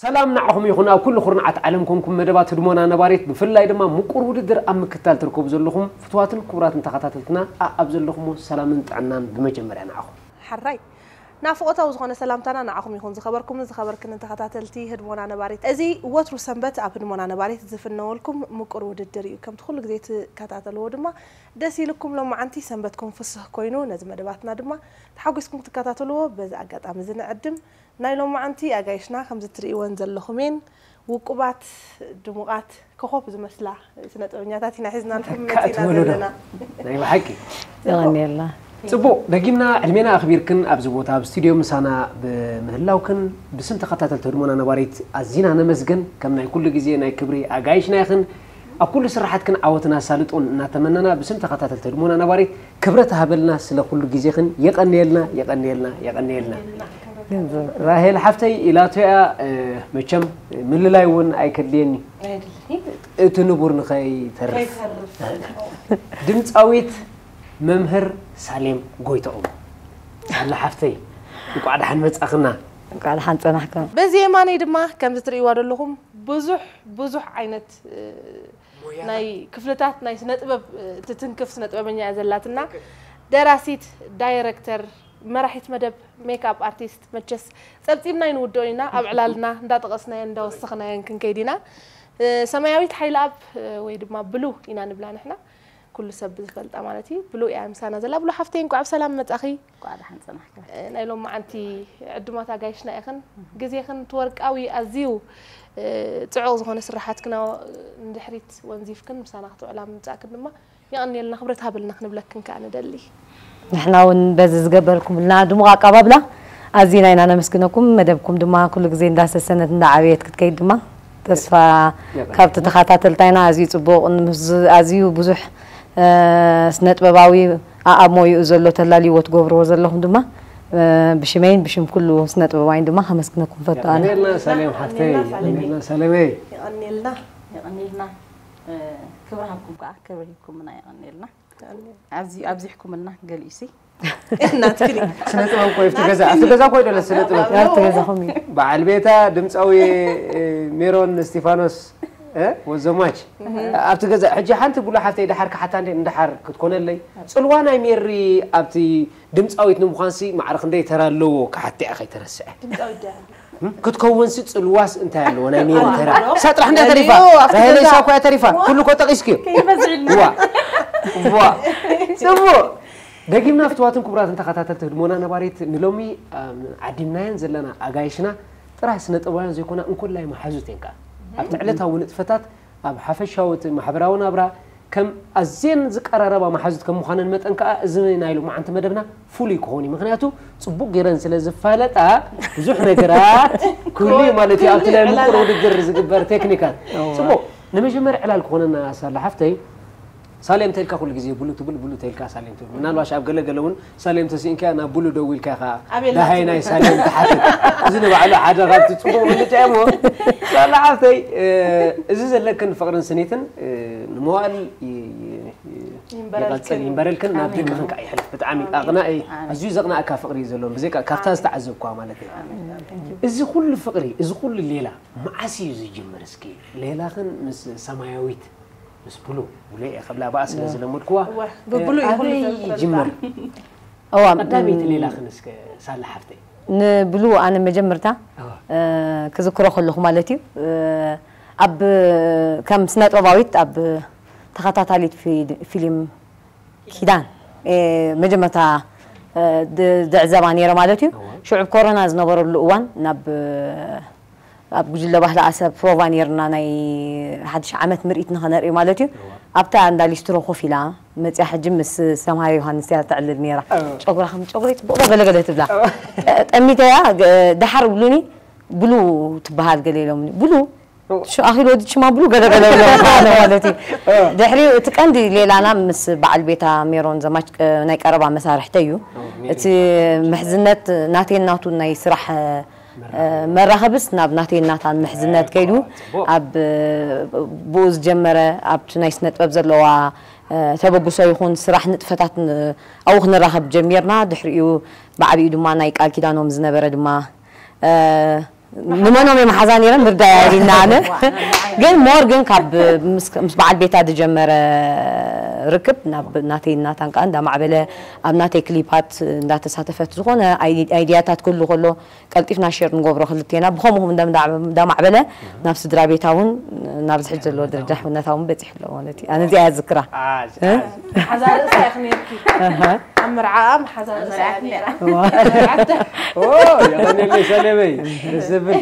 ሰላም ንዓኹም ይኹን፣ ኣብ ኩሉ ኩርናዓት ዓለም ኮንኩም መደባት ህድሞና ነባሪት፣ ብፍላይ ድማ ምቁር ውድድር ኣብ ምክታል ትርከቡ ዘለኹም ፍትዋትን ክቡራትን ተኸታተልትና፣ ኣኣብ ዘለኹሞ ሰላምን ጥዕናን ብመጀመርያ ንዓኹም። ሓራይ ናፍቖታዊ ዝኾነ ሰላምታና ንዓኹም ይኹን፣ ዝኸበርኩምን ዝኸበርክንን ተኸታተልቲ ህድሞና ነባሪት። እዚ ወትሩ ሰንበት ኣብ ህድሞና ነባሪት ዝፍነወልኩም ምቁር ውድድር እዩ። ከምቲ ኩሉ ግዜ ትከታተልዎ ድማ ደስ ኢልኩም፣ ሎማዓንቲ ሰንበትኩም ፍስህ ኮይኑ፣ ነዚ መደባትና ድማ ተሓጒስኩም ክትከታተልዎ በዚ ኣጋጣሚ እዚ ንዕድም። ናይ ሎማዓንቲ ኣጋይሽና ከምዚ ትርእይወን ዘለኹም እየን። ውቁባት፣ ድሙቓት፣ ኮኾብ ዝመስላ ስነ ጥበበኛታት ኢና ሒዝናልኩም መጺና ዘለና። ናይ ብሓቂ። የቐንየልና። ጽቡቕ፣ ደጊምና ዕድሜና ኣኽቢርክን ኣብዚ ቦታ ኣብ ስቱድዮ ምሳና ብምህላውክን ብስም ተኸታተልቲ ህድሞና ነባሪት ኣዚና ነመስግን። ከም ናይ ኩሉ ግዜ ናይ ክብሪ ኣጋይሽና ኢኽን። ኣብ ኩሉ ስራሓትክን ዓወትን ኣሳልጦን እናተመነና ብስም ተኸታተልቲ ህድሞና ነባሪት ክብረት ሃበልና ስለ ኩሉ ግዜኽን። የቐንየልና፣ የቐንየልና፣ የቐንየልና። ራሄል ሓፍተይ ኢላቶ እያ፣ እ፣ መቸም ምልላይ እውን ኣይከድልየኒ። እቲ ንቡር ንኸይተርፍ። ድምፃዊት መምህር ሳሌም ጎይትኦም። ሳላ ሓፍተይ፣ እንቋዕ ደሓን መጻኽና። እንቋዕ ደሓን ጸናሕካ። በዚ የማነይ ድማ ከምዚ ትርእይዋ ዘለኹም ብዙሕ፣ ብዙሕ ዓይነት፣ እ፣ ናይ ክፍልታት ናይ ስነ ጥበብ፣ እ፣ ትትንክፍ ስነ ጥበበኛ እያ ዘላትና። ደራሲት፣ ዳይረክተር፣ መራሒት መደብ፣ ሜክኣፕ ኣርቲስት፣ መቸስ ጸብጺብና ኣይንውድኦን ኢና፣ ኣብ ዕላልና እንዳጠቐስናዮን እንዳወሰኽናዮን ክንከይድ ኢና። እ፣ ሰማያዊት ሓይለኣብ፣ እ፣ ወይ ድማ ብሉ ኢና ንብላ ንሕና። ኩሉ ሰብ ብዝፈልጣ ማለት እዩ። ብሉ እያ ምሳና ዘላ። ብሉ ሓፍተይ፣ እንቋዕ ብሰላም መጻኺ። እንቋዕ ደሓን ጸናሕካ። እ፣ ናይ ሎማዓንቲ ዕዱማት ኣጋይሽና ኢኽን። ግዜኽን እቲ ወርቃዊ ኣዝዩ፣ እ፣ ጽዑቕ ዝኾነ ስራሓትክን ንድሕሪት ወንዚፍክን ምሳና ክትውዕላ ምምጻእክን ድማ የቐንየልና፣ ክብረት ሃበልና ክንብለክን ከኣ ንደሊ። ንሕና እውን በዚ ዝገበርኩምልና ድሙቕ ኣቀባብላ ኣዚና ኢና ነመስግነኩም። መደብኩም ድማ ኩሉ ግዜ እንዳሰሰነት እንዳዓበየት ክትከይድ ድማ ተስፋ የቐንየልና። ካብቲ ተኸታተልታይና ኣዝዩ ጽቡቕ፣ ምስ ኣዝዩ ብዙሕ፣ እ፣ ስነ ጥበባዊ ኣኣብ ሞይኡ ዘሎ ተላልይዎ ትገብርዎ ዘለኹም ድማ፣ እ፣ ብሽመይን ብሽም ኩሉ ስነ ጥበባይን ድማ ከመስግነኩም ፈቱ ኣነ። የቐንየልና ሳሌም ሓፍተይ፣ የቐንየልና ሳሌመይ። የቐንየልና፣ የቐንየልና። እ፣ ክብሪ ሃብኩም ከኣ፣ ክብሪ ሂብኩምና፣ የቐንየልና። ኣብዚ ኣብዚሕኩምልና ገሊኡሲ። ናትክኒ። ስነ ጥበብ እኮ ኣብቲ ገዛ፣ ኣብቲ ገዛ እኮ ይደለ ስነ ጥበብ። ኣብቲ ገዛኹም እዩ። በዓል ቤታ ድምፃዊ፣ እ፣ ሜሮን እስቲፋኖስ፣ እ፣ ወዘማች። ኣብቲ ገዛ፣ ሕጂ ሓንቲ ብሉ ሓፍተይ ደሓር ክሓታ እንደ-፣ እንደሓር ክትኮነለይ። ጽልዋ ናይ ሜሪ ኣብቲ ድምፃዊት ንምዃንሲ ማዕረ ክንደይ ተራ ኣለዎ ክሓትያ ከይተረስዐ። ድምፃዊት ዶ ክትከውንሲ ጽልዋስ እንታይ ኣለዎ? ናይ ሜሪ ተራ። እሳ ጥራሕ እንድያ ተሪፋ። ኣልዮ፣ ኣብቲ ራሄለይ ገዛ። እሳ እኮ እያ ተሪፋ። ኩሉ እኮ ጠቒስክዮ። ከይበዝዕልና። ዋ። ዋ። ጽቡቕ። ደጊምና ፍትዋትን ክቡራትን ተኸታተልቲ ህድሞና ነባሪት ንሎሚ፣ ኣም፣ ዓዲምናየን ዘለና ኣጋይሽና ጥራሕ ስነ ጥበባውያን ዘይኮና እንኮላይ መሓዙት እየን ከኣ። ኣብቲ ዕለታዊ ንጥፈታት ኣብ ሓፈሻዊ እቲ ማሕበራዊ ናብራ ከም ኣዝየን ዝቀራረባ መሓዙት ከም ምዃነን መጠን ከኣ እዚ ናይ ሎማዓንቲ መደብና ፍሉይ ክኸውን እዩ። ምኽንያቱ ጽቡቕ ገይረን ስለ ዝፋለጣ ብዙሕ ነገራት ክህሉ እዩ ማለት እዩ። ኣብቲ ናይ ምቁር ውድድር ዝግበር ቴክኒካት። እዋ። ጽቡቕ፣ ንመጀመርያ ዕላል ክኾነና ሳላ ሓፍተይ፣ ሳሌም ተልካ ኩሉ ግዜ ብሉ ትብል፣ ብሉ ተልካ ሳሌም ትብል። ምናልባሽ ኣብ ገለ ገለ እውን ሳሌም ተሲእንካ ናብ ብሉ ደዊልካ ኢኻ ኣቤላ ደሃይ ናይ ትብል። ሳሌም ትሓትት። እዚ ንባዕሉ ሓደ ካብቲ ጽቡቕ ብልጫ እሞ። ሳላ ሓፍተይ፣ እ፣ እዚ ዘለክን ፍቕርን ስኒትን፣ እ፣ ንመዋእል ይ-፣ ይ-፣ ይ-፣ ይንበረልክን። ይቐጽል ይንበረልክን፣ ናብ ኣሜን። ደቅኽን ከኣ ይሕልፍ። ብጣዕሚ ኣሜን። ኣቕናኢ፣ ኣሜን። ኣዝዩ ዘቕናእካ ፍቕሪ እዩ ዘሎ፣ ብዘይካ ካብታ ኣሜን። ዝተዓዘብኳ ማለት እዩ። ኣሜን። Thank you። እዚ ኩሉ ፍቕሪ፣ እዚ ኩሉ ሌላ መዓስ እዩ ዝጅምር? እስኪ ሌላኽን ምስ ሰማያዊት፣ ምስ ብሉ፣ ብሉ እየ ከብላ ብኣ ስለ ያ። ዝለመድኩዋ፣ እወ፣ ብብሉ እዩ ኣበይ ኩሉ ዝፈልጣ። ይጅምር? እዋ፣ ቀዳመይቲ ም-፣ ሌላኽን እስከ ሳላ ሓፍተይ። ንብሉ ኣነ መጀመርታ፣ እዋ። እ፣ ክዝክሮ ከለኹ ማለት እዩ፣ እ፣ ኣብ፣ ከም ስነ ጥበባዊት ኣብ ተኸታታሊት ፊ-፣ ፊልም ኪዳን፣ እ፣ መጀመርታ፣ እ፣ ድ-፣ ድዕዘባ ነይረ ማለት እዩ። እዋ። ሽዑ ኮሮና ዝነበረሉ እዋን ናብ፣ ኣብ ጉጅለ ባህሊ ኣሰብ ፕሮቫ ነይርና ናይ ሓድሽ ዓመት ምርኢት ንኸነርኢ ማለት እዩ። እዋ። ኣብታ እንዳ ሊስትሮ ኮፍ ኢላ መጽያ ሕጂ ምስ ሰምሃር ዮሃንስ እያ ተዕልል ነይራ። እዋ። ጨጉራ ከም ጨጉረይ ጽቡቕ ገለገለ ትብላ። እዋ። ጠ-፣ ጠሚተያ፣ ገ-፣ ደሓር ብሉኒ ብሉ ትበሃል ገለ ኢሎምኒ። ብሉ? እዋ። ሽ-፣ ኣኺል ወዲ ሽማ ብሉ ገለገለ ኢሎም ማለት እዩ። እዋ። ድሕሪኡ እቲ ቀንዲ ሌላና ምስ በዓል ቤታ ሜሮን ዘማች፣ እ፣ ናይ ቀረባ መሳርሕተይ እዩ። እዋ፣ ሜሪ። እቲ ምሕዝነት ናተይ ናቱ ናይ ስራሕ፣ እ፣ መራኸብስ ናብ ናተይ ናታን ምሕዝነት ከይዱ ጽቡቕ። ኣብ፣ እ፣ ብኡ ዝጀመረ ኣብቲ ናይ ስነ ጥበብ ዘለዋ፣ እ፣ ተበግሶ ይኹን ስራሕ ንጥፈታት ን-፣ ኣብኡ ክንራኸብ ጀሚርና። ድሕሪኡ ብዓቢኡ ድማ ናይ ቃል ኪዳኖም ዝነበረ ድማ፣ እ፣ ንመኖም እዮም ሓዛ ነይረን ምርዳእ ያሪና ኣነ ግን ሞር ግን ካብ ምስ ምስ በዓል ቤታ ዝጀመረ ርክብ ናብ ናተይ እናታን ከዓ እንዳማዕበለ ኣብ ናተይ ክሊፓት እንዳተሳተፈት ዝኾነ ኣይ- ኣይዲያታት ክህሉ ከሎ ቀልጢፍና ሼር ንገብሮ ክልቴና ብኸምኡ እንዳማዕበለ ናብ ስድራ ቤታ እውን ናብ ዝሕጅ ዘለዎ ደረጃ ሕውነታ እውን በፂሑ ኣሎ ማለት እዩ ኣነ እዚኣ ዝክራ ሓዛ ርእሳ ኢኺ ነርኪ ኣብ መርዓኣ ሓዛ ርእሳ ነራ የቐነለይ ሰለመይ ደስ ዝብል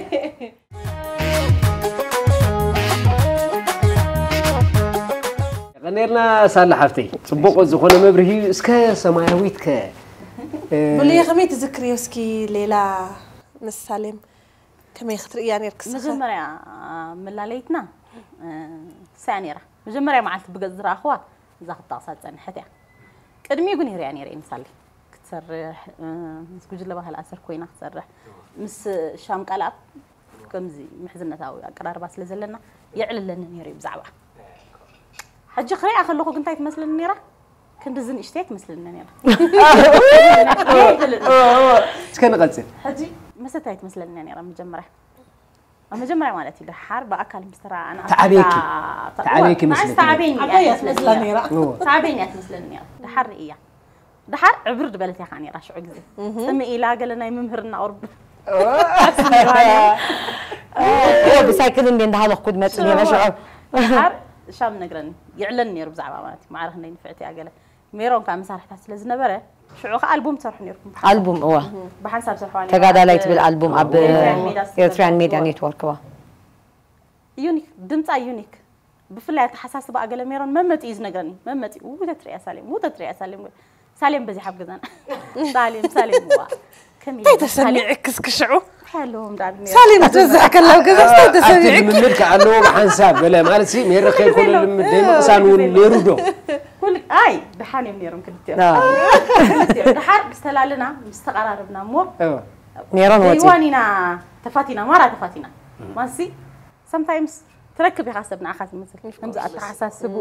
የቐኔልና ሳላ ሓፍተይ ፅቡቕ ዝኾነ መብርሂ እስከ ሰማያዊት ከ ብሉየ ከመይ ትዝክርዮ እስኪ ሌላ ምስ ሳሌም ከመይ ክትርእያ ነርኪ ንስኺ? መጀመርያ መላለይትና ሳያ ነራ መጀመርያ መዓልቲ ብገፅ ዝረኣኽዋ እዛ ክጠቕሳ ዝፀንሐት እያ ቅድሚኡ ግን ይሪያ ነይረ ምሳሌ ክትሰርሕ ምስ ጉጅለ ባህል ኣሰር ኮይና ክትሰርሕ ምስ ሻም ቃልኣብ ከምዚ ምሕዝነታዊ ኣቀራርባ ስለ ዘለና የዕልለኒ ነይሩ እዩ ብዛዕባ ሕጂ ክሪኣ ከለኹ ግን እንታይ ትመስለኒ ነይራ ክንድዚ ንእሽተይ ትመስለኒ ነይራ እስከ ንቐፅል ሕጂ መሰታይ ትመስለኒ ነይራ መጀመርያ ኣብ መጀመርያ ማለት እዩ ደሓር ብኣካል ምስ ተረኣኣና ተዓብየኪ ተዓብየኪ መስለኒ ተዓብየኒ እያ ትመስለኒ ነይራ ተዓብየኒ እያ ትመስለኒ ነይራ ደሓር ርእያ ደሓር ዕብር ዝበለት እያ ከዓ ነይራ ሽዑ ግዜ ፅምእ ኢላ ገለ ናይ ምምህርና ቁርብ ብሳይክል እንደ እንዳሃለኽኩ ድመፅ ነይረ ሽዑ ደሓር ሻም ነግረኒ ይዕለኒ ነይሩ ብዛዕባ ማለት እዩ ማዕረ ክንደይ ንፍዕቲ እያ ገለ ሜሮን ከዓ መሳርሕታት ስለ ዝነበረ ሽዑ ከዓ ኣልቡም ትሰርሑ ነርኩም ኣልቡም እዋ ብሓንሳብ ሰርሕዋ ተጋዳላይ ትብል ኣልቡም ኣብ ኤርትራን ሜድያ ኔትወርክ እዋ ዩኒክ ድምፃ ዩኒክ ብፍላይ ኣተሓሳስባ ኣገለ ሜሮን መመፂ እዩ ዝነግረኒ መመፂ ው ተትሪያ ሳሌም ው ተትሪያ ሳሌም ሳሌም በዚሓ ኣብ ገዛና ሳሌም ሳሌም ዋ ከመይ እንታይ ተሰሚዕክ እስኪ ሽዑ እንታይ ኣለዎም ዳብል ነይሩ ሳሌም ትበዝሕ ከላ ኣብ ገዛ እንታይ ኣብቲ ተሰሚዕክ ልምምድ ከ ኣለዎ ብሓንሳብ ገለ ማለት ሲ ሜረ ከይኮነ ልምድ ደይ ምቕሳን እውን ነይሩ ዶ ኩል ኣይ ደሓን እዮም ነይሮም ክልቲኦም ደሓር ምስ ተላለና ምስ ተቐራረብና እሞ ሜሮን ወፂ ዘይዋን ኢና ተፋቲና ማራ ተፋቲና ማሲ sometimes ትረክብ ኢኻ ሰብ ንዓኻ ዝመስል ከምዚ ኣተሓሳስብኡ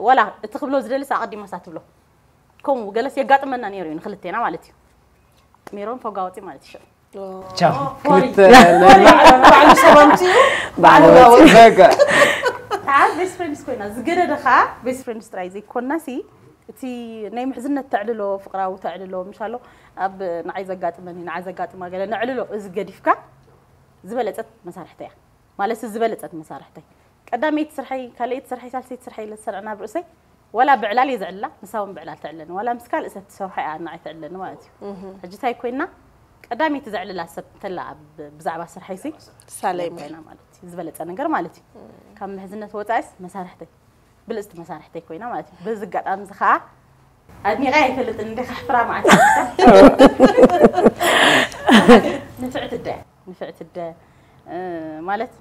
ወላ እቲ ክብሎ ዝደልስ ኣቐዲማሳ ትብሎ ከምኡ ገለስ የጋጥመና ነይሩ እዩ ንክልቴና ማለት እዩ ሜሮን ፈጋወፂ ማለት እዩ ቻው ክልተ ባዕሉ ሰብ ኣምፅኡ በቃ ከዓ ቤስት ፍሬንድስ ኮይና ዝገደደ ከዓ ቤስት ፍሬንድስ ጥራይ ዘይኮናሲ እቲ ናይ ምሕዝነት ተዕልሎ ፍቅራዊ ተዕልሎ ምሻሎ ኣብ ንዓይ ዘጋጥመኒ ንዓ ዘጋጥማ ገለ ነዕልሎ እዚ ገዲፍካ ዝበለፀት መሳርሕተ እያ ማለት ዝበለፀት መሳርሕተይ ቀዳመይቲ ስርሐይ ካልኣይቲ ስርሐይ ሳልሰይቲ ስርሐይ ኢለ ዝሰርዐ ናብ ርእሰይ ወላ ብዕላል እየ ዘዕልላ ንሳ እውን ብዕላል ተዕልለኒ ወላ ምስ ካልእ ሰብ ትሰርሖ እያ ንዓይ ተዕልለኒ ማለት እዩ ሕጂ እንታይ ኮይና ቀዳመይቲ ዘዕልላ ሰብ እንተላ ብዛዕባ ስርሐይ ሲ ሳሌም ኮይና ማለት እዩ ዝበለፀ ነገር ማለት እዩ ካብ ምሕዝነት ወፃኢስ መሳርሕተይ ብልፅቲ መሳርሕተይ ኮይና ማለት እዩ በዚ ኣጋጣሚ እዚ ከዓ ኣድኒቀ ኣይፈልጥን እንደ ካሕፍራ ማለት ንፍዕቲ ደ ንፍዕቲ ደ ማለት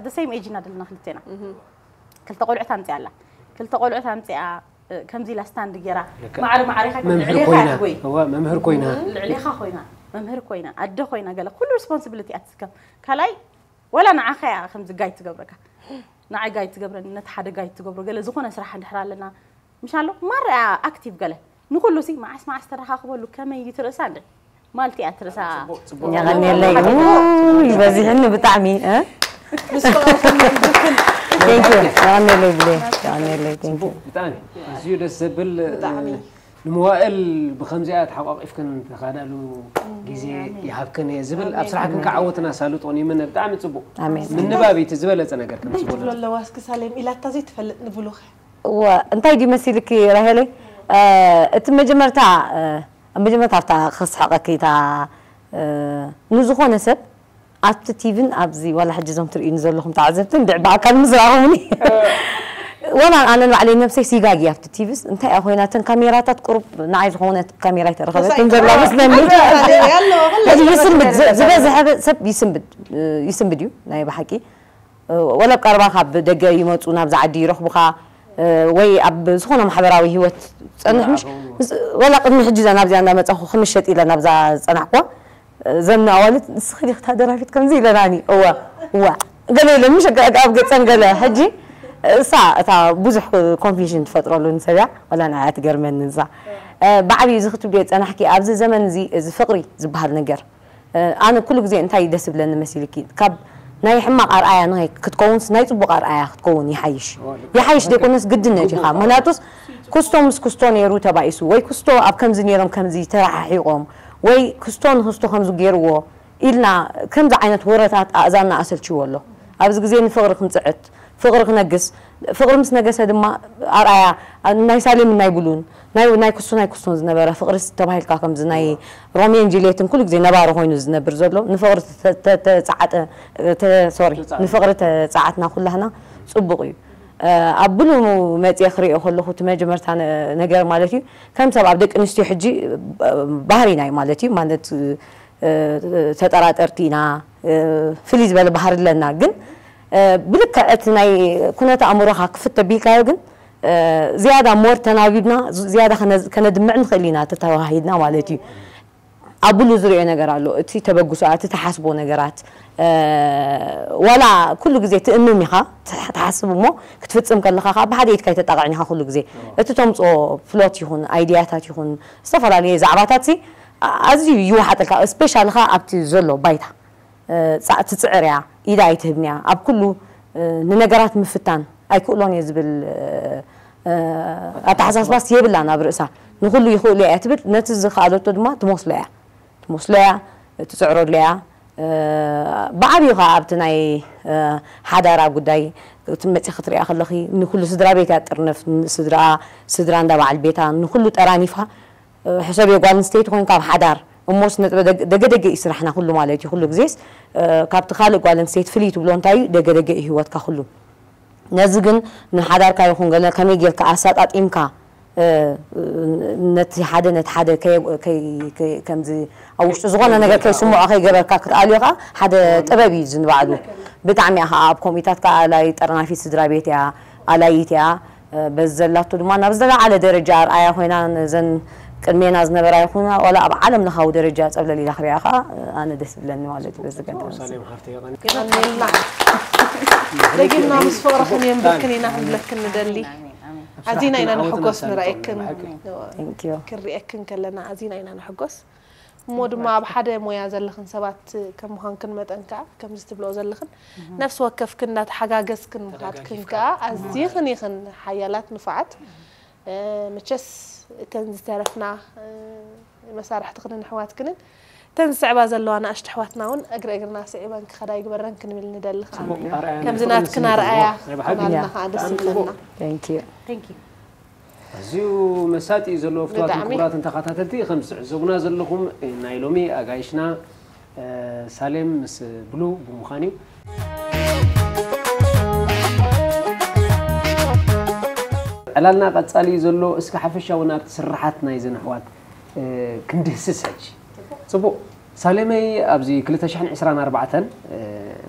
the same age ኢና ዘለና ክልቴና ክልተ ቆልዑት ኣምፅያ ኣላ ክልተ ቆልዑት ኣምፅያ ከምዚ ኢላ ስታንድ ገይራ ማዕሪ ማዕሪኻ መምህር ኮይና እዋ መምህር ኮይና ልዕሌኻ ኮይና መምህር ኮይና ኣደ ኮይና ገለ ኩሉ ሪስፖንሲቢሊቲ እያ ትስከም ካልኣይ ወላ ንዓኻ እያ ከምዚ ጋይድ ትገብረካ ንዓይ ጋይድ ትገብረኒ ነቲ ሓደ ጋይድ ትገብሮ ገለ ዝኾነ ስራሕ እንድሕር ኣለና ምሻሎ ማራ እያ ኣክቲቭ ገለ ንኩሉ ሲ መዓስ መዓስ ተረኻኽበሉ ከመይ እዩ ትርእሳ እንደ ማለት እያ ትርእሳ የቐንየለይ ውይ በዚሕኒ ብጣዕሚ እ? Thank you። የቐንየለይ ብሌ የቐንየለይ thank you። ብጣዕሚ ኣዝዩ ደስ ዘብል ንምዋእል ብከምዚኣ ተሓቋቂፍክን ተኻዳሉ ግዜ ይሃብክን እየ ዝብል ኣብ ስራሕክን ከዓ ዓወትን ኣሳልጦን ይምነ ብጣዕሚ ፅቡቅ ኣሜን። ምንባብ እቲ ዝበለፀ ነገር ከም ትብሎ ኣለዋ እስኪ ሳሌም ኢላታ ዘይትፈልጥ ንብሉኸ እወ እንታይ ድዩ መሲልኪ ራሄለይ እቲ መጀመርታ ኣብ መጀመርታ ኣብታ ከስሕቀኪ እታ ንዝኾነ ሰብ ኣብቲ ቲቪን ኣብዚ ዋላ ሕጂ እዞም ትርእዩኒ ዘለኹም ተዓዘብቲ እንድዕ ብኣካል ምስ ረኣኹምኒ ወላ ኣነ ንባዕለይ ነብሰይ ሲጋግ እያ ኣብቲ ቲቪስ እንታይ እያ ኮይና እተን ካሜራታት ቁሩብ ንዓይ ዝኾነ ካሜራ ኣይተረኸበትን ዘላ መስለኒ ሕጂ ይስምድ ዝበዝሐ ሰብ ይስምድ ይስምድ እዩ ናይ ብሓቂ ወላ ኣብ ቀረባ ካብ ደገ ይመፁ ናብዚ ዓዲ ይረኽቡኻ ወይ ኣብ ዝኾነ ማሕበራዊ ህይወት ፀንሕ ምሽ ወላ ቅድሚ ሕጂ እዛ ናብዚኣ እንዳመፃኹ ክምሸጥ ኢለ ናብዛ ዝፀናሕኩዋ ዘን ኣዋልድ ንስኺ ዲኽታ ደራፊት ከምዚ ኢለናኒ እዋ እዋ ገለ ኢለን ምሽ ኣብ ገፀን ገለ ሕጂ እሳ እታ ብዙሕ ኮንፊዥን ትፈጥረሉ ንሰብያ ወላ ንዓያ ትገርመኒ እዛ ብዓብዩ እዚ ክትብልዮ ዝፀናሕኪ ኣብዚ ዘመን እዚ እዚ ፍቅሪ ዝበሃል ነገር ኣነ ኩሉ ግዜ እንታይ ደስ ብለኒ መሲልኪ፣ ካብ ናይ ሕማቕ ኣርኣያ ንኸይ ክትከውንስ ናይ ጽቡቕ ኣርኣያ ክትከውን ይሓይሽ። ይሓይሽ ደይኮነስ ግድነት ኢኻ። ምክንያቱስ ኩስቶ ምስ ኩስቶ ነይሩ ተባኢሱ፣ ወይ ኩስቶ ኣብ ከምዚ ነይሮም ከምዚ ተረሓሒቖም፣ ወይ ኩስቶ ንክስቶ ከምዚ ገይርዎ ኢልና ከምዚ ዓይነት ወረታት ኣእዛንና ኣሰልችዎ ኣሎ። ኣብዚ ግዜ ንፍቕሪ ክንጽዕት፣ ፍቕሪ ክነግስ፣ ፍቕሪ ምስ ነገሰ ድማ ኣርኣያ ናይ ሳሌም ናይ ብሉን ናይ ናይ ኩስቶ ናይ ኩስቶን ዝነበረ ፍቕሪ ተባሂልካ ከምዚ ናይ ሮሜን ጁልየትን ኩሉ ግዜ ነባሪ ኮይኑ ዝነብር ዘሎ ንፍቕሪ ተ- ተ- ተጻዕጠ ተ- ሶሪ ንፍቕሪ ተጻዕትና ኩላህና ጽቡቕ እዩ። ኣብ ብሉ መጽየ ክሪኦ ከለኹ እቲ መጀመርታ ነ- ነገር ማለት እዩ ከም ሰብ ኣብ ደቂ ኣንስትዮ ሕጂ ባህሪ ናይ ማለት እዩ ማለት ተጠራጠርቲ ኢና ፍልይ ዝበለ ባህሪ ኣለና ግን ብልክዕ እቲ ናይ ኩነተ ኣእምሮኻ ክፍት ተቢልካዮ ግን ዝያዳ ሞር ተናቢብና ዝያዳ ከነድምዕ ንኽእል ኢና ተተዋሂድና ማለት እዩ። ኣብሉ ዝሪኦ ነገር ኣሎ እቲ ተበግሶ እቲ ተሓስቦ ነገራት ዋላ ኩሉ ግዜ ትእምም ኢኻ ትሓስብ እሞ ክትፍፅም ከለኻ ከዓ ብሓደ ኢድካ ይተጣቕዕን ኢኻ ኩሉ ግዜ እቲ ተምፅኦ ፍሎት ይኹን ኣይድያታት ይኹን ዝተፈላለየ ዛዕባታት ኣዝዩ ይወሓጠልካ ስፔሻል ኻ ኣብቲ ዘሎ ባይታ ትፅዕር እያ ኢዳ ኣይትህብን እያ ኣብ ኩሉ ንነገራት ምፍታን ኣይክእሎን እየ ዝብል ኣተሓሳስባስ የብላን ኣብ ርእሳ ንኩሉ ይኽእሉ እያ ትብል ነቲ ዝኸኣለቶ ድማ ትመስሎ እያ ትመስሎ እያ ትፅዕረሉ እያ ብዓብዩ ከዓ ኣብቲ ናይ ሓዳራ ጉዳይ መፂ ክትሪኣ ከለኺ ንኩሉ ስድራ ቤት እያ ጥርንፍ ስድራ ስድራ እንዳ በዓል ቤታ ንኩሉ ጠራኒፋ ሕሰብዮ ጓል ኣንስተይቲ ኮይንካ ኣብ ሓዳር እሞስ ነጥበ ደገደገ እዩ ስራሕና ኩሉ ማለት እዩ ኩሉ ግዜስ ካብቲ ካልእ ጓል ኣንስተይቲ ፍልይ ትብሎ እንታይ እዩ ደገደገ እዩ ህይወትካ ኩሉ ነዚ ግን ንሓዳርካ ይኹን ገለ ከመይ ጌርካ ኣሳጣጢምካ ነቲ ሓደ ነቲ ሓደ ከምዚ ኣብ ውሽጡ ዝኾነ ነገር ከይስምዖ ከይገበርካ ክትኣልዮ ከዓ ሓደ ጥበብ እዩ ዝንባዕሉ ብጣዕሚ ከዓ ኣብ ከምኡታት ከዓ ኣላይ ጠርናፊት ስድራ ቤት እያ ኣላይት እያ በዚ ዘላቶ ድማ ናብ ዝለዓለ ደረጃ ኣርኣያ ኮይና ነዘን ቅድሜና ዝነበራ ይኹና ዋላ ኣብ ዓለም ለኻዊ ደረጃ ፀብለል ኢላ ክሪኣ ከዓ ኣነ ደስ ዝብለኒ ማለት እዩ በዚ ገንዘብ ደጊምና ምስ ፍቕርኽን የንብርክን ኢና ክንብለክን ንደሊ ኣዚና ኢና ንሕጎስ ንረኣየክን ክንሪኤክን ከለና ኣዚና ኢና ንሕጎስ እሞ ድማ ኣብ ሓደ ሞያ ዘለኽን ሰባት ከም ምዃንክን መጠን ከዓ ከምዚ ትብልኦ ዘለኽን ነፍሲ ወከፍክን እንዳተሓጋገዝክን ምኻድክን ከዓ ኣዚኽን ኢኽን ሓያላት ንፉዓት መቸስ እተን ዝተረፍና መሳርሕትኽንን ኣሕዋትክንን እተን ዝስዕባ ዘለዋ ንኣሽቱ ኣሕዋትና እውን እግሪ እግርና ስዒበን ክኸዳ ይግበረን ክንብል ንደሊ ከዓ ከምዚ ናትክን ኣርኣያ ክኾናልና ከዓ ደስ ይብለና ኣዝዩ መሳጢ እዩ ዘለዎ ፍትዋትን ክቡራትን ተኸታተልቲ ከም ዝትዕዘቡና ዘለኹም ናይ ሎሚ ኣጋይሽና ሳሌም ምስ ብሉ ብምዃን እዩ ዕላልና ቀጻሊ እዩ ዘሎ እስከ ሓፈሻዊ ናብቲ ስራሓት ናይ ዘን ኣሕዋት ክንድህስስ ሕጂ ጽቡቕ ሳሌመይ ኣብዚ ክልተ ሽሕን ዕስራን ኣርባዕተን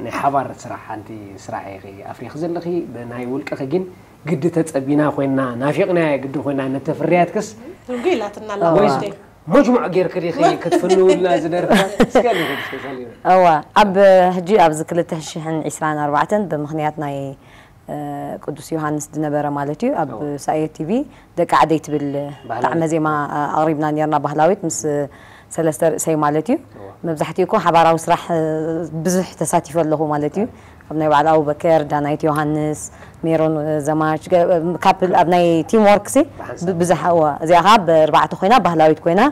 ናይ ሓባር ስራሕ ሓንቲ ስራሕ ኢኺ ኣፍሪኺ ዘለኺ ብናይ ውልቅኺ ግን ግዲ ተጸቢና ኮይና ናፊቕናያ ግዲ ኮይና ነተፍርያትክስ ትንጉ ኢላትና ኣላ ወይስ ወሽተይ መጅሙዕ ጌርክ ዲኺ ክትፍንውልና ዝደርፍታት እስከ ዲኺ እስከ ሳሌመይ እዋ ኣብ ሕጂ ኣብዚ ክልተ ሽሕን ዕስራን ኣርባዕተን ብምኽንያት ናይ ቅዱስ ዮሃንስ ዝነበረ ማለት እዩ ኣብ ሳኤት ቲቪ ደቂ ዓደይ ትብል ጣዕመ ዜማ ኣቕሪብና ነርና ባህላዊት ምስ ሰለስተ ርእሰይ ማለት እዩ መብዛሕትኡ እኮ ሓባራዊ ስራሕ ብዙሕ ተሳቲፈ ኣለኹ ማለት እዩ ኣብ ናይ በዓል ኣቡበከር ዳናይት ዮሃንስ ሜሮን ዘማች ካፕል ኣብ ናይ ቲም ወርክ ሲ ብዙሕ እዚኣ ከዓ ብእርባዕተ ኮይና ባህላዊት ኮይና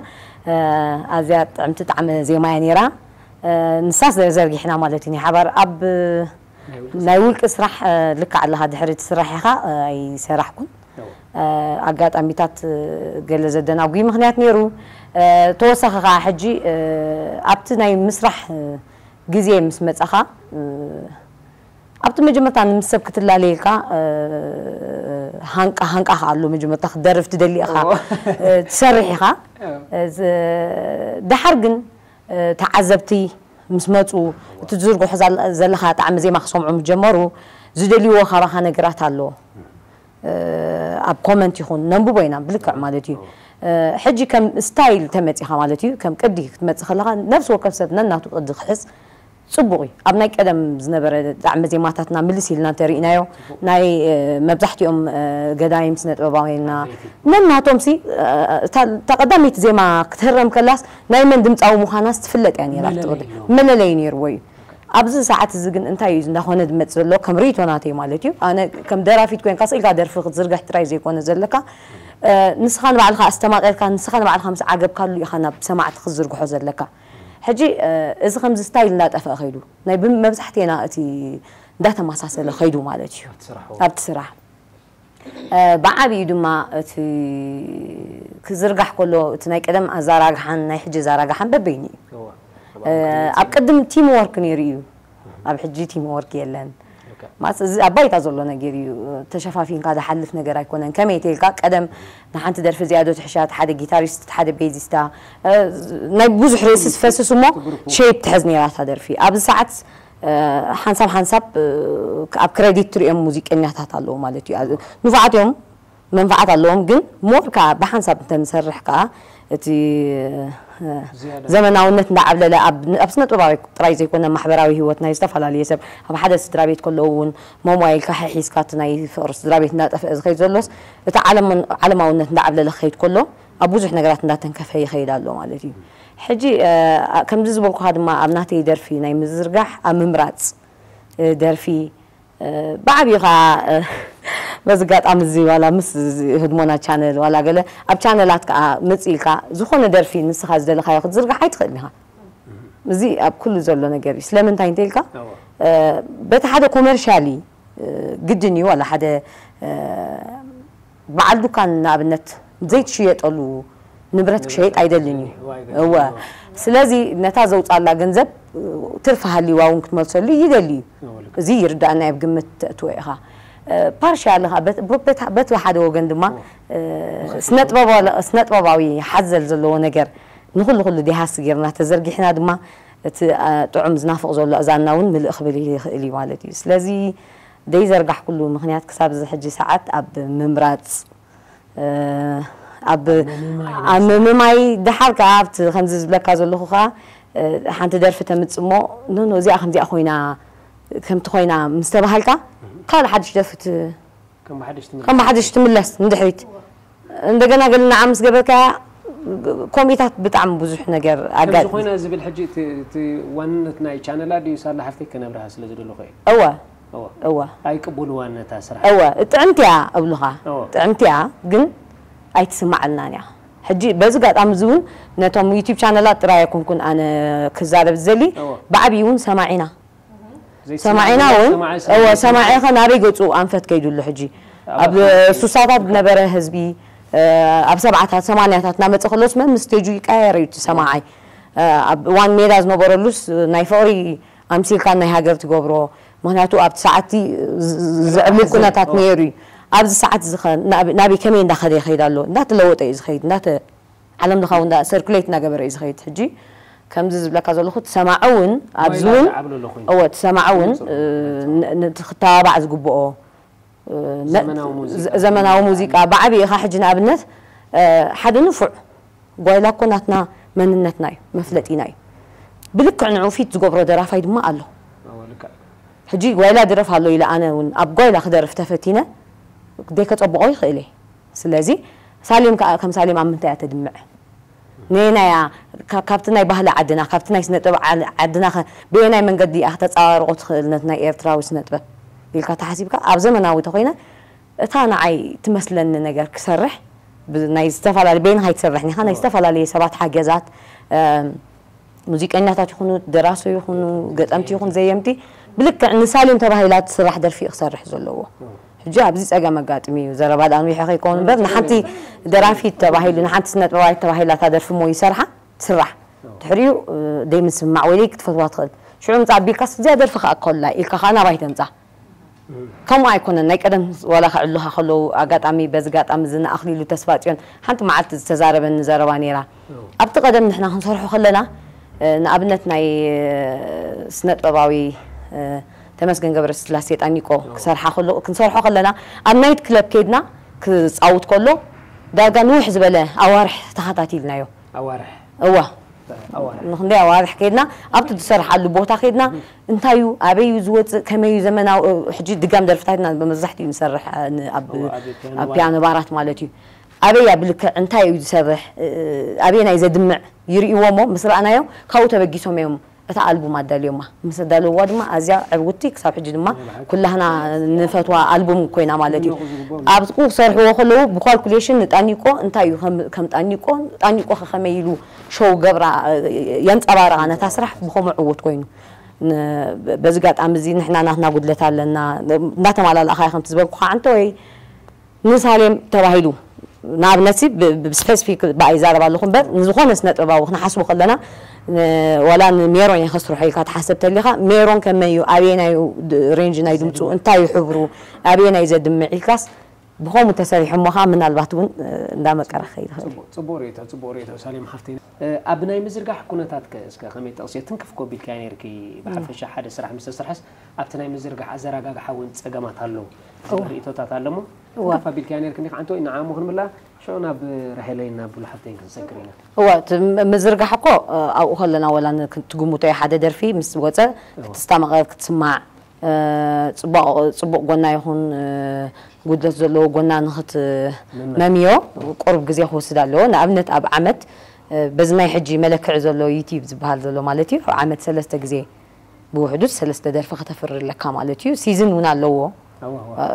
ኣዝያ ጥዕምቲ ጣዕመ ዜማ እያ ነይራ ንሳስ ዘርጊሕና ማለት እዩ ናይ ሓባር ኣብ ናይ ውልቂ ስራሕ ልክዕ ኣለኻ ድሕሪ እቲ ስራሕ ኢኻ ኣይሰራሕኩን ኣጋጣሚታት ገለ ዘደናጉይ ምክንያት ነይሩ ተወሳኺ ከዓ ሕጂ ኣብቲ ናይ ምስራሕ ግዜ ምስ መፃኻ ኣብቲ መጀመርታ ንምሰብ ክትላለየልካ ሃንቃ ሃንቃ ኣሎ መጀመርታ ክደርፍ ትደሊ ኢኻ ትሰርሕ ኢኻ ድሓር ግን ተዓዘብቲ ምስ መፁ እቲ ዝዝርግሖ ዘለኻ ጣዕሚ ዜማ ክሰምዑ ምስ ጀመሩ ዝደልይዎ ካባኻ ነገራት ኣሎ ኣብ ኮመንት ይኹን ነንብቦ ኢና ብልክዕ ማለት እዩ ሕጂ ከም ስታይል ተመፂኻ ማለት እዩ ከም ቅዲ ክትመፅእ ከለኻ ነፍሲ ወከፍ ሰብ ነናቱ ቅዲ ክሕዝ ጽቡቕ እዩ። ኣብ ናይ ቀደም ዝነበረ ጣዕመ ዜማታትና ምልስ ኢልና እንተሪእናዮ፣ ናይ፣ እ፣ መብዛሕትኦም፣ እ፣ ገዳይም ስነ ጥበባውያንና ነናቶም ሲ፣ እ፣ እታ እታ ቀዳመይቲ ዜማ ክትህረም ከላስ ናይ መን ድምጻዊ ምዃናስ ትፍለጥ እያ ነይራ። ኣብቲ መለለዪ ቅድሚ ኣለዎ። መለለዪ ነይርዎ እዩ። ኣብዚ ሰዓት እዚ ግን እንታይ እዩ እንዳኾነ ዝመጽእ ዘሎ ከም ርእይቶ ናተይ ማለት እዩ። ኣነ ከም ደራፊት ኮይንካ ስኢልካ ደርፊ ክትዝርግሕ ጥራይ ዘይኮነ ዘለካ፣ እ፣ ንስኻ ንባዕልኻ ኣስተማቒርካ፣ ንስኻ ንባዕልኻ ምስ ዓገብካሉ ኢኻ ናብ ሰማዕቲ ክትዝርግሖ ዘለካ። ሕጂ፣ እ፣ እዚ ከምዚ ስታይል እንዳጠፍአ ከይዱ፣ ናይ ብም-፣ መብዛሕቴና እቲ እንዳተመሳሰለ ከይዱ ማለት እዩ። ኣብቲ ስራሕ፣ እዎ። ኣብቲ ስራሕ። እ፣ ብዓቢኡ ድማ እቲ ክዝርጋሕ ከሎ፣ እቲ ናይ ቀደም ኣዛራግሓን ናይ ሕጂ ኣዛራግሓን በበይኑ እዩ። እዎ። እ፣ ኣብ ቅድም ቲም ወርክ ነይሩ እዩ። ኣብ ሕጂ ቲም ወርክ የለን። ልክዕ። ማለት እዚ ኣብ ባይታ ዘሎ ነገር እዩ። ተሸፋፊንካ ዝሓልፍ ነገር ኣይኮነን። ከመይ ተልካ ቀደም ንሓንቲ ደርፊ እዚኣ ዶ ትሕሻ፣ እቲ ሓደ ጊታሪስት፣ እቲ ሓደ ቤዚስታ፣ እ፣ ናይ ብዙሕ ርእሲ ትፈስስ እሞ ትግርፉ። ሼፕ ትሕዝ ነይራ እታ ደርፊ። ኣብዚ ሰዓት፣ እ፣ ሓንሳብ ሓንሳብ፣ እ፣ ኣብ ክሬዲት ትሪኦም ሙዚቀኛታት ኣለዉ ማለት እዩ። ኣ-፣ ንፉዓት እዮም፣ መንፍዓት ኣለዎም፣ ግን ሞር ከኣ ብሓንሳብ እንተንሰርሕ ከኣ እቲ፣ እ፣ ዝያዳ። ዘመናውነት እንዳዓብለለ ኣብ፣ ኣብ ስነ ጥበባዊ ጥራይ ዘይኮነ ማሕበራዊ ህይወት ናይ ዝተፈላለየ ሰብ ኣብ ሓደ ስድራ ቤት ከለዉ እውን ሞባይልካ ሒዝካ እቲ ናይ ፍቕሪ ስድራ ቤት እንዳጠፍአ ዝኸይድ ዘሎስ እቲ ዓለም-፣ ዓለማውነት እንዳዓብለለ ክኸይድ ከሎ ኣብ ብዙሕ ነገራት እንዳተንከፈ ይኸይድ ኣሎ ማለት እዩ። ሕጂ፣ እ፣ ከምዚ ዝበልኩኻ ድማ ኣብ ናተይ ደርፊ ናይ ምዝርጋሕ ኣብ ምምራጽ፣ እ፣ ደርፊ፣ እ፣ ብዓቢኡ ኸዓ፣ እ፣ በዚ ኣጋጣሚ እዚ ዋላ ምስ እዚ ህድሞና ቻነል ዋላ ገለ ኣብ ቻነላት ከኣ መጽእ ኢልካ ዝኾነ ደርፊ ንስኻ ዝደለኻዮ ክትዝርጋሕ ኣይትኽእልን ኢኻ። እዚ ኣብ ኩሉ ዘሎ ነገር እዩ። ስለምንታይ እንተ ኢልካ፣ እወ። እ፣ በቲ ሓደ ኮመርሻሊ፣ እ፣ ግድን እዩ ዋላ ሓደ፣ እ፣ በዓል ዱካን ንኣብነት ዘይትሽየጠሉ ንብረት ክሸይጥ ኣይደልን እዩ። እወ፣ ኣይደልን። እወ። እወ። ስለዚ ነታ ዘውጻላ ገንዘብ፣ እ፣ ትርፊ ሃልይዋ እውን ክትመልሰሉ ይደሊ እዩ። እወ፣ ልክ። እዚ ይርዳእና ኣብ ግምት ተእትዎ ኢኻ። እ፣ ፓርሻሊ ኸኣ በት-፣ በት-፣ በቲ ሓደ ወገን ድማ፣ እወ። እ፣ ስነጥበባዊ፣ ስነጥበባዊ ሓዘል ዘለዎ ነገር ንኹሉ ኩሉ ዲሃስ ጌርና ተዘርጊሕና ድማ እቲ፣ እ፣ ጥዑም ዝናፍቕ ዘሎ ኣእዛንና እውን ምልእ ክብል ይኽእል እዩ ማለት እዩ። ስለዚ ደይዘርጋሕኩሉ ምኽንያት ክሳብ እዚ ሕጂ ሰዓት ኣብ ምምራጽ፣ እ፣ ኣብ ምምማይ ኣብ ምምማይ፣ ደሓር ከኣ ኣብቲ ከምዚ ዝብለካ ዘለኹ ከኣ፣ እ፣ ሓንቲ ደርፊ ተምጽእ እሞ፣ ኖ፣ ኖ፣ እዚኣ ከምዚኣ ኮይና፣ ከምቲ ኮይና ምስ ተባሃልካ፣ ካልእ ሓድሽ ደርፊ ት-፣ ከም ብሓድሽ ትምለስ። ከም ብሓድሽ ትምለስ ንድሕሪት። እንደገና ገለ ንዓ ምስ ገበርካያ፣ ኮሚታት ብጣዕሚ ብዙሕ ነገር ከምዚ ኣጋጥም። ኮይና ዝብል ሕጂ እቲ፣ እቲ ዋንነት ናይ ቻነላ ድዩ ሳላ ሓፍተይ ከነብርሃ ስለ ዝደለኹ እየ። እወ። እወ። እወ። ኣይቅቡልዋን ነታ ስራሕ። እወ፣ ጥዕምቲ እያ እብሉኻ። እወ። ጥዕምቲ እያ፣ ግን ኣይትስማዓልናን እያ። ሕጂ በዚ ኣጋጣሚ እዚ እውን ነቶም ዩቲዩብ ቻነላት ጥራይ ኣይኮንኩን ኣነ ክዛረብ ዝደሊ፣ እወ። ብዓብዩ እውን ሰማዒና። ዘይትስማዕ ሰማዒና እውን፣ ሰማዒ እወ፣ ስለ ሰማዒ ኸ ናበይ ገጹ ኣንፈት ከይዱ ኣሎ ሕጂ? ኣብ ኣብ ኣፍሪቃ። ሱሳታት ዝነበረ ህዝቢ፣ እ፣ ኣብ ሰብዓታት፣ ሰማንያታት እናመጸ ከሎስ መን ስቴጁ ይቀያየር እዩ እቲ ሰማዓይ። እ፣ ኣብ እዋን ሜዳ ዝነበረሉስ ናይ ፍቕሪ ኣምሲልካ ናይ ሃገር ትገብሮ። ምኽንያቱ ኣብቲ ሰዓቲ ዝ-፣ ዝ-፣ ዘዕብልል ኩነታት ነይሩ እዩ። ኣብዚ ሰዓት እዚ ኸ ናብ-፣ ናበይ ከመይ እንዳኸደ ይኸይድ ኣሎ? እንዳተለወጠ እዩ ዝኸይድ። እንዳተ-፣ ዓለም ለኻዊ እንዳ ሰርኩሌት እናገበረ እዩ ዝኸይድ። ሕጂ ከምዚ ዝብለካ ዘለኹ ትሰማዑ እውን ኣብዚ ጓይላ እውን ዝዓብለሎ ኮይኑ። እወ፣ ትሰማዑ እውን፣ ንጹር። እ፣ ን-፣ ነቲ ክተባባዕ ዝግብኦ፣ እ፣ ነ-፣ ዘመናዊ ሙዚቃ። ዘ-፣ ዘመናዊ ሙዚቃ ብዓቢ ኢኻ። ሕጂ ንኣብነት፣ እ፣ ሓደ ንፉዕ ጓይላ እኮ ናትና መንነትና እዩ፣ መፍለጢና እዩ። ብልክዕ ንዑ ፊት ዝገብሮ ደራፋይ ድማ ኣሎ። እወ፣ ልክዕ። ሕጂ ጓይላ ድረፍ ኣሎ ኢለ ኣነ እውን ኣብ ጓይላ ክደርፍ ተፈቲነ ደይከጸብቖ ይኽእል እየ። ስለዚ ሳሌም ከኣ ከም ሳሌም ኣብ ምንታይ እያ ተድምዕ? ነየናይ እያ ካ-፣ ካብቲ ናይ ባህሊ ዓድና፣ ካብቲ ናይ ስነ ጥበብ ዓል-፣ ዓድና ኸ በየናይ መንገዲ እያ ክተጸባርቖ ትኽእል ነቲ ናይ ኤርትራዊ ስነ ጥበብ ኢልካ ተሓሲብካ ኣብ ዘመናዊ ተኾይነ እታ ንዓይ ትመስለኒ ነገር ክሰርሕ ብ-፣ ናይ ዝተፈላለዩ በይንኻ ኣይትሰርሕን ኢኻ፣ ናይ ዝተፈላለዩ ሰባት ሓገዛት፣ እም፣ ሙዚቀኛታት ይኹኑ፣ ደራሲ ይኹኑ፣ ገጠምቲ ይኹን ዘየምቲ፣ ብልክዕ ንሳሌም ተባሂላ ትስራሕ ደርፊ እዩ ክሰርሕ ዘለዎ። ሕጂ ኣብዚ ጸገም ኣጋጥሚ እዩ። ዘረባ ደኣ ንዊሐ ከይከውን እምበር፣ ንሓንቲ ደራፊት ተባሂሉ፣ ንሓንቲ ስነጥበባዊት ተባሂላ እታ ደርፊ እሞ ይሰርሓ፣ ትስራሕ። ድሕሪኡ፣ እ፣ ደይምስምማዕ ወይ ደይ ክትፈትዋ ትኽእል። ሽዑ ምጻእ ኣቢልካስ፣ እዚኣ ደርፊ ከኣ እኮ ኣላ ኢልካ ከኣ ናባይ ተምጻ። ከምኡ ኣይኮነን። ናይ ቀደም ዋላ ከዕሉኻ ከለዉ ኣጋጣሚ፣ በዚ ኣጋጣሚ እዚ ንኣኽሊሉ ተስፋጽዮን ሓንቲ መዓልቲ ዝተዛረበኒ ዘረባ ነይራ። ኣብቲ ቀደም ንሕና ክንሰርሖ ከለና፣ እ፣ ንኣብነት ናይ፣ እ፣ ስነ ጥበባዊ፣ እ፣ ተመስገን ገብረስላሴ ጣኒቆ ክሰርሓ ከሎ፣ ክንሰርሖ ከለና ኣብ ናይት ክለብ ከይድና ክጻውት ከሎ ዳርጋ ንውሕ ዝበለ ኣዋርሕ ተኸታቲልናዮ። ኣዋርሕ። እዋ። ንክንደይ ኣዋርሕ ከይድና ኣብቲ ዝሰርሓሉ ቦታ ከይድና እንታይ እዩ ኣበይ እዩ ዝወፅእ ከመይ እዩ ዘመናዊ ሕጂ ድጋም ደርፍታትና መብዛሕትኡ ንሰርሕ ኣብ ፒያኖ ባራት ማለት እዩ ኣበይ ኣብ ልክዕ እንታይ እዩ ዝሰርሕ ኣበየናይ ዘድምዕ ይርእዎ እሞ ምስ ረኣናዮ ካብኡ ተበጊሶም እዮም እታ ኣልቡም ኣዳልዮማ ምስ ኣዳለውዋ ድማ ኣዝያ ዕውቲ ክሳብ ሕጂ ድማ ኩላህና ንፈትዋ ኣልቡም ኮይና ማለት እዩ ኣብኡ ክሰርሕዎ ከለዉ ብኳልኩሌሽን ንጣኒቆ እንታይ እዩ ከም ጣኒቆ ጣኒቆ ከመይ ኢሉ ሸው ገብራ የንፀባረቓ ነታ ስራሕ ብኸምኡ ዕውት ኮይኑ በዚ ጋጣሚ እዚ ንሕና ናትና ጉድለት ኣለና እንዳተማላለእኻ ከምቲ ዝበልኩ ከዓ እንተ ወይ ንሳሌም ተባሂሉ ንኣብነት ብስፔሲፊክ ብኣ ይዛረብ ኣለኹ እምበር ንዝኾነ ስነ ጥበባዊ ክንሓስቡ ከለና ዋላ ንሜሮን እየ ከስርሖ ኢልካ ትሓሰብ ተሊኻ ሜሮን ከመይ እዩ ኣበየናይ ሬንጅ ናይ ድምፁ እንታይ እዩ ሕብሩ ኣበየናይ ዘድምዕ ኢልካስ ብኸምኡ ተሰሪሑ እሞ ከዓ ምናልባት እውን እንዳመቀረ ክኸይድ ይኽእል እዩ። ጽቡቕ ጽቡቕ ርእይቶ ጽቡቕ ርእይቶ ሳሌም ሓፍተይ። ኣብ ናይ ምዝርጋሕ ኩነታት ከ እስከ ከመይ ጠቕስዮ ትንክፍ ኮ ቢልካዮ ነርኪ ብሓፈሻ ሓደ ስራሕ ምስ ተሰርሐስ ኣብቲ ናይ ምዝርጋሕ ኣዘራጋግሓ እውን ጸገማት ኣሎ ዝብል ርእይቶታት ኣሎ እሞ ትንክፍ ኣቢልካዮ ነርኪ እንዲኻ ዓንቶ ንዓ እሞ ክንምላ ሽዑ ናብ ራሄለይ ናብ ብሉ ሓፍተይን ክንሰግር ኢና። እወ እቲ ምዝርጋሕ እኮ ኣብኡ ከለና ወላ ትግምቶ ሓደ ደርፊ ምስ ወፀ ክትስታመቐ ክትስማዕ ፅቡቕ ጎና ይኹን ጉድለት ዘለዎ ጎና ንኽትመምዮ ቁሩብ ግዜ ክወስድ ኣለዎ። ንኣብነት ኣብ ዓመት በዚ ናይ ሕጂ መለክዒ ዘሎ ዩቲዩብ ዝበሃል ዘሎ ማለት እዩ ኣብ ዓመት ሰለስተ ግዜ ብውሕዱ ሰለስተ ደርፊ ከተፍሪ ኣለካ ማለት እዩ። ሲዝን እውን ኣለዎ።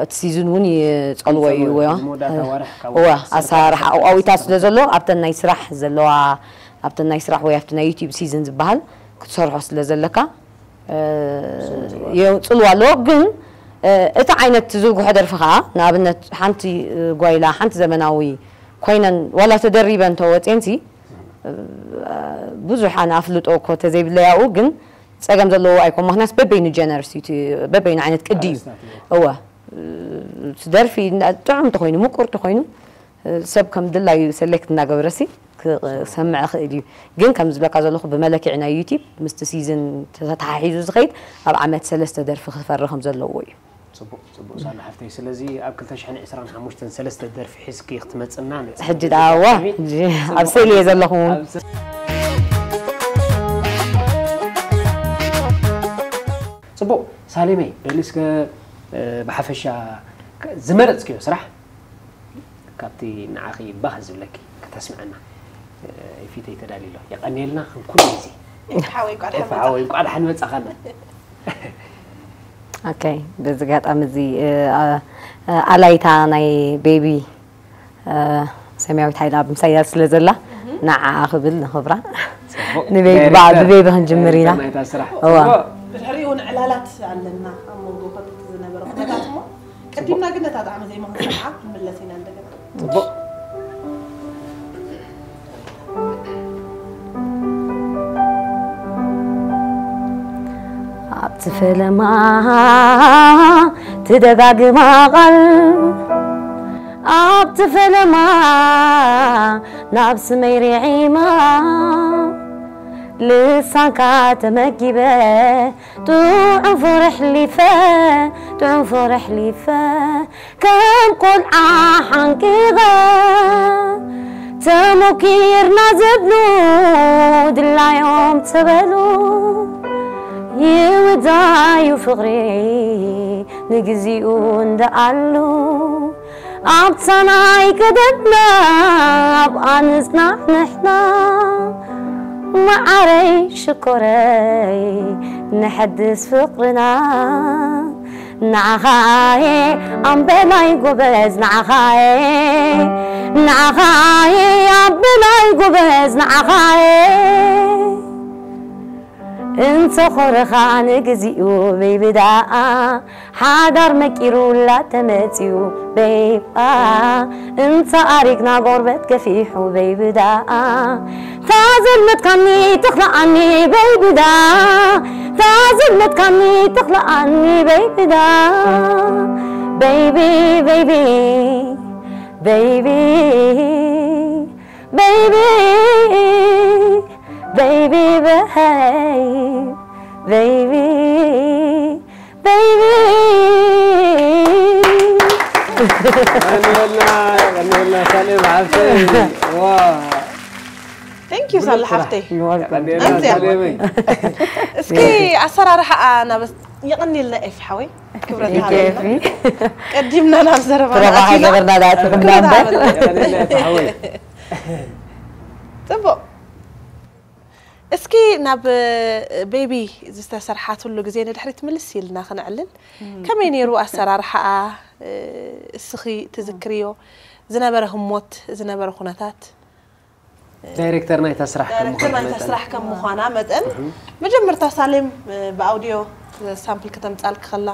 እቲ ሲዝን እውን ይፀልዎ እዩ። እወ ኣሰራርሓ ኣዊታት ስለ ዘሎ ኣብተን ናይ ስራሕ ዘለዋ ኣብተን ናይ ስራሕ ወይ ኣብቲ ናይ ዩቲዩብ ሲዝን ዝበሃል ክትሰርሖ ስለ ዘለካ የውፅልዋ ኣለዎ ግን እቲ ዓይነት ዝርግሖ ደርፊ ከዓ ንኣብነት ሓንቲ ጓይላ ሓንቲ ዘመናዊ ኮይነን ዋላ ተደሪበን ተወፅየንሲ ብዙሕ ኣነ ኣፍልጦ እኮ ተዘይብለያኡ ግን ፀገም ዘለዎ ኣይኮን ምክንያት በበይኑ ጀነርስ በበይኑ ዓይነት ቅዲ እዩ እወ ደርፊ ጥዑም ተኮይኑ ምቁር ተኮይኑ ሰብ ከም ድላዩ ሰሌክት እናገበረሲ ክሰምዕ ክእል እዩ ግን ከም ዝብለካ ዘለኹ ብመለክዒ ናይ ዩቲብ ምስቲ ሲዝን ተተሓሒዙ ዝኸይድ ኣብ ዓመት ሰለስተ ደርፊ ክፈሪ ከም ዘለዎ እዩ ጽቡቅ ጽቡቅ ሳላ ሓፍተይ ስለዚ ኣብ ክልተ ሽሕን ዕስራን ሓሙሽተን ሰለስተ ደርፊ ሒዝኪ ክትመጽና ሕጂ ዳዋ ኣብ ስእሊ እየ ዘለኹ ጽቡቅ ሳሌመይ በሊ እስከ ብሓፈሻ ዝመረጽክዮ ስራሕ ካብቲ ንዓኺ ባህ ዝብለኪ ከተስምዐና ፊተይ ተዳልዩ ኣሎ። የቐንየልና ከም ኩሉ ግዜ። ኤፋ ሓወይ እንቋዕ ደሓን መጻኻ። ሓወይ እንቋዕ ደሓን መጻኻና። ኦኬ በዚ ኣጋጣሚ እዚ ኣላይታ ናይ ቤቢ ሰማያዊት ሓይለኣብ ምሳይ ስለ ዘላ ንዓኣ ክብል ንኽብራ ንቤቢ በዓል ብቤቢ ክንጅምር ኢና። ናይታ ስራሕ። እዋ። ጽቡቕ። ብድሕሪኡ እውን ዕላላት ኣለና ኣብ መንጎ ከምቲ ዝነበረ ኩነታት እሞ ቀዲምና ግን ነታ ጣዕሚ ዜማ ክንሰምዓ ክንምለስ ኢና እንደገና። ጽቡቕ። ኣብቲ ፈለማ ትደጋግማ ቓል ኣብቲ ፈለማ ናብ ስመይ ርዒማ ልሳንካ ተመጊበ ጥዑም ፍቕሪ ኣሕሊፈ ጥዑም ፍቕሪ ኣሕሊፈ ከም ቆልዓ ሓንቂቐ ተሞኪርና ዝብሉ ድላዮም ተበሉ ይውዳዩ ፍቕሪ ንግዚኡ እንደኣሉ ኣብታ ናይ ቀደምና ኣብኣ ንጽናዕ ንሕና መዓረይ ሽኮረይ ንሐድስ ፍቕርና ንዓኻየ ኣምበላይ ጎበዝ ንዓኻየ ንዓኻየ ኣምበላይ ጎበዝ ንዓኻየ እንተ ኾረኻ ንግዚኡ በይቢ ደኣ ሓዳር መቂሩ ላተ መጺኡ በይባ እንተ ኣሪግና ጎርበት ገፊሑ በይቢ ደኣ ታዘልመትካኒ ተኽለኣኒ በይቢ ደኣ ታዘልመትካኒ ተኽለኣኒ በይቢ ደኣ በይቢ በይቢ በይቢ በይቢ በይቢ በይቢ በይቢ በይቢ ቀንወልና ቀንወልና ሳሌም ሓፍተይ ዋ Thank you ሳላ ሓፍተይ። You're welcome. ቀንዴና ኣንዚያ። ሰለመይ። እስኪ ኣሰራርሓኣ ናብ የቐንየልና ኤፍ ሓወይ ክብረት ሃበልና። Thank you. ቀዲምና ናብ ዘረባ ተባባዕ ናትና። ገበርና ዳኣቲ ክብረት ክንዳንበ ሃበልና። ቀንዴና ሓወይ። ጽቡቕ። እስኪ ናብ ቤቢ ዝተሰርሓትሉ ግዜ ንድሕሪት ምልስ ኢልና ክንዕልል። ከመይ ነይሩ ኣሰራርሓኣ? እስኺ ትዝክርዮ ዝነበረ ህሞት ዝነበረ ኩነታት? ዳይሬክተር ናይታ ስራሕ ከም ዳይሬክተር ምዃኑ ናይታ መጠን። ስራሕ ከም ምዃና መጠን መጀመርታ ሳሌም ብኣውዲዮ ሳምፕል ከተምጻልኪ ከላ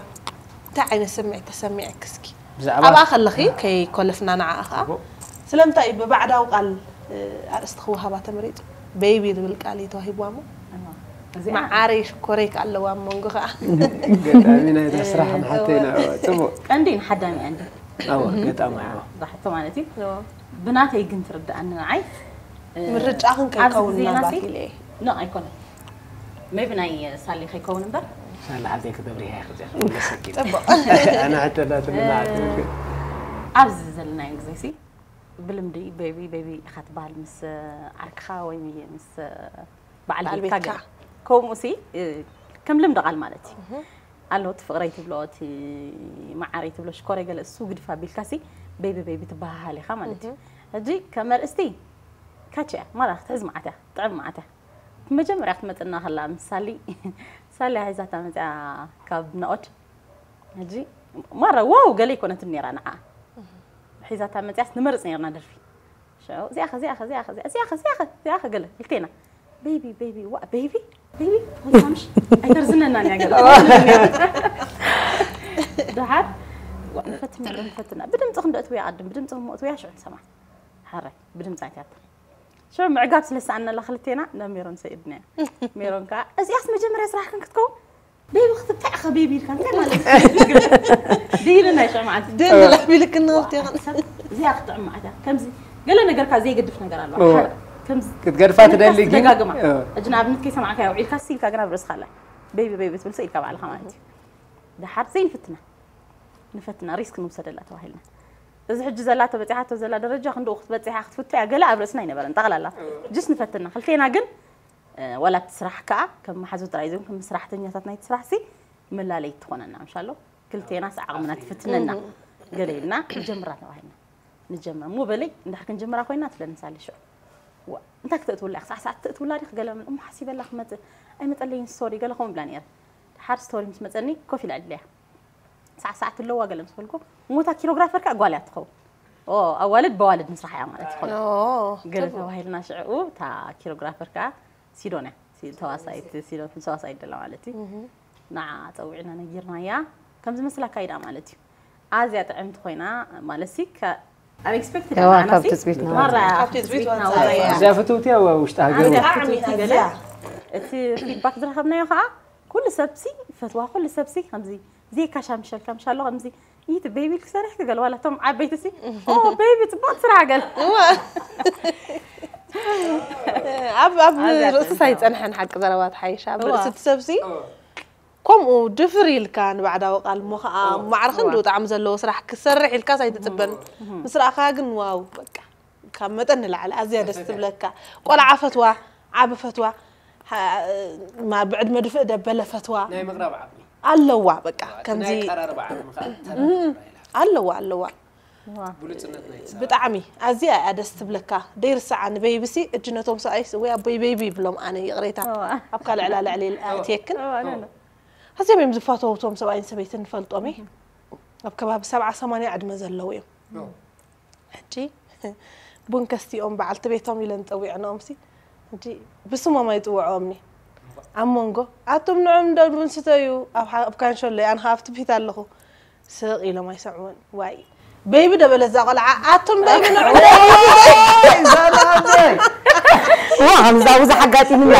እንታይ ዓይነት ስምዒት ተሰሚዐኪ እስኪ? ብዛዕባ ኣብኣ ከለኺ ከይኮለፍና ንዓኣ ኸዓ እዎ። ስለምንታይ እዩ ብባዕዳዊ ቃል ኣርእስቲ ክወሃባ ተመሪጹ? ቤቢ ዝብል ቃል እዩ ተዋሂብዋ እሞ እዚኣ መዓረይ ሽኮረይ ከ ኣለዋ ኣብ መንጎ ኸዓ ገጣሚ ናይታ ስራሕ ንሓተይና ጽቡቕ ቀንዲ ንሓዳሚ ኣንዲ ኣዎ ገጣሚ ኣዎ ዝሓቶ ማለት እዩ። ብናተይ ግን ትርድኣኒ ንዓይ ምርጫኽን ኣብዚ ከይከውን ግዜ ናባኺ ናተይ ኢለ እየ። ኖ ኣይኮነን። ሜቢ ናይ ሳሊ ከይከውን እምበር ሳላ ሓተይ ክተብሪሃ ክዚኣ ክምለሰኪ ጽቡቕ ኣነ ሕተላ ትምናዓት ኣብዚ ዘለናዮ ግዜ ሲ ብልምዲ ቤቢ ቤቢ ኢኻ ትበሃል ምስ ዓርክኻ ወይ ምስ በዓል በዓል ቤትካ ቤትካ። ገለ። ከምኡ ሲ ከም ልምዲ ቃል ማለት እዩ። ኣሎ እቲ ፍቕረይ ትብሎ እቲ መዓረይ ትብሎ ሽኮረይ ገለ እሱ ግድፍ ኣቢልካ ሲ ቤቢ ቤቢ ትበሃሃል ኢኻ ማለት እዩ። ሕጂ ከም ኣርእስቲ ካቸ እያ ማራ ክትሕዝ መዓት እያ ትጥዕም መዓት እያ። መጀመርያ ክትመፅና ከላ ምስ ሳሊ ሳሊ ሒዛታ መፅያ ካብ ናኦድ ሕጂ ማራ ዋው ገለ ይኮነትን ነይራ ንዓ ሒዛታ መፅያስ ንመርፅ ነርና ደርፊ ሽዑ እዚኣኸ እዚኣኸ እዚኣኸ እዚኣኸ እዚኣኸ እዚኣኸ እዚኣኸ ገለ ክልቴና ቤቢ ቤቢ ዋ ቤቢ ቤቢ ወንሳምሽ ኣይተርዝነና እያ ገለ ድሓር ዋ፣ ንፈትና ዶ ንፈትና ብድምፂ ክንዶ እትውያ ቀድም ብድምፂ ክሞ እትውያ ሽዑ ንሰማ ሓራይ ብድምፂ ኣይትያታ ሽዑ ምዕጋብ ስለ ዝሰኣነላ ክልቴና ናብ ሜሮን ሰኢድናያ ሜሮን ከዓ እዚኣስ መጀመርያ ስራሕክን ክትከውን ቤቢ ክትብታዕ ኢኻ ቤቢ ኢልካ እንታይ ማለት እዩ? ድይልና ይሸማዓት ድንግል ኣቢልክኒ ክልቴኽን ሰብ እዚኣ ክትጥዕም ማዕታ ከምዚ ገለ ነገርካ ዘይገድፍ ነገር ኣለዋ እወ። ሓደ ከምዚ ክትገድፋ ትደሊ ግን ትደጋግማ እወ። እጅ ንኣብነት ከይሰማዕካዮ ውዒልካ ሲ ኢልካ ግና ብርእስኻ ኣላ ቤቢ ቤቢ ትብል ሰ ኢልካ ባዕልኻ ማለት እዩ ድሓር ዘይንፍትና ንፈትና ሪስክ ንውሰደላ ተባሂልና እዚ ሕጂ ዘላቶ በፂሓቶ ዘላ ደረጃ ክንድኡ ክትበፅሕ ክትፍቶ እያ ገለ ኣብ ርእስና ኣይነበረን ጠቕላላ ጅስ ንፈትና ክልቴና ግን እ፣ ዋላ እቲ ስራሕ ከዓ ከም መሓዙ ጥራይ ዘይኮን ከም ሰራሕተኛታት ናይቲ ስራሕ ሲ መላለይ ትኾነና ምሻሎ ክልቴናስ ዓቕምና ትፍትነና ገለ ኢልና ንጀምራ ተባሂልና ንጀምር እሞ በለይ እንድሕር ክንጅምራ ኮይና ትብለኒ ሳሊ ሽዑ ዋ እንታይ ክተእትውላ ኢኻ ሳዕ ሳዕ ትእትውላ ዲኽ ገለ እሞ ሓሲበላ ክመፅእ ኣይመፀለይን ስቶሪ ገለ ከምኡ ብላ ነይረ ድሓር ስቶሪ ምስ መፀኒ ኮፍ ኢላ ዕድለያ ሳዕ ሳዕ ትለዋ ገለ ምስ በልኩ ሞታ ኪሮግራፈር ከዓ ጓል እያ ትኸውን ኦ ኣዋልድ በዋልድ ምስራሕ እያ ማለት ይኾነ ገለ ተባሂልና ሽዕኡ እታ ኪሮግራፈር ከዓ ሲዶን እያ ሲ- ተዋሳኢት ሲዶን ተዋሳኢት ደላ ማለት እዩ ንዓ ፀዊዕና ነጊርናያ ከም ዝመስል ኣካይዳ ማለት እዩ ኣዝያ ጥዕምቲ ኮይና ማለት ሲ unexpected ያዋ ካብ ትፅቢትና ወፃኢ። ካብ ትፅቢት ወፃኢ እያ። እዚኣ ፍትውቲ ኣብ ውሽጢ ሃገር ኣዝያ ብጣዕሚ ፍትውቲ ገለ ኣዝያ። እቲ ፊድባክ ዝረኸብናዮ ከዓ ኩሉ ሰብሲ ይፈትዋ ኩሉ ሰብሲ ከምዚ ዘይካሻ ምሸልካ ምሻሎ ከምዚ ይት ቤቢ ክሰርሕ ክገል ዋላ እቶም ዓበይቲ ሲ ኦ ቤቢ ፅቡቅ ስራሕ ገል ኣብ ኣብ ኣብያ ርእስስ ጥዕምቲ ኣይፀንሐን ሓቂ ዘረባ ተሓይሻ ኣብ እዋ። ርእሲ እቲ ሰብሲ ከምኡ ድፍር ኢልካ ንባዕዳዊ ቃል እሞ ከዓ ማዕረ ክንዲ ጣዕሚ ዘለዎ ስራሕ ክሰርሕ ኢልካስ ኣይትፅበን ምስ ረኣኻ ግን ዋው በቃ ካብ መጠን ንላዕሊ ኣዝያ ደስ ትብለካ ቆልዓ ፈትዋ ዓቢ ፈትዋ ማ ብዕድመ ድፍእ ደበለ ፈትዋ ናይ ምቕራብ ዓቕሚ ኣለዋ በቃ እቲ ከምዚ ናይ ቀራርባ ዓቕሚ ከዓ ኣለዋ ኣለዋ ብሉፅነት ናይ ሰብ ብጣዕሚ ኣዝያ እያ ደስ ትብለካ ደይርስዓ ንበይብሲ እጅ ነቶም ሰብኣይስ ወይ ኣቦይ በይቢ ይብሎም ኣነ ይቕሬታ ኣብ ካልዕ ላልዕሊ ኣእትየክን ኣዝዮም እዮም ዝፋተዉ እቶም ሰብኣይን ሰበይትን ንፈልጦም እዩ ኣብ ከባቢ ሰብዓ ሰማንያ ዕድመ ዘለዉ እዮም ሕጂ ቡን ከስቲኦም በዓልቲ ቤቶም ኢለን ፀዊዐንኦም ሲ ሕጂ ብስሞም ኣይፅውዐኦምኒ ኣብ መንጎ ኣቱም ንዑም ደብሉን ስተዩ ኣብ ካንሸሎ ኣነ ኣብቲ ፊት ኣለኹ ስቕ ኢሎም ኣይሰምዑን ዋይ በይቢ ደበለት እዛ ቆልዓ ኣቱም በይቢ ንዑም ዋ ከምዛ ብዙሕ ኣጋጢምና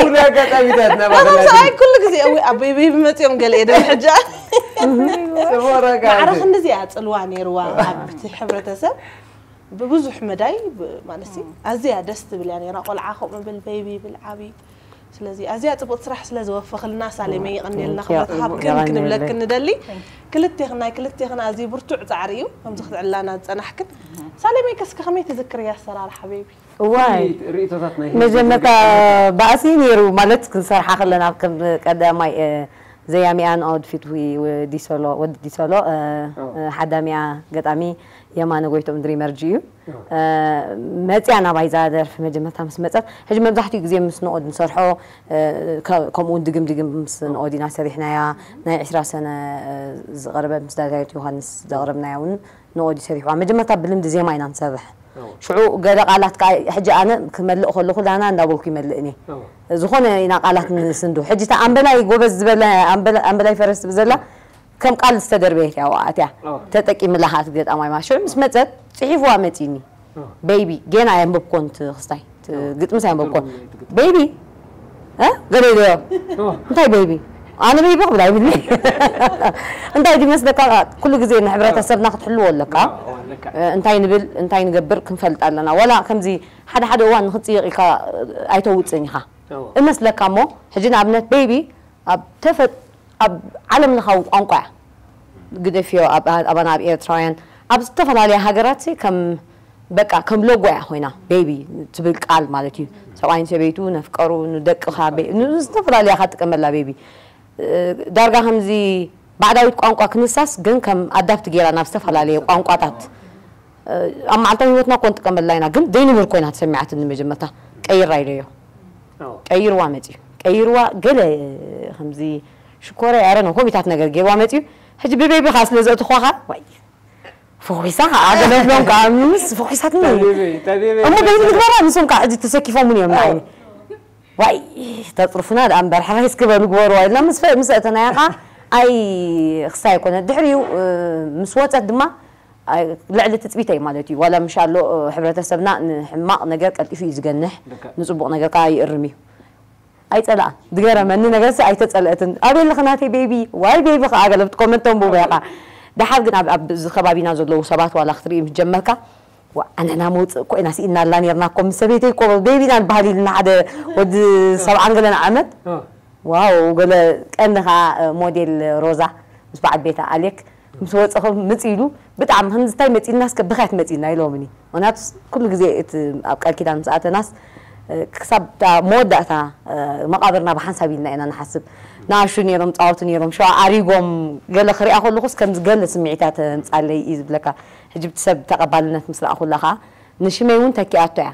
ኩሉ ኣጋጣሚታት ናባኸላ ሰብኣይ ኩሉ ግዜ እዊ ኣብ በይቢ መፅኦም ገለ እየ ደብል ሕጂ ጽቡቅ ረጋ ማዕረ ክንዲዚኣ ጽልዋ ነይርዋ ኣብቲ ሕብረተሰብ ብብዙሕ መዳይ ማለት ኣዝያ ደስ ትብል እያ ነራ ቆልዓ ከምኡ ብል በይቢ ይብል ዓብይ ስለዚ ኣዝያ ጽቡቅ ስራሕ ስለ ዝወፈኽልና ሳሌመ ይቐንየልና ክብረት ሃብክን ክንብለክን ንደሊ ክልቴኽን ናይ ክልቴኽን ኣዝዩ ብርቱዕ ጻዕሪ እዩ ከምዚ ክትዕላና ዝጸናሕክን። ሳሌመይ ከስከ ከመይ ትዝክርያ ኣሰራርሓ ቤቢ? እዋይ ርእይቶታት ናይ መጀመርታ ባእሲ ነይሩ ማለት ክንሰርሓ ከለና ከም ቀዳማይ ዘያሚኣን ኣውድፊት ዲሶሎ ወዲ ዲሶሎ ሓዳሚኣ ገጣሚ የማነ ጎይቶም ድሪመርጂ እዩ። መፅያ ናባይ እዛ ደርፊ መጀመርታ ምስ መፀት ሕጂ መብዛሕትኡ ግዜ ምስ ንኦድ ንሰርሖ ከምኡ እውን ድግም ድግም ምስ ንኦድ ኢና ሰሪሕናያ። ናይ ዕስራ ሰነ ዝቐረበ ምስ ዳግማዊት ዮሃንስ ዘቕረብናያ እውን ንኦድ እዩ ሰሪሕዋ። መጀመርታ ብልምዲ ዜማ ኢና ንሰርሕ። ሽዑ ገለ ቃላት ከዓ ሕጂ ኣነ ክመልእ ከለኹ ላና እንዳበልኩ ይመልእ እኔ ዝኾነ ኢና ቃላት ንስንዱ። ሕጂ እታ ኣምበላይ ጎበዝ ዝበለ ኣምበላይ ፈረስ ትብል ዘላ ከም ቃል ዝተደርበየት እያ ወኣትያ ተጠቂምላ ከኣ ትገጣማይ ማለት ሽዑ ምስ መፀት ፅሒፍዋ መፂኒ ቤይቢ ጌና ኣየንበብኮን ክስታይ ግጥምስ ኣየንበብኮን ቤይቢ ገለ ኢለዮ እንታይ ቤይቢ ኣነ ቤይቢ ክብል ኣይብልኒ እንታይ ድመስለካ ኩሉ ግዜ ንሕብረተሰብና ክትሕልዎ ኣለካ እንታይ ንብል እንታይ ንገብር ክንፈልጥ ኣለና ወላ ከምዚ ሓደ ሓደ እዋን ንክፅይቕ ኢልካ ኣይተውፅን ኢኻ እመስለካ እሞ ሕጂ ንኣብነት ቤይቢ ኣብ ተፈጥ ኣብ ዓለም ለኻዊ ቋንቋ እያ ግደፍዮ ኣባና ኣብ ኤርትራውያን ኣብ ዝተፈላለያ ሃገራት ከም በቃ ከም ሎጎ እያ ኮይና ቤቢ ትብል ቃል ማለት እዩ ሰብኣይን ሰበይቱ ነፍቀሩ ንደቅኻ ዝተፈላለያ ካ ትጥቀመላ ቤቢ ዳርጋ ከምዚ ባዕዳዊት ቋንቋ ክንሳስ ግን ከም ኣዳፕት ገይራ ናብ ዝተፈላለየ ቋንቋታት ኣብ መዓልታዊ ህይወትና እኮ ንጥቀመላ ኢና ግን ደይንብር ኮይና ተሰሚዓትኒ መጀመርታ ቀይራ ኢለዮ ቀይርዋ መፅዩ ቀይርዋ ገለ ከምዚ ሽኮረ ያረ ነው ኮሚታት ነገር ገይርዋ መፅዩ ሕጂ ብቤቢ ካ ስለ ዘእትኳኻ ዋይ ፎኺሳ ከዓ ገለብሎም ከዓ ምስ ፎኺሳትኒ እሞ ቤቢ ምግባራ ንሶም ከዓ ሕጂ ተሰኪፎምን እዮም ንዓይኒ ዋይ ተፅርፉና ደኣ እምበር ሕራይ እስክበሉ ግበርዋ ኢልና ምስ ምስ ኣእተናያ ከዓ ኣይ ክሳይ ኣይኮነ ድሕሪኡ ምስ ወፀት ድማ ልዕሊ ትፅቢተይ ማለት እዩ ዋላ ምሽ ኣሎ ሕብረተሰብና ንሕማቕ ነገር ቀልጢፉ እዩ ዝገንሕ ንፅቡቕ ነገር ከዓ ይእርም እዩ ኣይፀላኣን ዝገረመኒ ነገርሲ ኣይተፀልአትን ኣበይ ኣለኺ ናተይ ቤቢ ዋይ ቤቢ ከዓ ገለ ብቲ ኮመንት ተንብቦ ኢኻ ደሓር ግን ኣብዚ ከባቢና ዘለዉ ሰባት ዋላ ክትርኢ ምስ ጀመርካ ኣንሕና መውፅእ እኮ ኢና ስኢና ኣላ ነርና እኮ ምስ ሰበይተይ እኮ ቤቢ ኢና ንበሃል ኢልና ሓደ ወዲ ሰብዓን ገለን ዓመት ዋው ገለ ቀንዲ ከዓ ሞዴል ሮዛ ምስ በዓል ቤታ ኣሌክ ምስ ወፀኹ ምፅ ኢሉ ብጣዕሚ ከምዚ እንታይ መፂልና እስከ ብኽያት መፂልና ኢሎምኒ ምክንያቱ ኩሉ ግዜ እቲ ኣብ ቃል ኪዳን ምስ ኣተናስ ክሳብ መወዳእታ መቃብርና ብሓንሳብ ኢልና ኢና ንሓስብ ንኣሹ ነይሮም ፃወቱ ነይሮም ሸዋ ኣሪጎም ገለ ክሪኣ ከለኹስ ከምዚ ገለ ስምዒታት ምፃለይ እዩ ዝብለካ ሕጂ ብቲ ሰብ ተቐባልነት ምስ ረኣኹላ ከዓ ንሽመይ እውን ተኪኣቶ እያ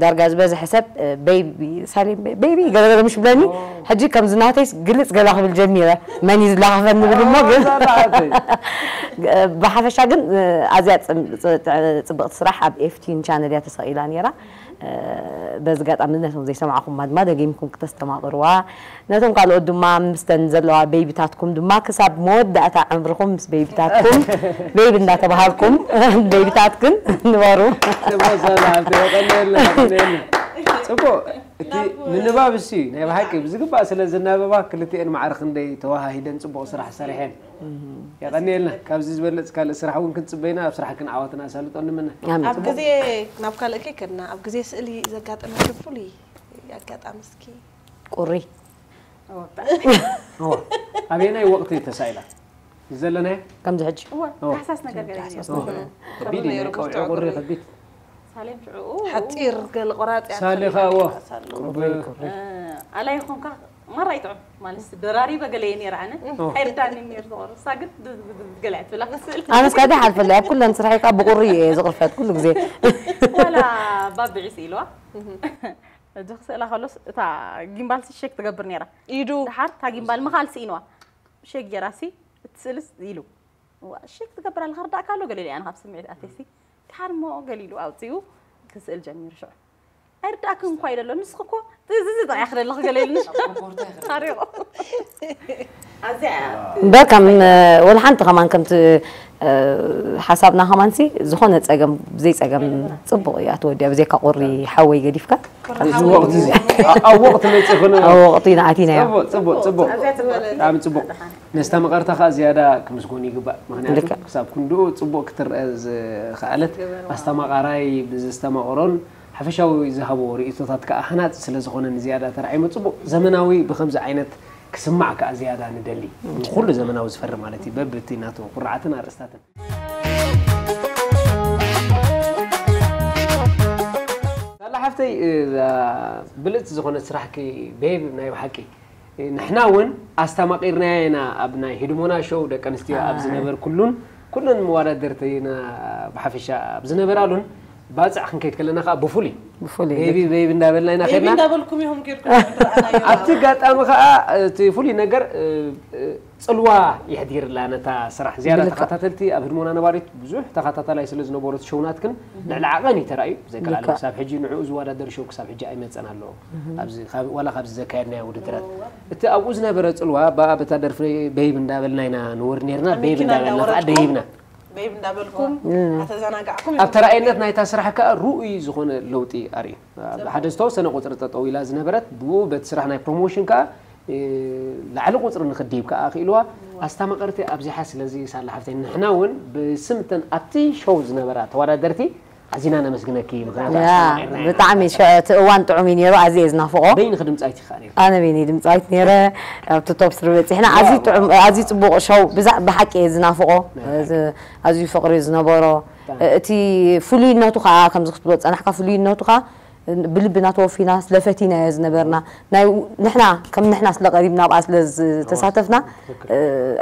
ዳርጋ ዝበዝሐ ሰብ ቤቢ ሳሌም ቤቢ ገለገለ ምሽ ብለኒ ሕጂ ከምዚ ናተይስ ግልፅ ገላ ክብል ጀሚረ መን እዩ ዝላኸፈኒ ንብል እሞ ግን ብሓፈሻ ግን ኣዝያ ፅብቕቲ ስራሕ ኣብ ኤፍቲን ቻነል እያ ተሰቒላ ነይራ በዚ ጋጣሚ ነቶም ዘይሰማዕኹማ ድማ ደጊምኩም ክተስተማቕርዋ ነቶም ካልኦት ድማ ምስተን ዘለዋ ቤይብታትኩም ድማ ክሳብ መወዳእታ ዕምርኹም ምስ ቤይብታትኩም ቤይብ እንዳተባሃልኩም ቤይብታትክን ንበሩ። ጽቡቅ ሰላም የቀንየልና የቀንየልና። ጽቡቅ እቲ ምንባብ እሱ ናይ ብሓቂ ብዝግባእ ስለ ዝናበባ ክልቲኤን ማዕረ ክንደይ ተዋሃሂደን ጽቡቅ ስራሕ ሰሪሐን። የቀንየልና። ካብዚ ዝበለጽ ካልእ ስራሕ እውን ክንጽበይና ኣብ ስራሕክን ዓወትና ኣሳልጦ ንምነ። ኣብ ግዜ ናብ ካልእ ከይከድና ኣብ ግዜ ስእሊ ዘጋጠመ ፍሉይ ኣጋጣሚ እስኪ ቁሪ እወ ኣበየናይ ወቕቲ ተሳኢላ ዘለናዮ ከምዚ ሕጂ እወ ታሕሳስ ነገር ገለ እዩ ከቢድ እዩ ናይ ቀውዒ ቁሪ ከቢድ ሳሌም ሽዑ ሓፂር ገለ ቆራፂ ሳሌ ኸዓ እወ ኣላ ይኾንካ ማራ ይጥዑም ማለት ደራሪበ ገለ እየ ነይረ ኣነ ኣይርዳኒ ነይሩ ዝቆርሳ ግን ገለ ትብላ ክስእል ኣነስ ካደ ሓልፈለይ ኣብ ኩለን ስራሐይ ከዓ ብቁሪ እየ ዝቕርፈት ኩሉ ግዜ ዋላ ባብዒ ስኢልዋ እዚ ክስእላ ከሎስ እታ ጊምባል ሲ ሼክ ትገብር ነይራ ኢዱ ድሓር እታ ጊምባል ምኻል ስኢንዋ ሼክ ጌራ ሲ እቲ ስእልስ ኢሉ እዋ ሼክ ትገብር ኣለኻ ርዳእካ ኣሎ ገለ ኢለ ኣነ ካብ ስምዒት ኣትየ ሲ ድሓር እሞ ገሊሉ ኣውፂኡ ክስእል ጀሚሩ ሽዑ ኣይርዳእክን እኳ ኢለ ኣሎ ንስኺ እኮ ትእዝዚ ጥራሕ ክደለኺ ገለ ኢሉኒ ሓሪቑ በቃ ወላ ሓንቲ ከማን ከምቲ ሓሳብና ከማንሲ ዝኾነ ፀገም ብዘይ ፀገም ፅቡቕ እያ ትወዲያ ብዘይካ ቁሪ ሓወይ ገዲፍካ ኣብዚ ወቕቲ እዚ ኣብ ወቕቲ መፂ ኮነ ኣብ ወቕቲ ኢና ኣቲናዮ ፅቡቕ ፅቡቕ ፅቡቕ ብጣዕሚ ፅቡቕ ነስተማቐርታ ከዓ ዝያዳ ክምስጎን ይግባእ ምክንያቱ ክሳብ ክንድኡ ፅቡቕ ክትረአ ዝኸኣለት ኣስተማቓራይ ብዝስተማቕሮን ሓፈሻዊ ዝሃቦ ርእይቶታት ከዓ ሃናፂ ስለዝኾነ ንዝያዳ ተራዒሙ ፅቡቕ ዘመናዊ ብከምዚ ዓይነት ክስማዕ ከኣ ዝያዳ ንደሊ። ንኹሉ ዘመናዊ ዝፈሪ ማለት እዩ። በብቲ ናቱ ቁርዓትን ኣርእስታትን። ሳላ ሓፍተይ፣ እዛ ብልጽቲ ዝኾነት ስራሕኪ ቤብ ናይ ብሓቂ፣ ንሕና እውን ኣስተማቒርናያ ኢና ኣብ ናይ ህድሞና ሾው ደቂ ኣንስትዮ ኣብ ዝነበርኩሉን ኩለን መዋዳደርትና ብሓፈሻ ኣብ ዝነበራሉን ባጽዕ ክንከይድ ከለና ከኣ ብፍሉይ ብፍሉይ ቤቢ ቤቢ እንዳበልና ኢና ቤቢ ከድና። እንዳበልኩም ኢኹም ከድኩም። ኣብቲ ኣጋጣሚ ከኣ እቲ ፍሉይ ነገር፣ እ፣ እ፣ ጽልዋ የሕዲርላ ነታ ስራሕ። ዝያዳ ብልክዕ። ተኸታተልቲ ኣብ ህድሞና ነባሪት ብዙሕ ተኸታታላይ ስለ ዝነበሩት ሸውናትክን ልዕሊ ዓቐን እዩ ተራእዩ። ብዘገላለ ልክዕ። ክሳብ ሕጂ ንዕኡ ዝወዳደር ሸው ክሳብ ሕጂ ኣይመጸን ኣሎ። ኣብዚ ካብ፣ ዋላ ካብዚ ዘካየድናዮ ውድድራት። እቲ ኣብኡ ዝነበረ ጽልዋ፣ ብኣ በታ ደርፊ ቤቢ እንዳበልና ኢና ንወርድ ነርና፣ ኣብ ቤቢ መኪና እንዳበልና ከኣ እንዳወረድኩም? ደይብና። ቤቢ እንዳበልኩም፣ ኣተዘናጋዕኩም ኣብ ኢኹም። ተራእየነት ናይታ ስራሕ ከኣ ርኡይ ዝኾነ ለውጢ ኣርእዩ። ኣብ ሓደ ዝተወሰነ ቁጽሪ ጠጠው ኢላ ዝነበረት፣ ብኡ በቲ ስራሕ ናይ ፕሮሞሽን ከኣ፣ እ፣ ላዕሊ ቁጽሪ ንኽድይብ ከኣ ኣኽኢልዋ። ኣስተማቐርቲ ኣብዚሓ። ስለዚ ሳላ ሓፍተይ፣ ንሕና እውን ብስም እተን ኣብቲ ሾው ዝነበራ ተወዳደርቲ ኣዚና ነመስግነኪ። ምኽንያቱ ያ፣ ኣስተማቒርና ኢና። ብጣዕሚ ሸ-፣ እቲ እዋን ጥዑም እዩ ነይሩ፣ ኣዝየ እየ ዝናፍቖ። በይንኺ ድምጻዊት ኢኻ ነይርኪ። ኣነ በይነይ ድምጻዊት ነይረ፣ ኣብቲ ቶፕ ስሪ በጺሕና። ኣዝዩ ዋው፣ ጥዑም፣ ዋው። ኣዝዩ ጽቡቕ ሾው፣ ብዛ-፣ ብሓቂ እየ ዝናፍቖ። ናይ እዚ፣ ሓቂ። ኣዝዩ ፍቕሪ ዝነበሮ። ብጣዕሚ። እቲ ፍሉይነቱ ኸኣ፣ ከምዚ ክትብሎ ዝጸናሕካ፣ ፍሉይነቱ ኸኣ ብልብና ተወፊና ስለፈቲናዮ ዝነበርና፣ ናይ ንሕና ከም ንሕና ስለቀሪብና ኣብኣ ስለዝተሳተፍና፣ ትክክል።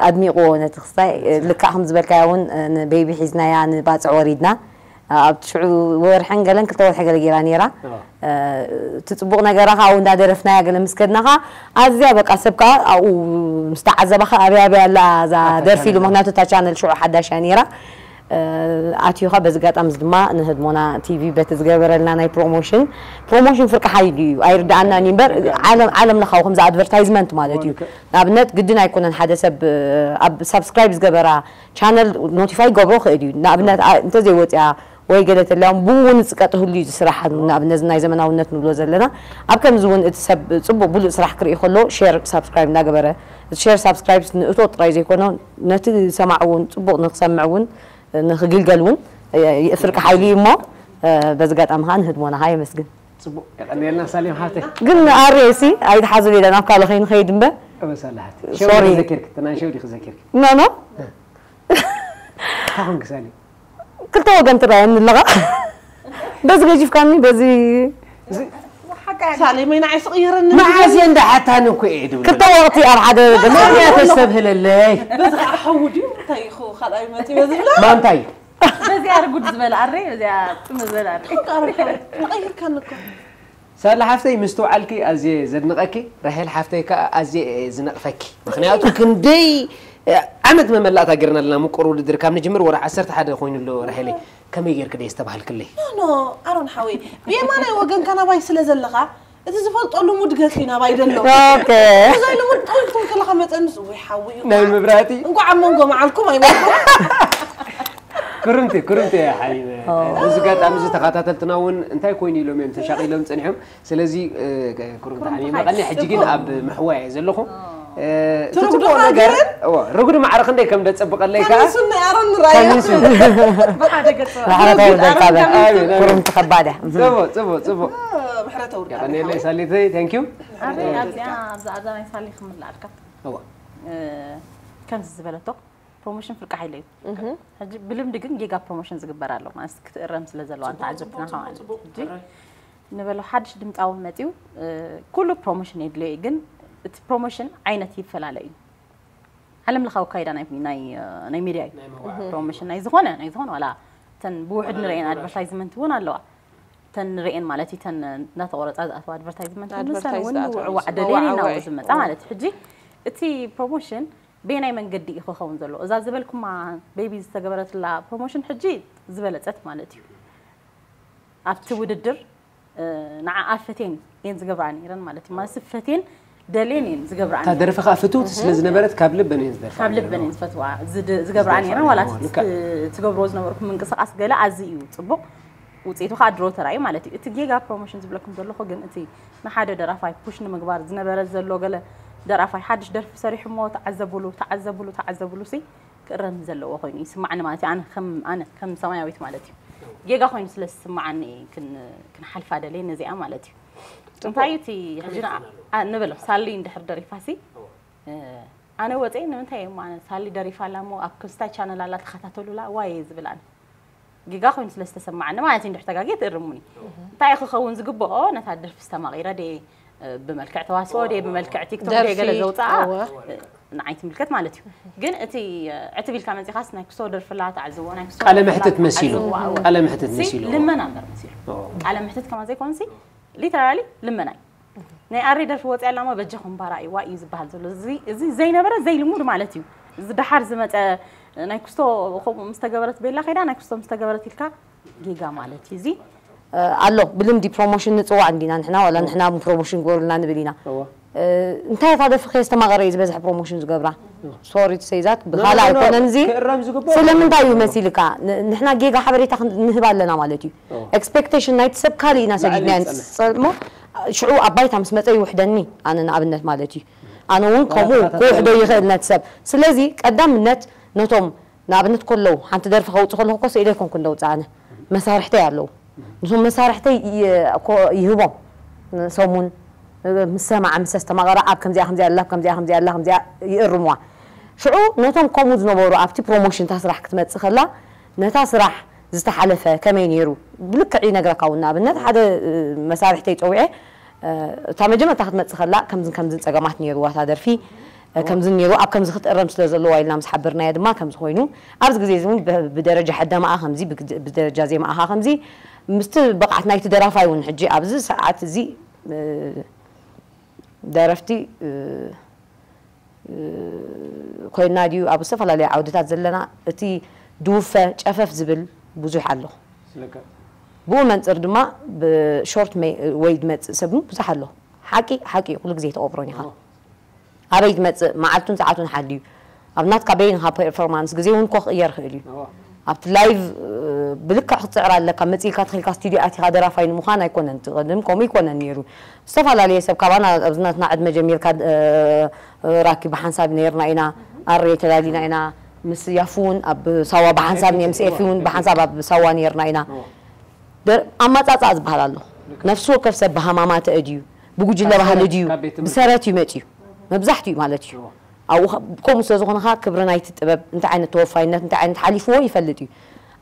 ኣድኒቕዎ ነቲ ክስታይ። ልክዕ ከም ዝበልካዮ እውን ንቤቢ ሒዝናያ ንባጽዕ ወሪድና። ኣብቲ ሽዑ ወርሕን ገለን ክልተ ወርሒ ገለ ጌራ ነይራ። ኣዎ። እቲ ጽቡቕ ነገራ ከኣ ኣብኡ እንዳደረፍናያ ገለ ምስ ከድና ከኣ ኣዝያ በቃ ሰብ ከኣ ኣብኡ ምስ ተዓዘባ ከኣ ኣበይ ኣበይ ኣላ እዛ ኣታ ደርፊ ኢሉ፣ ቻነል። ምኽንያቱ እታ ቻነል ሽዑ ሓዳሽ እያ ነይራ። ኣትዩኻ በዚ ኣጋጣሚ እዚ ድማ ንህድሞና ቲቪ በቲ ዝገበረልና ናይ ፕሮሞሽን፣ ፕሮሞሽን ፍርቂ ሓይሊ እዩ፣ ኣይርድኣናን እዩ እምበር፣ ዓለም፣ ዓለም ለኻዊ ከምዚ ኣድቨርታይዝመንት ማለት እዩ። ልክዕ። ንኣብነት ግድን ኣይኮነን ሓደ ሰብ ኣብ ሳብስክራይብ ዝገበራ ቻነል ኖቲፋይ ክገብሮ ክእል እዩ። ንኣብነት ኣ-፣ እንተዘይወፅያ ወይ ገለ ተልያም ብኡ እውን ዝቀጥ ህሉ እዩ ዝስራሕ። ንኣብነት ናይ ዘመናውነት ንብሎ ዘለና። ኣብ ከምዚ እውን እቲ ሰብ ፅቡቕ ብሉፅ ስራሕ ክርኢ ከሎ ሼር ሳብስክራይብ እናገበረ፣ እቲ ሼር ሳብስክራይብ ንእቶ ጥራይ ዘይኮነ ነቲ ሰማዕ እውን ፅቡቕ ንክሰምዕ እውን ንክግልገል እውን ፍርቂ ሓይሊ እዩ እሞ፣ በዚ ኣጋጣሚ ከዓ ንህድሞና ከዓ የመስግን። ፅቡቕ፣ የቐንየልና ሳሌም ሓፍተይ። ግን ኣሬሲ ኣይትሓዙ ሌላ ናብ ካልእ ከይንኸይድ እምበር። እወ ሳሌ ሓፍተይ። ሶሪ። ሸው ዲኺ ዘኪርኪ? እቲ ናይ ሸው ዲኺ ዘኪርኪ? ኖ፣ ኖ። እንታይ ኾንኪ ሳሌም? ክልተ ወገን ትረኣየኒ ኣለኻ። በዚ ገጂፍካኒ፣ በዚ ሳሌመይ ንዓይ ስቕ ይረኒ። መዓዝ እየ እንዳሓታኒ እኮ እየ ድብል። ክልተ ወቕቲ ኣብ ሓደ ገዛ። መን እያ ተስተብህለለይ? በዚ ከዓ ሓዊ ድዩ? እንታይ ኢኹ ካልኣይ መፂ በዚ ብላ? ማንታይ? በዚኣ ርጉድ ዝበለ ኣረ፣ በዚኣ ጥም ዝበለ ኣረ። ተቐይርካኒ እኮ። ሳላ ሓፍተይ፣ ምስትውዓልኪ ኣዝየ ዘድንቐኪ፣ ራሄል ሓፍተይ ከኣ ኣዝየ እየ ዝነቕፈኪ። ምኽንያቱ ክንደይ ዓመት መመላእታ ጌርና ኣለና፣ ምቁር ውድድር ካብ ንጅምር ወርሒ ዓሰርተ ሓደ ኮይኑ ኣሎ። ራሄለይ፣ ከመይ ጌርኪ ደይ ዝተባህልክለይ? ኖ፣ ኖ፣ ኣሮን ሓወይ፣ ብየማናይ ወገንካ ናባይ ስለ ዘለኻ፣ እቲ ዝፈልጦ ልሙድ ገጽ እዩ ናባይ ዘሎ። ኦኬ። እዚ ልሙድ ጠልኩም ከለኻ መጸንስ፣ ወይ ሓዊ እዩ። ናይ መብራህቲ? እንኳዕ ኣብ መንጎ መዓልኩም ኣይመልኩም። ክርምቲ፣ ክርምቲ እያ ሓቢበ። ኦ። በዚ ኣጋጣሚ እዚ ተኸታተልትና እውን እንታይ ኮይኑ ኢሎም እዮም ተሻቒሎም ጸኒሖም። ስለዚ፣ እ፣ ክርምቲ ክርምቲ ሓቢበ ሓይሽ። መቐኒ፣ ሕጂ ግን ጽቡቕ። ኣብ ምሕዋይ እየ ዘለኹ። ኦ። እ፣ እቲ ትርጉም ጽቡቕ ዶ ነገር፣ ግን? እዎ፣ ርጉድ ማዕረ ክንደይ ከም ደጸብቐለይ ከኣ ከሚሱኒ ኣሮን ንራዮ። ከሚሱኒ። ብሓደ ገጽ። ማዕረ ተወልደ ኣሮን ጻበ። ከሚሱ። ኣሜን፣ ኣሜን። ክርምቲ ከባድ እያ። እህ። ጽቡቕ፣ ጽቡቕ፣ ጽቡቕ። እ፣ ምሕረት ኣውርድ። የቐንየለይ ሳሊተይ፣ thank you። ኣረ፣ እ፣ ኣብዚኣ፣ ኣብዛ፣ ኣብዛ ናይ ሳሊ ክምልኣልካ። እዎ። እ፣ ከምዚ ዝበለቶ፣ ፕሮሞሽን ፍርቂ ሓይለ እዩ። እህ። ሕጂ ብልምዲ ግን ጌጋ ፕሮሞሽን ዝግበር ኣሎ፣ ማለት ክትእረም ስለ ዘለዋ ጽቡቕ፣ ተዓዘብትና ጽቡቕ፣ ከማን። ጽቡቕ፣ ጽቡቕ። ሕጂ ሕራይ። ንበሎ ሓድሽ ድምጻዊ መጺኡ፣ እ፣ ኩሉ ፕሮሞሽን የድልዮ እዩ፣ ግን እቲ ፕሮሞሽን ዓይነት ይፈላለ እዩ። ዓለም ለኻዊ ኣካይዳ ናይ፣ ናይ፣ እ፣ ናይ ሚድያ እዩ። ናይ መዋዕለ። ፕሮሞሽን ናይ ዝኾነ፣ ናይ ዝኾነ ዋላ እተን ብውሕድ ናይ ንርእየን መዋዕለ። ኣድቨርታይዝመንት እውን ኣለዋ። እተን ንርእየን ማለት እዩ፣ እተን እናተቆረፃ ዝኣተዋ ኣድቨርታይዝመንት እውን ኣድቨርታይዝ ምስን እውን ዝኣተዋ ንውዕዋዕ እዩ። ደልየን እዩ ናብኡ መዋዕለ። ዝመፃ ማለት እዩ። ሕጂ እቲ ፕሮሞሽን በየናይ መንገዲ እዩ ክኸውን ዘለዎ? እዛ ዝበልኩማ ቤቢ ዝተገበረትላ ፕሮሞሽን ሕጂ ዝበለጸት ማለት እዩ። ኣብቲ ውድድር፣ እ፣ ንዓኣ ፈትየን እየን ዝገብርኣ ነይረን ማለት እዩ። ማለት ፈትየን ደልየን እየን ዝገብርኣ ካብ ነይረን። ደርፊ ከዓ ፍትውቲ ስለ ዝነበረት ካብ ልበን እየን ዝደርፋ ካብ ነይረን። ልበን እየን ዝፈትዋ፣ ዝድ-፣ ዝገብርኣ ነይረን። ዋላ ዝደርፋ እቲ ነይረን። ልክዕ። ስ-፣ ትገብሮ ዝነበርኩም ምንቅስቃስ ገለ ኣዝዩ እዩ ጽቡቕ። ውፅኢቱ ከዓ ድሮ ተራእዩ ማለት እዩ። እቲ ጌጋ ፕሮሞሽን ዝብለኩም ዘለኹ ግን እቲ ንሓደ ደራፋይ ፑሽ ንምግባር ዝነበረ ዘሎ ገለ ደራፋይ ሓድሽ ደርፊ ሰሪሑ እሞ ተዓዘቡሉ፣ ተዓዘቡሉ፣ ተዓዘቡሉ ሲ ክእረም ዘለዎ ኮይኑ ይስማዓኒ ማለት እዩ። ኣነ ከም፣ ኣነ ከም ሰማያዊት ማለት እዩ። ጌጋ ኮይኑ ስለ ዝስማዓኒ እየ ክን-፣ ክንሓልፋ ደልየ ነዚኣ ማለት እዩ። ጽቡቕ። እንታይ እዩ እቲ ሕጂ ንዓ-፣ ከመይ ትኾን ኣሎ? ኣ-፣ ንበሎ ሳሊ እንድሕር ደሪፋ ሲ እዎ። ኣነ ወፀይ ንምንታይ እዮም ኣነ ሳሊ ደሪፋ ኣላ እሞ ኣብ ክስታይ ቻነል ኣላ ተኸታተሉላ ዋይ ዝብል ኣነ ጌጋ ኮይኑ ስለ ዝተሰማዓኒ ማለት እዩ። እንድሕር ተጋግየ ትእርሙኒ። እንታይ እዩ ክኸውን ዝግብኦ? ነታ ደርፊ ዝተማቒረ ድየ ብመልክዕ ተዋስኦ ድየ ብመልክዕ ቲክቶክ ድየ ገለ ዘውፅኣ ንዓይ ትምልከት ማለት እዩ። ግን እቲ ዕትብ ኢልካ መፂኻስ ናይ ክስቶ ደርፍላ ተዓዝዎ ናይ ክስቶ ቃለ መሕትት መሲሉ ቃለ መሕትት መሲሉ ልመና እምበር መሲሉ ቃለ መሕትት ከማ ዘይኮንሲ ሊተራሊ ልመና እዩ። ናይ ኣሬ ደርፊ ወፂያ ኣላ እሞ በጃኹም ባራ እዩ ዋ እዩ ዝበሃል ዘሎ። እዚ ዘይነበረ ዘይልሙድ ማለት እዩ። እዚ ደሓር ዝመፀ ናይ ክስቶ ከምኡ ምስ ተገበረት ቤላ ከይዳ ናይ ክስቶ ምስ ተገበረት ኢልካ ጌጋ ማለት እዩ። እዚ ኣሎ ብልምዲ ፕሮሞሽን ንፅዋዕ እንዲና ንሕና ዋላ ንሕና ፕሮሞሽን ግበሩልና ንብል ኢና። እንታይ እታ ደርፊ ከየስተማቐረ እዩ ዝበዝሐ ፕሮሞሽን ዝገብራ? ሶሪ ቱ ሰይ ዛት ብኻልእ ኣይኮነን እዚ። ስለምንታይ እዩ መሲልካ? ንሕና ጌጋ ሓበሬታ ንህብ ኣለና ማለት እዩ። ኤክስፔክቴሽን ናይቲ ሰብ ካልእ ኢና ሰዲድናዮ ንፅልሞ ሽዑ ኣብ ባይታ ምስ መፀ ይውሕደኒ ኣነ ንኣብነት ማለት እዩ። ኣነ እውን ከምኡ ክውሕዶ ይኽእል ነቲ ሰብ። ስለዚ ቀዳምነት ነቶም ንኣብነት ከለዉ ሓንቲ ደርፊ ከውፅእ ከለኹ እኮ ስኢለ ኣይኮንኩ እንደውፅእ ኣነ መሳርሕተይ ኣለዉ። ንሶም መሳርሕተይ ይህቦም ሰሙን ምስ ሰማዓ ምስ ኣስተማቐረ ኣብ ከምዚኣ ከምዚኣ ኣላ ከምዚኣ ከምዚኣ ኣላ ከምዚኣ ይእርምዋ። ሽዑ ነቶም ከምኡ ዝነበሩ ኣብቲ ፕሮሞሽን እታ ስራሕ ክትመፅእ ከላ ነታ ስራሕ ዝተሓለፈ ከመይ ነይሩ ብልክዕ ይነግረካ እውን ንኣብነት ሓደ መሳርሕተይ ፀዊዐ እታ መጀመርታ ክትመፅእ ከላ ከምዝን ከምዝን ፀገማት ነይርዋ እታ ደርፊ ከምዚ ነይሩ ኣብ ከምዚ ክትእረም ስለ ዘለዋ ኢልና ምስ ሓበርናያ ድማ ከምዚ ኮይኑ ኣብዚ ግዜ እዚ እውን ብደረጃ ሕደማኣ ከምዚ ብደረጃ ዜማኣ ከምዚ ምስቲ ብቕዓት ናይቲ ደራፋይ እውን ሕጂ ኣብዚ ሰዓት እዚ ደረፍቲ ኮይና ድዩ ኣብ ዝተፈላለዩ ዓውድታት ዘለና እቲ ድውፈ ጨፈፍ ዝብል ብዙሕ ኣሎ። ብኡ መንፅር ድማ ብሾርት ወይ ዝመፅእ ሰብ ብዙሕ ኣሎ። ሓቂ ሓቂ እዩ፣ ኩሉ ግዜ ተቐብሮን ኢኻ። ኣበይ ትመፅእ፣ መዓልቱን ሰዓቱን ሓልዩ ኣብ ናትካ በይንኻ ፐርፎርማንስ ግዜ እውን እኮ ክቕየር ይኽእል እዩ። ኣብቲ ላይቭ ብልክዕ ክትፅዕር ኣለካ። መፂእካ ተኺልካ ስቱዲዮ ኣቲኻ ደራፋይ ንምዃን ኣይኮነን፣ እቲ ቅድም ከምኡ ይኮነን ነይሩ። ዝተፈላለየ ሰብ ካባና ኣብዚ ናትና ዕድመ ጀሚርካ ራኪ ብሓንሳብ ነይርና ኢና፣ ኣሬ ተላሊና ኢና፣ ምስ ያፉ እውን ኣብ ሳዋ ብሓንሳብ ምስ ኤፊ እውን ብሓንሳብ ኣብ ሳዋ ነይርና ኢና። ኣማፃፃኣ ዝበሃል ኣሎ። ነፍሲ ወከፍ ሰብ ብሃማማ ተእድዩ፣ ብጉጅለ ባህሊ ድዩ፣ ብሰረት እዩ መፅዩ፣ መብዛሕትኡ ማለት እዩ። ኣብኡ ከምኡ ስለ ዝኾነ ከዓ ክብሪ ናይቲ ጥበብ እንታይ ዓይነት ተወፋይነት እንታይ ዓይነት ሓሊፍዎ ይፈልጥ እዩ።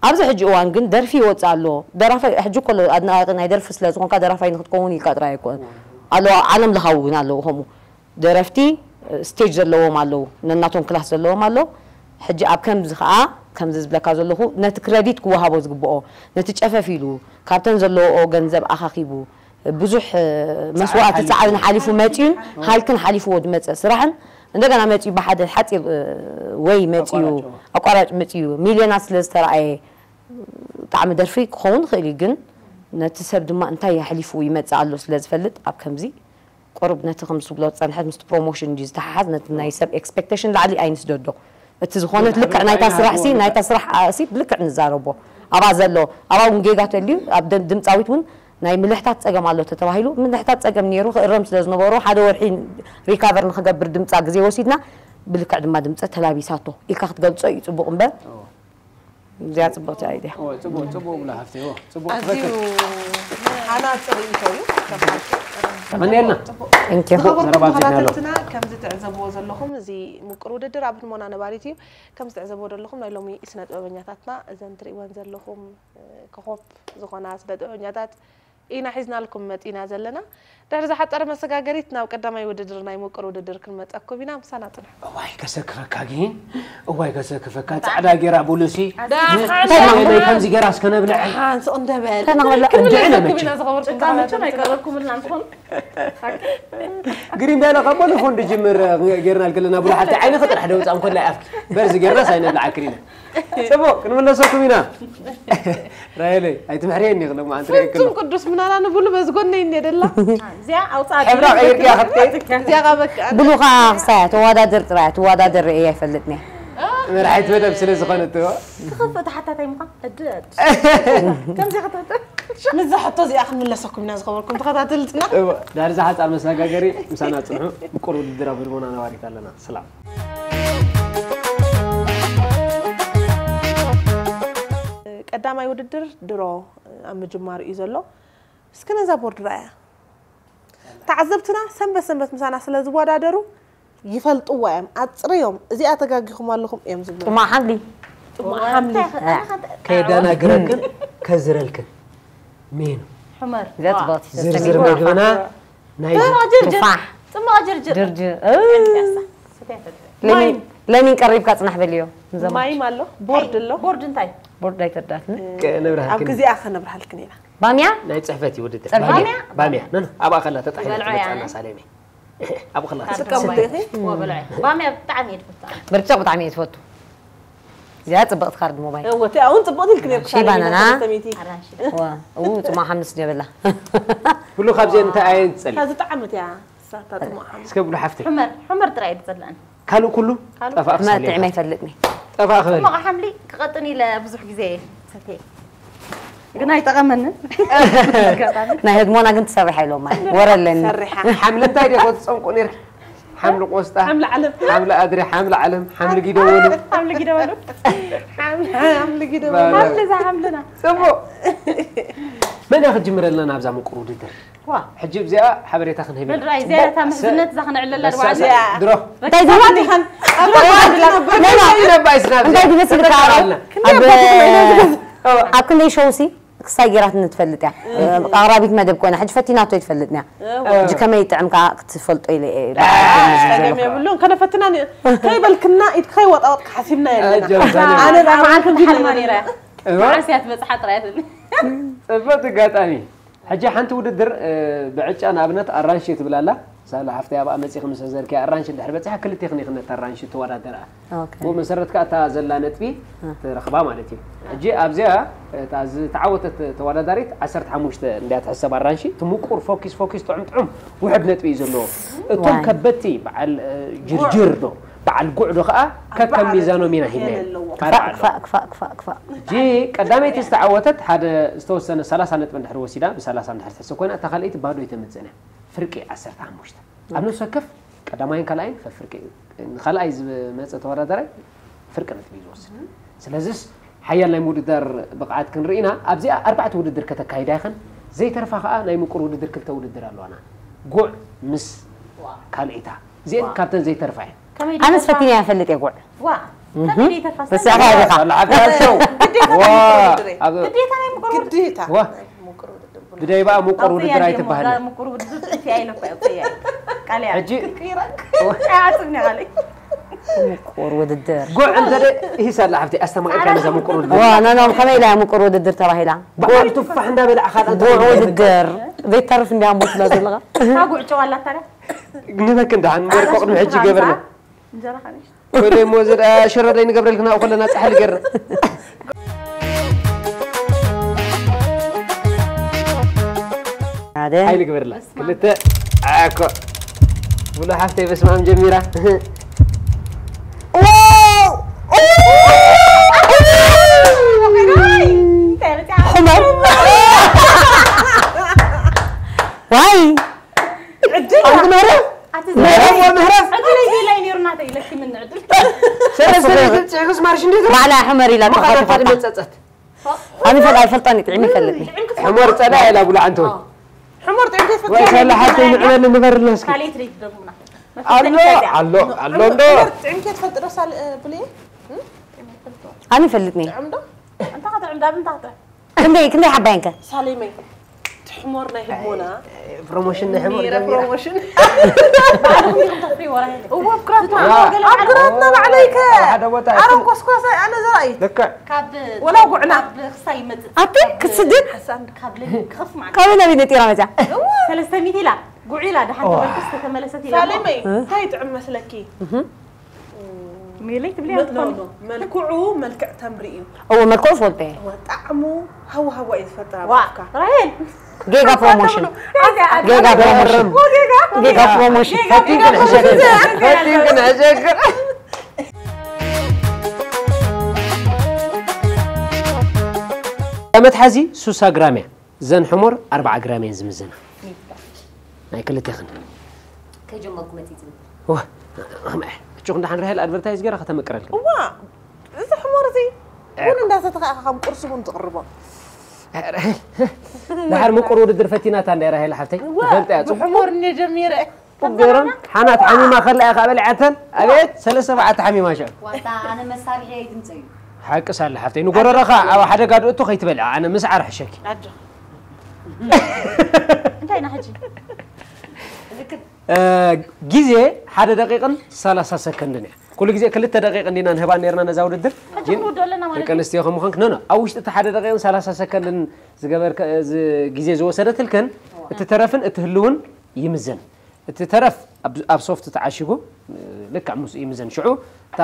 ኣብዚ ሕጂ እዋን ግን ደርፊ ይወፅእ ኣሎ። ደራፋይ ሕጂ እኮ ኣሎ ኣድናቂ ናይ ደርፊ ስለ ዝኾንካ ደራፋይ ንክትከውን ኢልካ ጥራይ ኣይኮነን ኣሎ ዓለም ለኻዊ እውን ኣለዉ ከምኡ ደረፍቲ ስቴጅ ዘለዎም ኣለዉ ነናቶም ክላስ ዘለዎም ኣለዉ። ሕጂ ኣብ ከምዚ ከዓ ከምዚ ዝብለካ ዘለኹ ነቲ ክረዲት ክወሃቦ ዝግብኦ ነቲ ጨፈፍ ኢሉ ካብተን ዘለዎኦ ገንዘብ ኣኻኺቡ ብዙሕ መስዋእቲ ፃዕርን ሓሊፉ መፅዩን ሃልክን ሓሊፍዎ ዝመፀ ስራሕን እንደገና መፅዩ ብሓደ ሓፂር ወይ መፅዩ ኣቋራጭ መፅዩ ሚልዮናት ስለ ዝተረኣየ ጣዕሚ ደርፊ ክኸውን ይኽእል እዩ ግን ነቲ ሰብ ድማ እንታይ ኣሕሊፉ ይመፅእ ኣሎ ስለ ዝፈልጥ ኣብ ከምዚ ቁሩብ ነቲ ከም ዝብሎ ዝፀንሐት ምስቲ ፕሮሞሽን እንድዩ ዝተሓሓዝ ነቲ ናይ ሰብ ኤክስፔክቴሽን ላዕሊ ኣይንስደዶ እቲ ዝኾነት ልክዕ ናይታ ስራሕ ሲ ናይታ ስራሕ ሲ ብልክዕ ንዛረቦ ኣብኣ ዘሎ ኣብኣ እውን ጌጋ ተልዩ ኣብ ድምፃዊት እውን ናይ ምልሕታት ፀገም ኣሎ ተተባሂሉ ምልሕታት ፀገም ነይሩ ክእረም ስለ ዝነበሮ ሓደ ወርሒ ሪካቨር ንክገብር ድምፃ ግዜ ወሲድና ብልክዕ ድማ ድምፀ ተላቢሳቶ ኢልካ ክትገልፆ እዩ ፅቡቅ እምበር እዚኣ ፅቡቅቲ ኣይድያ። እዎ፣ ፅቡቅ፣ ፅቡቅ ብላ ሃፍተይ፣ እዎ፣ ፅቡቅ ኣዝዩ ትኽክል። ሃናፂ ርእይቶ እዩ። ከም ሓቂ። ተመንየልና። Thank you። ዝኸበርኩም ዘረባ ዜና ኣሎ። ተኸታተልትና ከም ዝትዕዘብዎ ዘለኹም እዚ ምቁር ውድድር ኣብ ህድሞና ነባሪት እዩ። ከም ዝትዕዘብዎ ዘለኹም ናይ ሎሚ ስነ ጥበበኛታትና እዘን ትርእይወን ዘለኹም ኮኾብ ዝኾና ስነ ጥበበኛታት ኢና ሒዝናልኩም መፂና ዘለና። ድሕሪ ዝሓፀረ መሰጋገሪት ናብ ቀዳማይ ውድድር ናይ ምቁር ውድድር ክንመፀኩም ኢና። ምሳና ፅንሑ። እዋይ ከሰክፈካ ግን እዋይ ከሰክፈካ ፃዕዳ ጌራ ቡሉሲ ዳሓን። ናይ ከምዚ ጌራ እስከ ነብልዐ ሓንስቕ እንደበል እንድዕነ መቸም ጭቃምቹን ኣይቀረብኩምልና ንኾኑ ግሪን ቤላ ካብ ሞኖፎን ድጅምር ጌርና ልክልና ቡሉ ሓፍቲ ዓይንኺ ጥራሕ ደውፃ እንኮላይ ኣፍኪ በርዚ ጌርናስ ኣይነብልዓክን ኢና ፅቡቅ ክንምለሰኩም ኢና ራሄለይ ኣይትምሕርየኒ ክለማ ኣንትሪክሎ ፍጹም ቅዱስ ምናና ንብሉ በዝጎነይ እኔ ደላ እዚኣ ኣውፃ ሕብራ ቀይርኪያ ክትከይድ እዚኣ ቃበክ ብሉኻ ክሳያ ተዋዳድር ጥራያ ትዋዳደር እየ ኣይፈልጥኒ መርሓይት መደብ ስለ ዝኾነት እዎ ትኸፍእ ተሓታታይ ምዃን ዕድል ከምዚ ክትሕትት ምዛ ሕቶ እዚኣ ክንምለሰኩም ኢና ዝኸበርኩም ተኸታተልትና እዎ ዳርዛ ሓፃር መሰጋገሪ ምሳና ፅንሑ ምቁር ውድድር ኣብ ህድሞና ነባሪት ኣለና ሰላም ቀዳማይ ውድድር ድሮ ኣብ ምጅማሩ እዩ ዘሎ እስኪ ነዛ ቦርድ ረኣያ ተዓዘብትና ሰንበት ሰንበት ምሳና ስለ ዝወዳደሩ ይፈልጥዋ እዮም ኣጽርዮም እዚኣ ተጋጊኹም ኣለኹም እዮም ዝብሉ ጥማ ሓምሊ ጥሙዕ ሓምሊ ከየደናግረክን ከዝረልክን ሜኑ ዘጥቦት ዝርዝር ምግብና ናይ ጥሙቕ ጅርጅር ቱፋሕ ጥሙቕ ጅርጅር ድርጅ ያን ፒያሳ ሰትያ ተድሪ ለሚን ለሚን ቀሪብካ ጽናሕ በልዮ ማይም ኣሎ ቦርድ ኣሎ ቦርድ እንታይ ቦርድ ኣይተዳትን ከነብርሃልክን ኣብ ግዜኣ ከነብርሃልክን ኢና ባምያ ናይ ጽሕፈት እዩ ውድድር ጸብሒ? ባምያ ባምያ ነን ኣብኣ ከላ ተጣሒላ ዝበልዖ ትመጽኣና እያ። ሳሌመ ኣብኣ ከላ ትቀምጥ ኢኺ ወበልዐ ባምያ ብጣዕሚ እየ ትፈታ ብርጭቕ ብጣዕሚ እየ ትፈቱ እዚኣ ጽብቕቲ ካርድ ሞባይል እወ እቲኣ እውን ጽቡቕ ኢልክን እየ ሺባናና። ተሚቲ ኣራንሺ ዋ እው ጽማ ሓምስ ጀበላ ኩሉ ካብዚ እንታይ ኣየን ትጸሊ እታ ዝጠዓመት እያ ሳታ ጥሙዕ ሓምሊ እስከ ብሉ ሓፍቲ ሑመር ሑመር ጥራይ እየ ዝጸልአን ካልእ ኩሉ ጠፋእ መጥዕመ ክሳሌ ኣይፈልጥኒ ጠፋእ ክበል ጥሙቕ ሓምሊ ክቐጥን ኢለ ብዙሕ ግዜ ሰትየ ግን ኣይጠቐመንን ኣጋጣሚ ናይ ህድሞና ግን ትሰርሕ ኢሎም ማይ ወረ ኣለኒ ሰሪሓ ሓምሊ እንታይ ዲኹ ትጸምቁ ነርኪ ሓምሊ ቆስጣ ሓምሊ ዓለም ሓምሊ ኣድሪ ሓምሊ ዓለም ሓምሊ ጊደወሉ ሓምሊ ጊደወሉ ሓምሊ ጊደወሉ ሓምሊ እዛ ሓምልና ጽቡቕ መን እያ ክትጅምረልና ናብዛ ምቁር ውድድር ዋ ሕጂ እዚኣ ሓበሬታ ክንህብ ኢና። በድራይ እዚኣ እታ ምሕዝነት እዛ ክነዕለላ በሳ- ድባዕዚ ድሮ እንታይ ዝብል ድሮ እንታይ ድመስልካ ኣብ ኣብ ክንደይ ሸውሲ ክሳይ ጌራትኒ ትፈልጥ እያ ኣቕራቢት መደብ ኮይና ሕጂ ፈቲናቶ ይትፈልጥን እያ ሕጂ ከመይ ይጥዕም ከዓ ክትፈልጦ ኢለ እየ ጸገም የብሉን ከነፈትና ከይበልክና ኢድ ከይወጣወጥካ ሓሲብና የለና ኣጀምዛኒ። ኣነ ደኣ መዓልቲ ማዕልቲ ሓልማ ነይራ እያ መዓስ እያ ትበፅሓ ጥራይ ትብል ጽብቕቲ ኣጋጣሚ ሕጂ ሓንቲ ውድድር እ፣ ብዕጫ ንኣብነት ኣራንሺ ትብል ኣላ ሳላ ሓፍተይ ኣብኣ መፂኺ ምስ ዘርክያ ኣራንሺ እንድሕር በፂሓ ክልቴኽን ኢኽን ነቲ ኣራንሺ ትወዳደርኣ ኦኬ። ብኡ መሰረት ከዓ እታ ዘላ ነጥቢ ትረኽባ ማለት እዩ ሕጂ ኣብዚኣ እታ ዝተዓወተት ተወዳዳሪት ዓሰርተ ሓሙሽተ እንድያ ትሕሰብ ኣራንሺ እቲ ምቁር ፎኪስ ፎኪስ ጥዑም ጥዑም ውሕድ ነጥቢ እዩ ዘለዎ እቶም ዋይ። ከበድቲ በዓል እ፣ ጅርጅር ዶ በዓል ጉዕ ዶ ከዓ ከከም ሚዛኖም ኢና ሂብና ኣለዎ። ክፋእ ክፋእ ክፋእ ክፋእ ክፋእ ሕጂ ቀዳመይቲ ዝተዓወተት ሓደ ዝተወሰነ ሰላሳ ነጥቢ እንድሕር ወሲዳ ብሰላሳ እንድሕር ትሕሰብ ኮይና እታ ካልኣይቲ ባዶ ኣይተምፅእን እያ ፍርቂ ዓሰርተ ሓሙሽተ ኣብ ነፍሲ ወከፍ ቀዳማይን ካልኣይን ፈፍርቂ እዩ ንኻልኣይ ዝመፀ ተወዳዳራይ ፍርቂ ነጥቢ እዩ ዝወስድ ስለዚስ ሓያል ናይ ምውድዳር ብቕዓት ክንርኢ ኢና ኣብዚኣ ኣርባዕተ ውድድር ከተካይዳ ይኽን ዘይተርፋ ከዓ ናይ ምቁር ውድድር ክልተ ውድድር ኣለዋና ጉዕ ምስ ካልኢታ እዚአን ካብተን ዘይተርፋ እየን ከመይ ኣነስ ፈቲነ እያ ፈልጥ እየ ጉዕ ዋ ከመይ ደይተርፋ በስኻ ኢኻ ኣላ ዓብዲ ኣሸው ዋ ኣብ ግዴታ ናይ ምቁር ግዴታ ዋ ብዳይ በኣ ምቁር ውድድር ኣይትበሃል ምቁር ውድድር ጥፊያ ኢለ እኮ እየ ቃልያ ሕጂ ኣይዓጽብኒ ቃለይ ቁር ውድድር ጉዕ እንተ ይሂሳላ ሓብቲ ኣስተማቂርካ ነዛ ምቁር ውድድር ዋ ናናም ከመይ ኢላ እያ ምቁር ውድድር ተባሂላ በዓል ቱፋሕ እንዳበላዕኻ ጉዕ ውድድር ዘይተርፍ እንዲያ ሞት ስለ ዘለኻ ታጉዕ ጨዋላ ታዲያ ንበክ እንዳሓን ወርቆ ቅድሚ ሕጂ ገበርና እንጀራ ሓኒሽ ወደ ሞ ዘዳ ሽረደይ ንገብረልክና ከለና ጻሕሊ ገርና ሓደ ሓይሊ ግበርላ ክልተ ኣኮ ብሎ ሓፍተይ በስማም ጀሚራ ሕመም ዋይ ዕድል ምህረፍ ኣቲ ምህረፍ ወምህረፍ ዕድለይ ቤላይ ነይሩ ናተይ ኢለኪ ምን ዕድል ሰለስተ ነጥብ ጽሕፍስ ማርሽ እንዴት ባዕላ ሕመር ኢላ ምኻነ ተኸፊታ ታድመ ጸጸት ኣነ ፈል ኣይፈልጣን ጥዕሚ ይፈልጥኒ ሕመር ጸዳ ኢላ ብሉ ዓንተወ ሕመር ጥዕምቲ ትፈትሒ ወይ ሰላ ሓፍተይ ንዕበል ንበርልና እስኪ ካልእ ትሪት ደጉምና ኣሎ ኣሎ ኣሎ እንዶ ጥዕምቲ ትፈልጥ ዶ ሳል ብልየ ኣነ ይፈልጥኒ ጥዕም ዶ እንታይ ከጥዕም ዳብ እንታይ ከጥዕም ክንደይ ክንደይ ሓባይ እንከ ሳሌመይ ትሕሞር ናይ ህሞና ፕሮሞሽን ናይ ሕመር ሚረ ፕሮሞሽን ባዕልኩም ኢኹም ተፍሪ ወራ እዎ ኣብ ግራትና ዋ። ኣብ ግራትና ባዕለይከ ሓደ ቦታ ኣረ ኮስኳሳይ ኣነ ዘርኣይ ልክዕ ካብ ወላው ጉዕና ካብ ክሳይ ይመጽእ ኣቲ ክትስድድ ካብ ልብ ክኸፍ ማለት ካበይ ናበይ ነጢራ መፅያ ሰለስተ ሚእቲ ኢላ ጉዕ ኢላ ደሓን ተመልክስ ተተመለሰት ኢላ ሳሌመይ እንታይ ጥዕም መስለኪ ሜለይ ትብሊ ኖ፣ ኖ፣ ኖ። መልክዑ መልክዕ ተምሪ እዩ እዎ መልክዑ ፈልጦ እየ ወጣዕሙ ሃዋ ሃዋ እዩ ዝፈጥር ኣብ ዋ ኣፍካ ራሄል ጌጋ ፕሮሞሽን ጌጋ ፕሮሞሽን ጌጋ ጌጋ ፕሮሞሽን ፈቲን ክንሕሸክር ፈቲን ክንሕሸክር መትሓዚ ሱሳ ግራም እያ ዘን ሕሞር ኣርባዓ ግራም እየን ዝምዘና ናይ ክልቴኽን ከይጀመርኩ መፂ ዝብል እችኹ እንዳሓን ራሄል ኣድቨርታይዝ ገይራ ከተመቅረልክ እዋ እዚ ሕሞር እዚ ቡን እንዳሰተኻ ኢኻ ከም ቁርሲ ቡን ትቕርቦ ድሓር ምቁር ውድድር ፈቲናታ እንዳ ራሄል ሓፍተይ ትፈልጥ እያ ፅቡቅ ብሕሞር እኒ ጀሚረ ገይረን ሓናት ሓሚማ ከላ ኢኻ በሊዓተን። ኣቤት ሰለስተ ኣርባዕተ ሓሚማ ሸ ዋታ ኣነ መሳርሒ ድምፀ እዩ። ሓቂ ሳለ ሓፍተይ ንጎረረኻ ኣብ ሓደጋ ድእቱ ከይትበልዓ ኣነ ምስዓር ሕሸኪ። ኣጆ እንታይ ኢና ሕጂ እ፣ ግዜ ሓደ ደቂቕን ሰላሳ ሰከንድን እያ። ኩሉ ግዜ ክልተ ደቂቕ እንዲና ንህባ ነርና ነዛ ውድድር ግን ንወዶ ኣለና ማለት ደቂ ኣንስትዮ ከምዃንክ ኖ ኖ ኣብ ውሽጢ እቲ ሓደ ደቂቕን ሰላሳ ሰከንድን ዝገበርከ እዚ ግዜ ዝወሰደትልክን እቲ ተረፍን እቲ ህልውን ይምዘን። እቲ ተረፍ ኣብ ኣብ ሶፍት ተዓሺጉ ልክዕ ምስኡ ይምዘን። ሽዑ እታ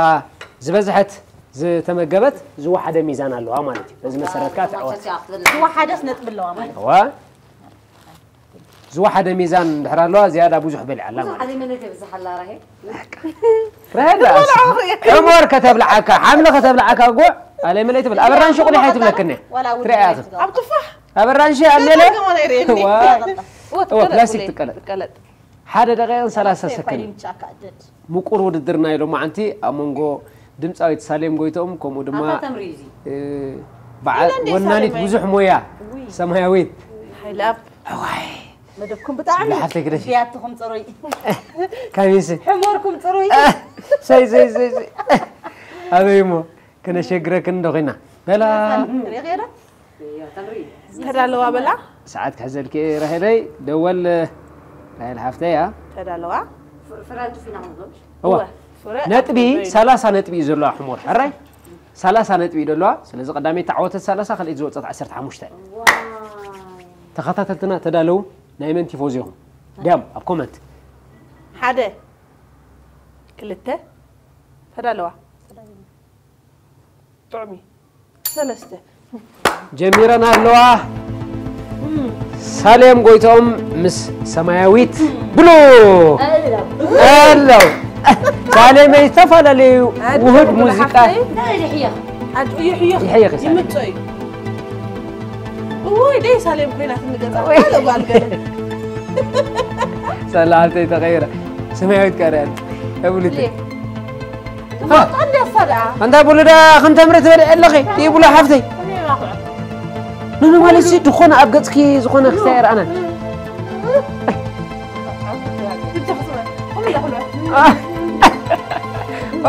ዝበዝሐት ዝተመገበት ዝወሓደ ሚዛን ኣለዋ ማለት እዩ። በዚ መሰረት ከዓ ትዕወት። ዝወሓደስ ነጥቢ ኣለዋ ማለት እዩ። እዋ ዝወሓደ ሚዛን እንድሕር ኣለዋ ዝያዳ ብዙሕ በሊዓ ኣላ ማለት እዩ። ኣነ መነ ተብዝሓላ ራሄል ረህዳ ዕሞር ከተብልዓካ ሓምሊ ከተብልዓካ ጉዕ ኣለይ መለይ ትብል ኣብ ኣራንሺ ቁሊሕ ኣይትብለክኒ ትሪኣ ኢኺ ኣብ ቱፋሕ ኣብ ኣራንሺ ኣብ ሜለ ዋ ፕላስቲክ ትቀለጥ ሓደ ደቂቕን ሰላሳ ሰከንድ ምቁር ውድድር ናይ ሎማዓንቲ ኣብ መንጎ ድምፃዊት ሳሌም ጎይትኦም ከምኡ ድማ በዓል ወናኒት ብዙሕ ሞያ ሰማያዊት ሓይላብ ዋይ መደብኩም ብጣዕሚ ሓፍተይ ግደፊ ያትኹም ፅሩይ ካሚስ ሕሞርኩም ፅሩይ ሰይ ሰይ ሰይ ሰይ ኣበይ እሞ ከነሸግረክን እንዶ ኮይና በላ ተዳለዋ በላ ሰዓት ክሕዘልኪ ራሄለይ ደወል ራሄል ሓፍተይ እያ ተዳለዋ ፍራንቱ ፊና ምዞች እዋ ነጥቢ ሰላሳ ነጥቢ እዩ ዘለዋ ሕሞር ሕራይ ሰላሳ ነጥቢ እዩ ዘለዋ ስለዚ ቀዳመይቲ ዓወተት ሰላሳ ካልኣይቲ ዝወፀት ዓሰርተ ሓሙሽተ ተኸታተልትና ተዳለዉ ናይ መን ቲፎዚ ኢኹም ድያም ኣብ ኮመንት ሓደ ክልተ ተዳለዋ ጥዑም እዩ ሰለስተ ጀሚረን ኣለዋ ሳሌም ጎይቶም ምስ ሰማያዊት ብሉ ኣለው ሳሌመይ ዝተፈላለዩ ውህድ ሙዚቃ ይሕየኽ ይምጾ እዩ እወይ ደይ ሳሌም ኮይና ትንገዛ ጓል ገለ ሰላምተይ ተቐይረ ሰማያዊት ቀርያን ተብሉት ኣንታ ብሉ ዳ ከም ተምሪ ትበልዒ ኣለኺ ይብሉ ሓፍተይ ንኑ ማለት ሲ ድኾነ ኣብ ገፅኪ ዝኾነ ክስታይ ይረኣና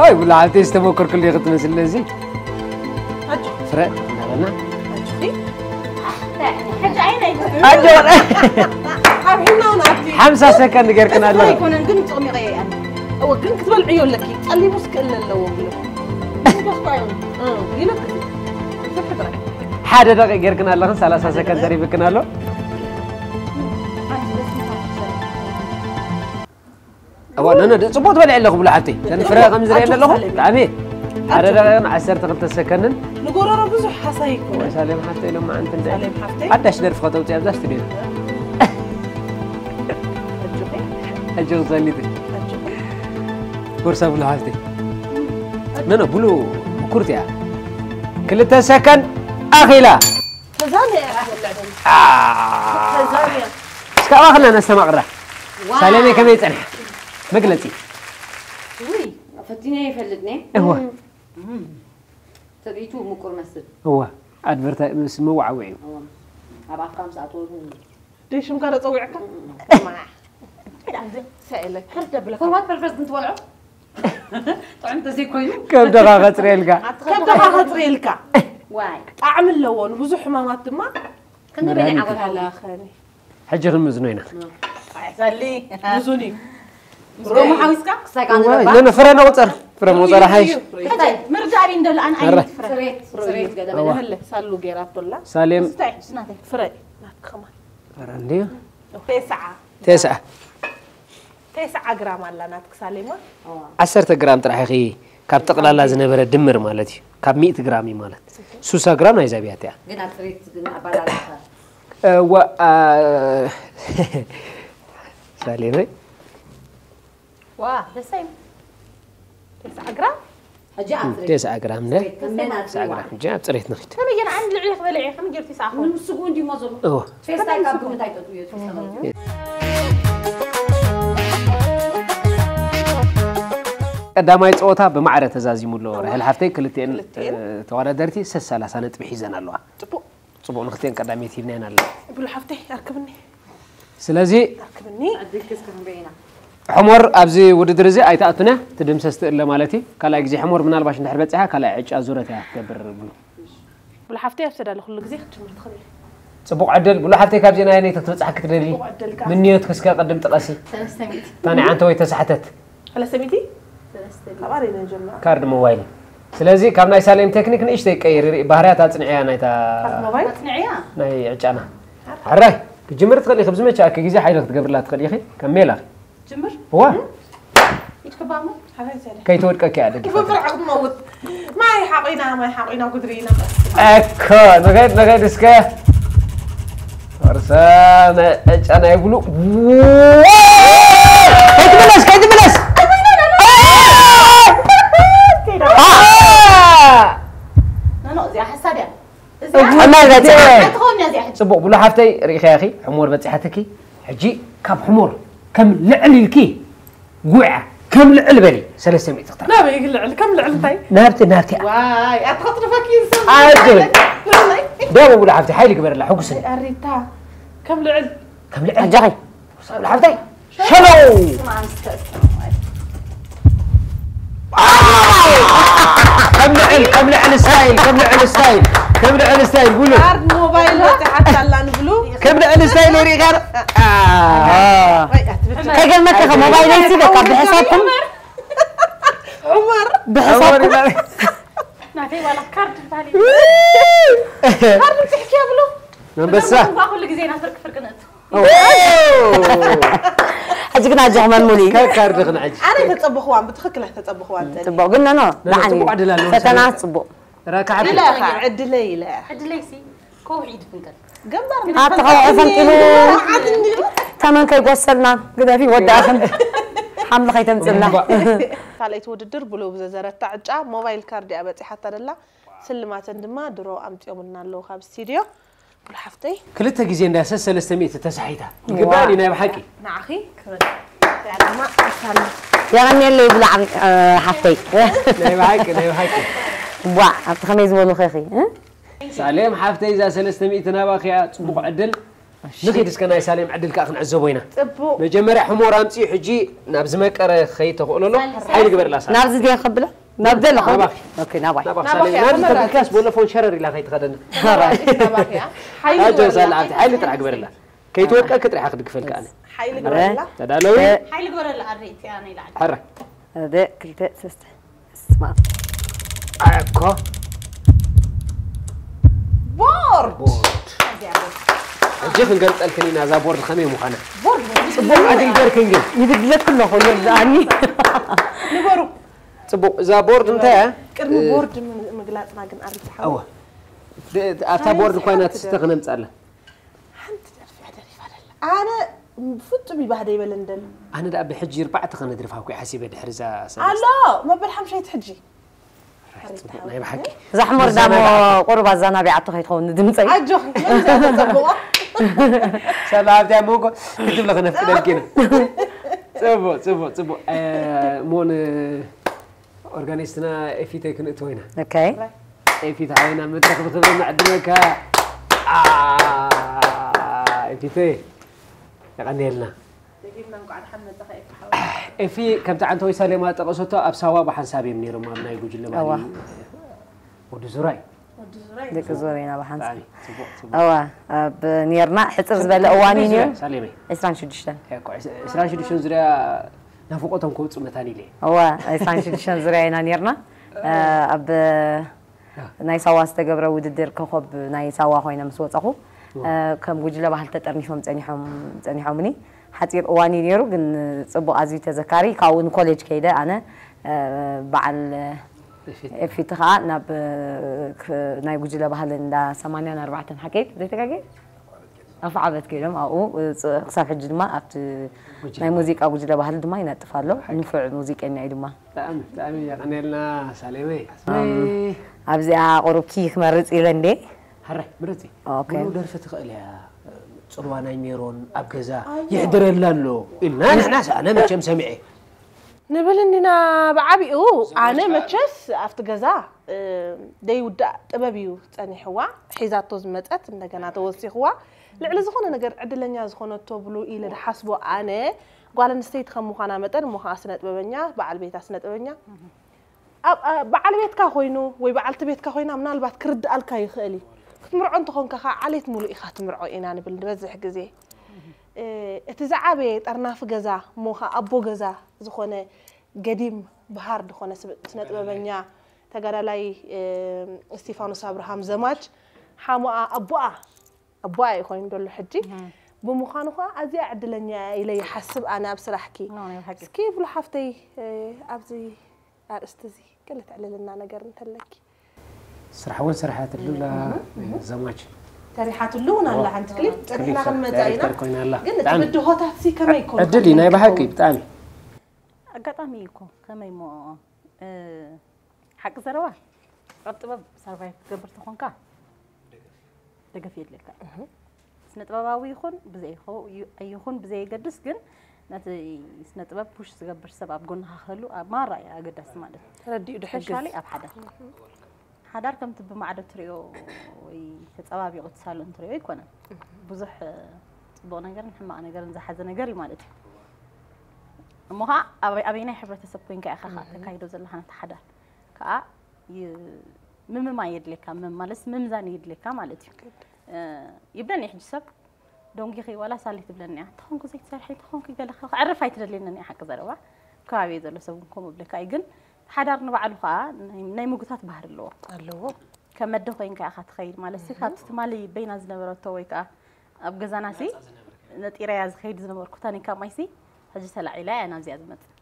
ኦይ ብሉ ሓፍተይ ዝተመከርክሉ ክትመስል ነዚ ፍረ እናበልና ሓምሳ ሰከንድ ጌርክና ኣለና ኣይኮነን ግን ጥቕሚ ቀየያን እወ ግን ክትበልዕዮ ኣለኪ ጸሊሙስ ክእል ኣለዎ ብሎ ሓደ ደቂ ጌርክና ኣለኽን ሰላሳ ሰከንድ ተሪፍክን ኣሎ እዋ ነነ ጽቡቅ ትበልዕ ኣለኹ ብሉ ሓፍተይ ተን ፍረ ከም ዝረየ ኣለኹ ብጣዕሚ ሓደ ደቂቕን ዓሰርተ ክልተ ሰከንድን ንጎረሮ ብዙሕ ሓሳይ ይኮነ ሳሌም ሓፍተይ ሎማዓንቲ እንደ ሳሌም ሓፍተይ ሓዳሽ ደርፊ ከተውፅእ ኣብዛ ስቱዲዮ ሕጂ ክሰሊት ጎርሳ ብሉ ሓፍተይ ነነ ብሉ ምኩርት እያ ክልተ ሰከንድ ኣኺላ ተዛንየ እያ ተዛንየ እስካብ ኣኽልና ነስተማቕራ ሳሌመይ ከመይ ጸንሐ መግለጺ ውይ ፈቲነ ይፈልጥ ነ እወ ትርኢቱ ምቁር መስል እወ ኣድቨርታይ ምስ መዋዓውዒ እዩ ኣብ ኣፍካ ምስ ኣተወ ደይ ሽምካ ዶ ጸዊዕካ ሰእለ ሕርደ ብለካ ፎርማት ፐርፐስ ግን ትበልዖ ጥዑም ተዘይኮይኑ ከብድኻ ከፅርየልካ ከብድኻ ከፅርየልካ ዋይ ጣዕሚ ኣለዎ ንብዙሕ ሕማማት ድማ ክንደይ ዓወት ከላኸኒ ሕጂ ክንምዝኖ ኢና። ምዙኒ ሮማ ሓዊስካ ክሳይ ካንዲ እዋይ፣ ነነ ፍረ ነቑፀር፣ ፍረ መቑፀር ሓይሽ። እንታይ ምርዳእ ቢን ደሎ ኣን ዓይነት ፍረ ጽሬት ጽሬት ገለ በለ። እህለ ሳሉ ጌራቶላ። ሳሌም። ስታይ ስናተይ። ፍረ ናትክማ። ፍረ እንድዩ። ተስዓ። ተስዓ። ተስዓ ግራም ኣላ ናትክ ሳሌማ። ዓሰርተ ግራም ጥራሕ ኢኺ ካብ ጠቕላላ ዝነበረ ድምር ማለት እዩ። ካብ ሚእቲ ግራም እዩ ማለት። ሱሳ ግራም ናይዛ ብያት እያ። ግን ኣብ ጽሬት ግን ኣባላልካ። እዋ ሳሌመይ ዋ ደሳይ ተስዓ ግራም ሕጂ ኣብ ጽሬት ተስዓ ግራም ነ ተስዓ ግራም ሕጂ ኣብ ጽሬት ንኺድ ከመይ ገና ዓንድ ልዕሊ ክበልዕ እየ ከመይ ገይሩ ተስዓ ክኸውን ንስጉ እንዲሞ ዘሎ እዋ ፌስታይ ካብ ግምት ኣይጠጡ እዩ ተሰበብ ቀዳማይ ፀወታ ብማዕረ ተዛዚሙ ኣሎ ራሄል ሓፍተይ ክልቲኤን ተወዳደርቲ ሰስ ሰላሳ ነጥቢ ሒዘን ኣለዋ ፅቡቅ ንክልቲኤን ቀዳመይቲ ሂብናየን ኣለና ብሉ ሓፍተይ ኣርክብኒ ስለዚ ኣርክብኒ ዕድል ክስከ ክንበይና ሕሞር ኣብዚ ውድድር እዚ ኣይትኣቱን እያ፣ ትድምሰስ ትእለ ማለት እዩ። ካልኣይ ግዜ ሕሞር ምናልባሽ እንድሕር በጺሓ ካልኣይ ዕጫ ዙረት እያ ክትገብር። ብሉ ሓፍተይ ኣብ ተዳለኹሉ ግዜ ክትጅምር ትኽእል ኢኻ። ጽቡቕ ዕድል ብሉ ሓፍተይ። ካብዚ ናይ ነይቲ ክትበጽሓ ክትደሊ ጽቡቕ ዕድል ከኣ። ምንዮት እስከ ቅድም ጥቀሲ። ሰለስተ ሚእቲ ታኒ ዓንተ ወይ ተሳሕተት ሰለስተ ሚእቲ ሰለስተ ሚእቲ ካባሪ ነጀምራ። ካርድ ሞባይል። ስለዚ ካብ ናይ ሳሌም ቴክኒክ ንእሽተይ ቀይር ርኢ ባህርያት ኣጽንዕያ ናይታ ሞባይል ኣጽንዕያ ናይ ዕጫና። ሕራይ ክጅምር ትኽእል ኢኺ ብዝመቻእኪ ግዜ ሓይሊ ክትገብርላ ትኽእል ኢኺ ከም ሜላ። ጅምር እዋ ኢድክባሙ ሓራይ ዘለ ከይትወድቀኪ እያ ደጊፈ። ብፍርዕ ክትመውት ማይ ሓቂና ማይ ሓቂና ጉድሪና እኮ ንኸይድ ንኸይድ እስከ ወርሰ ዕጫና ይብሉ። ከይትምለስ ከይትምለስ። ኖኖ እዚኣ ሓሳድ እያ ሕመር በፂሓ ኣይትኸውን እያ እዚኣ ሕጂ ፅቡቕ ብሉ ሓፍተይ ርኢኸያ ኢኺ ሕሞር በፂሓትኪ። ሕጂ ካብ ሕሞር ከም ልዕል ኢልኪ ጉዕ ከም ልዕል በሊ ሰለስተ ሚእቲ ክታ ናበይ ይግልዕል ከም ልዕል እንታይ ናብቲ ናብቲ ዋይ ኣትኸጥርፈኪ ሰብ ኣጆ ደሞ ብሉ ሓፍተይ ሓይሊ ግበረላ ሕጉስኒ ኣሪታ ከም ልዕል ከም ልዕል ኣጃኺ ብሉ ሓፍተይ ሸለው ከም ልዕል ከም ልዕል ስታይል ከም ልዕል ስታይል ከም ልዕል ስታይል ብሉ ካርድ ሞባይል በፂሓት ኣላ ንብሉ ከም ልዕል ስታይል ሪኢኻ ወይ ኣትብል ከይገርመካ ከ ሞባይለይ ሲ በቃ ብሕሳብኩም ዑመር ብሕሳብኩም ናተይ ዋላ ካርድ ባሊ ካርድ ብፅሕኪ ብሉ መንበሳ ኩሉ ግዜ ኢና ፍርቂ ፍርቂ ንእቱ ሕጂ ግን ኣጆኹም መልሙሉ እዩ ካርድኽን ሕጂ ኣነ ተፀበኽዋን ብትኽክል ኣይተፀበኽዋን ፀኒ ፅቡቅ ግን ኖ ኖ፣ ብዓኒ ፅቡቅ ዕድል ኣለዎ። ፈተና ፅቡቅ ራካዓት ኢለ ኢኻ ዕድለይ ኢለ ዕድለይሲ ከውሒ ድፍንቀል ገባር ኣቲ ከውሒ ፈንቂሉ ተመን ከይጎሰልና ግደፊ ወዳእኽን ሓምሊ ከይተምፅልና ካልኣይቲ ውድድር ብሎ ብዘዘረታ ዕጫ ሞባይል ካርድ እያ በፂሓታ ደላ ስልማተን ድማ ድሮ ኣምፂኦምልና ኣለዉ ካብ ስቱድዮ ብሉ ሓፍተይ ክልተ ግዜ እንዳሰስ ሰለስተ ሚእቲ ተሳሒታ ይግባእ ናይ ብሓቂ ንዓኺ ክብል እዚኣ ድማ ኣሳልም የቐንየለይ ብላዕ ሓፍተይ ናይ ብሓቂ ናይ ብሓቂ ቧዕ ኣብቲ ከመይ ዝበሉ ኸኺ ሳሌም ሓፍተይ እዛ ሰለስተ ሚእቲ ናባኺ እያ ፅቡቕ ዕድል ንኺድ እስከ ናይ ሳሌም ዕድል ከዓ ክንዕዘቦ ኢና ፅቡቕ መጀመርያ ሕሞር ኣምፅኡ ሕጂ ናብ ዝመቀረ ከይተኽእለሎ ሓይሊ ግበርላ ሳሌም ናብዚ ድየ ከብላ ናብ ዘለኹ ናባኺ። ኦኬ ናባይ ናባኺ ናባኺ ሳሌም ናብዚ ተመራፂ። ተብልካስ ቦለፎን ሸረር ኢላ ከይትኸደኒ ናባይ ናባኺ እያ ሓይሊ ኣጆ ግበረላ ሳሌ ሓብቲ ሓይሊ ጥራሕ ግበርላ ከይትወድቀኪ ጥራሕ ክድግፈልካ ኣነ ሓይሊ ግበረላ ተዳለዊ ሓይሊ ግበረላ ኣረይ እቲያ ናይ ላዕሊ ሕረ ሓደ ክልተ ሰለስተ ስማ ኣኮ ቦርድ ቦርድ ሕጂ ክንገልፀልክን ኢና እዛ ቦርድ ከመይ ምዃና ቦርድ ፅቡቅ ዕድል ገርክን ግን ይድግለክ ኣለኹ ሎዛኒ ንበሩ ፅቡቅ እዛ ቦርድ እንታይ እያ ቅድሚ ቦርድ ምን- ምግላፅና ግን ኣሪፍ ሓው ኣወ ደ- ኣብታ ቦርድ እኳ ኢና ትስተ ክነምፃላ ሓንቲ ደርፊ ደሪፋ ደላ ኣነ ፍጹም ይባህደ ይበለን ደል ኣነ ደኣ ብሕጂ ርባዕተ ከነድርፋ እኮ ሓሲበ ድሕሪ እዛ ሰብ ኣሎ መበል ሓምሻይቲ ሕጂ ናይ ብሓቂ እዛ ሕሞር ዳሞ ቁሩብ ኣዛናቢዓቶ ከይትኸውን ንድምፀይ ኣጆኺ መን እያ ተጸብቆ ሰላምታ እሞ እኮ ክትብለ ክነፍቅደልኪ ኢና ጽቡቅ ጽቡቅ ጽቡቅ እሞ ንኦርጋኒስትና ኤፊተይ ክንእትዎ ኢና ኦኬይ ኤፊት ሓይና መድረክ ብክብሪ ነዕድመካ ኤፊተይ የቀንየልና ደጊምና እንኳዕ ደሓን መጻኻ ኤፊ ሓው ኤፊ ከምቲ ዓንተወይ ሳሌማ ጠቀሰቶ ኣብ ሳዋ ብሓንሳብ እዮም ነይሮም ኣብ ናይ ጉጅለ እዋ። ባህሊ ወዲ ዙራይ ወዲ ዙራይ ደቂ ዙር ኢና ብሓንሳብ ብጣዕሚ ጽቡቅ ጽቡቅ እዋ ኣብ ኔርና ሕፅር ዝበለ እዋን እዩ ነይሩ ሳሌመይ ዕስራን ሽዱሽተን ዕስራን ሽዱሽተን ዙርያ ናፍቆቶም ከውፅእ መታን ኢለ እዋ ዕስራን ሽዱሽተን ዙርያ ኢና ነርና ኣብ ናይ ሳዋ ዝተገብረ ውድድር ኮኸብ ናይ ሳዋ ኮይነ ምስ ወፀኹ ከም ጉጅለ ባህል ተጠርኒፎም ፀኒሖም ፀኒሖምኒ ሓፂር እዋን እዩ ነይሩ ግን ፅቡቅ ኣዝዩ ተዘካሪ ካብኡ ንኮሌጅ ከይደ ኣነ በዓል ኤፊቲ ከዓ ናብ ናይ ጉጅለ ባህል እንዳ ሰማንያን ኣርባዕተን ሓቀይት ዘይተጋገ ኣፍ ዓበት ከይዶም ኣብኡ ክሳብ ሕጂ ድማ ኣብቲ ናይ ሙዚቃ ጉጅለ ባህል ድማ ይነጥፍ ኣሎ ንፉዕ ሙዚቀኛ እዩ ድማ ብጣዕሚ ብጣዕሚ የቀንየልና ሳሌመይ ኣብዚኣ ቁሩብ ኪ ክመርፅ ኢለ እንዴ ሕራይ ምረፂ ኦኬ። ሙሉ ደርፊ ትኽእል እያ ፅልዋ ናይ ሜሮን ኣብ ገዛ ይሕድረላ ኣሎ ኢልና ንሕናስ ኣነ መቸም ሰሚዐ ንብል እንዲና ብዓቢኡ ኣነ መቸስ ኣብቲ ገዛ ደይውዳእ ጥበብ እዩ ጸኒሕዋ ሒዛቶ ዝመጸት እንደገና ተወሲኽዋ ልዕሊ ዝኾነ ነገር ዕድለኛ ዝኾነቶ ብሉ ኢለ ድሓስቦ ኣነ ጓል ኣንስተይቲ ከም ምዃና መጠን እሞ ከዓ ስነ ጥበበኛ፣ በዓል ቤታ ስነ ጥበበኛ፣ ኣብ ኣ- በዓል ቤትካ ኮይኑ ወይ በዓልቲ ቤትካ ኮይና ምናልባት ክርድኣልካ ይኽእል እዩ። ክትምርዖ እንተኾንካ ከዓ ዓሌት ሙሉእ ኢኻ ትምርዖ ኢና ንብል ንበዝሕ ግዜ። እ፣ እቲ ዝዓበየ ጠርናፊ ገዛ እሞ ከዓ ኣቦ ገዛ ዝኾነ ገዲም በሃር ዝኾነ ስብ- ስነ ጥበበኛ ተጋዳላይ እ፣ እስቲፋኖስ ኣብርሃም ዘማች ሓሞኣ ኣቦኣ ኣቦኣ እዩ ኮይኑ ዘሎ ሕጂ። ብምዃኑ ከዓ ኣዝያ ዕድለኛ እያ ኢለ ይሓስብ ኣነ ኣብ ስራሕኪ። ኖ፣ ናይ ብሓቂ። እስኪ ብሉ ሓፍተይ እ፣ ኣብዚ ኣርእስቲ እዚ ገለ ተዕልልና ነገር እንተለኪ። ስራሕ እውን ስራሕ ትብላ ዘማች ተሪሓትሉ እውን ኣላ ሓንቲ ክሊፕ ጸኒሕና ክንመጻ ኢና። ዳይሬክተር ኮይና ኣላ። ግን እቲ ብጣዕሚ ብድሆታት ሲ ከመይ ይኮኑ? ዕድል እዩ ናይ ብሓቂ ብጣዕሚ። ኣጋጣሚ እዩ እኮ ከመይ እሞ እ፣ ሓቂ ዘረባ ኣብ ጥበብ ሰርቫይቭ ክትገብር ተኾንካ ደገፍ የድልየካ እዩ። ስነ ጥበባዊ ይኹን ብዘይ ይኹን ብዘየገድስ ግን ነቲ ስነ ጥበብ ፑሽ ዝገብር ሰብ ኣብ ጎንኻ ክህሉ ኣብ ማራ እዩ ኣገዳሲ ማለት እዩ። ተረዲኡ ድሕግዝ። ስፔሻሊ ኣብ ሓዳር ሓዳር ከምቲ ብማዕዶ ትሪኦ ወይ ተፀባቢቑ እቲ ሳሎን ትሪኦ ኣይኮነን። ብዙሕ እ፣ ፅቡቕ ነገርን ሕማቕ ነገርን ዝሓዘ ነገር እዩ ማለት እዩ። እሞ ከዓ ኣበይ- ኣበይናይ ሕብረተሰብ ኮይንካ ኢኻ ከዓ ተካይዶ ዘለኻ ነቲ ሓዳር ከዓ ይ- ምምማይ የድልየካ፣ ምም- ማለት ምምዛን የድልየካ ማለት እዩ። እ፣ ይብለኒ ሕጂ ሰብ ደንጊኺ ዋላ ሳሊ ትብለኒ እያ። እንተኾንኩ ዘይትሰርሒ፣ እንተኾንኩ ገለ ከ- ከዕርፍ ኣይትደልየንን እያ። ሓቂ ዘረባ ከባቢ ዘሎ ሰብ እውን ከምኡ ብለካ እዩ። ግን ሓዳር ንባዕሉ ከዓ ናይ- ናይ ምጉታት ባህሪ ኣለዎ። ኣለዎ። ከም ኣደ ኮይንካ ኢኻ ትኸይድ ማለት ሲ ካብቲ ትማሊ በይና ዝነበረቶ ወይ ከዓ ኣብ ገዛና ሲ ነጢረያ ዝኸይድ ዝነበርኩ ታኒካ ማይሲ ሕጂ ተላዒላ እያ ናብዚኣ ዝመፅእ።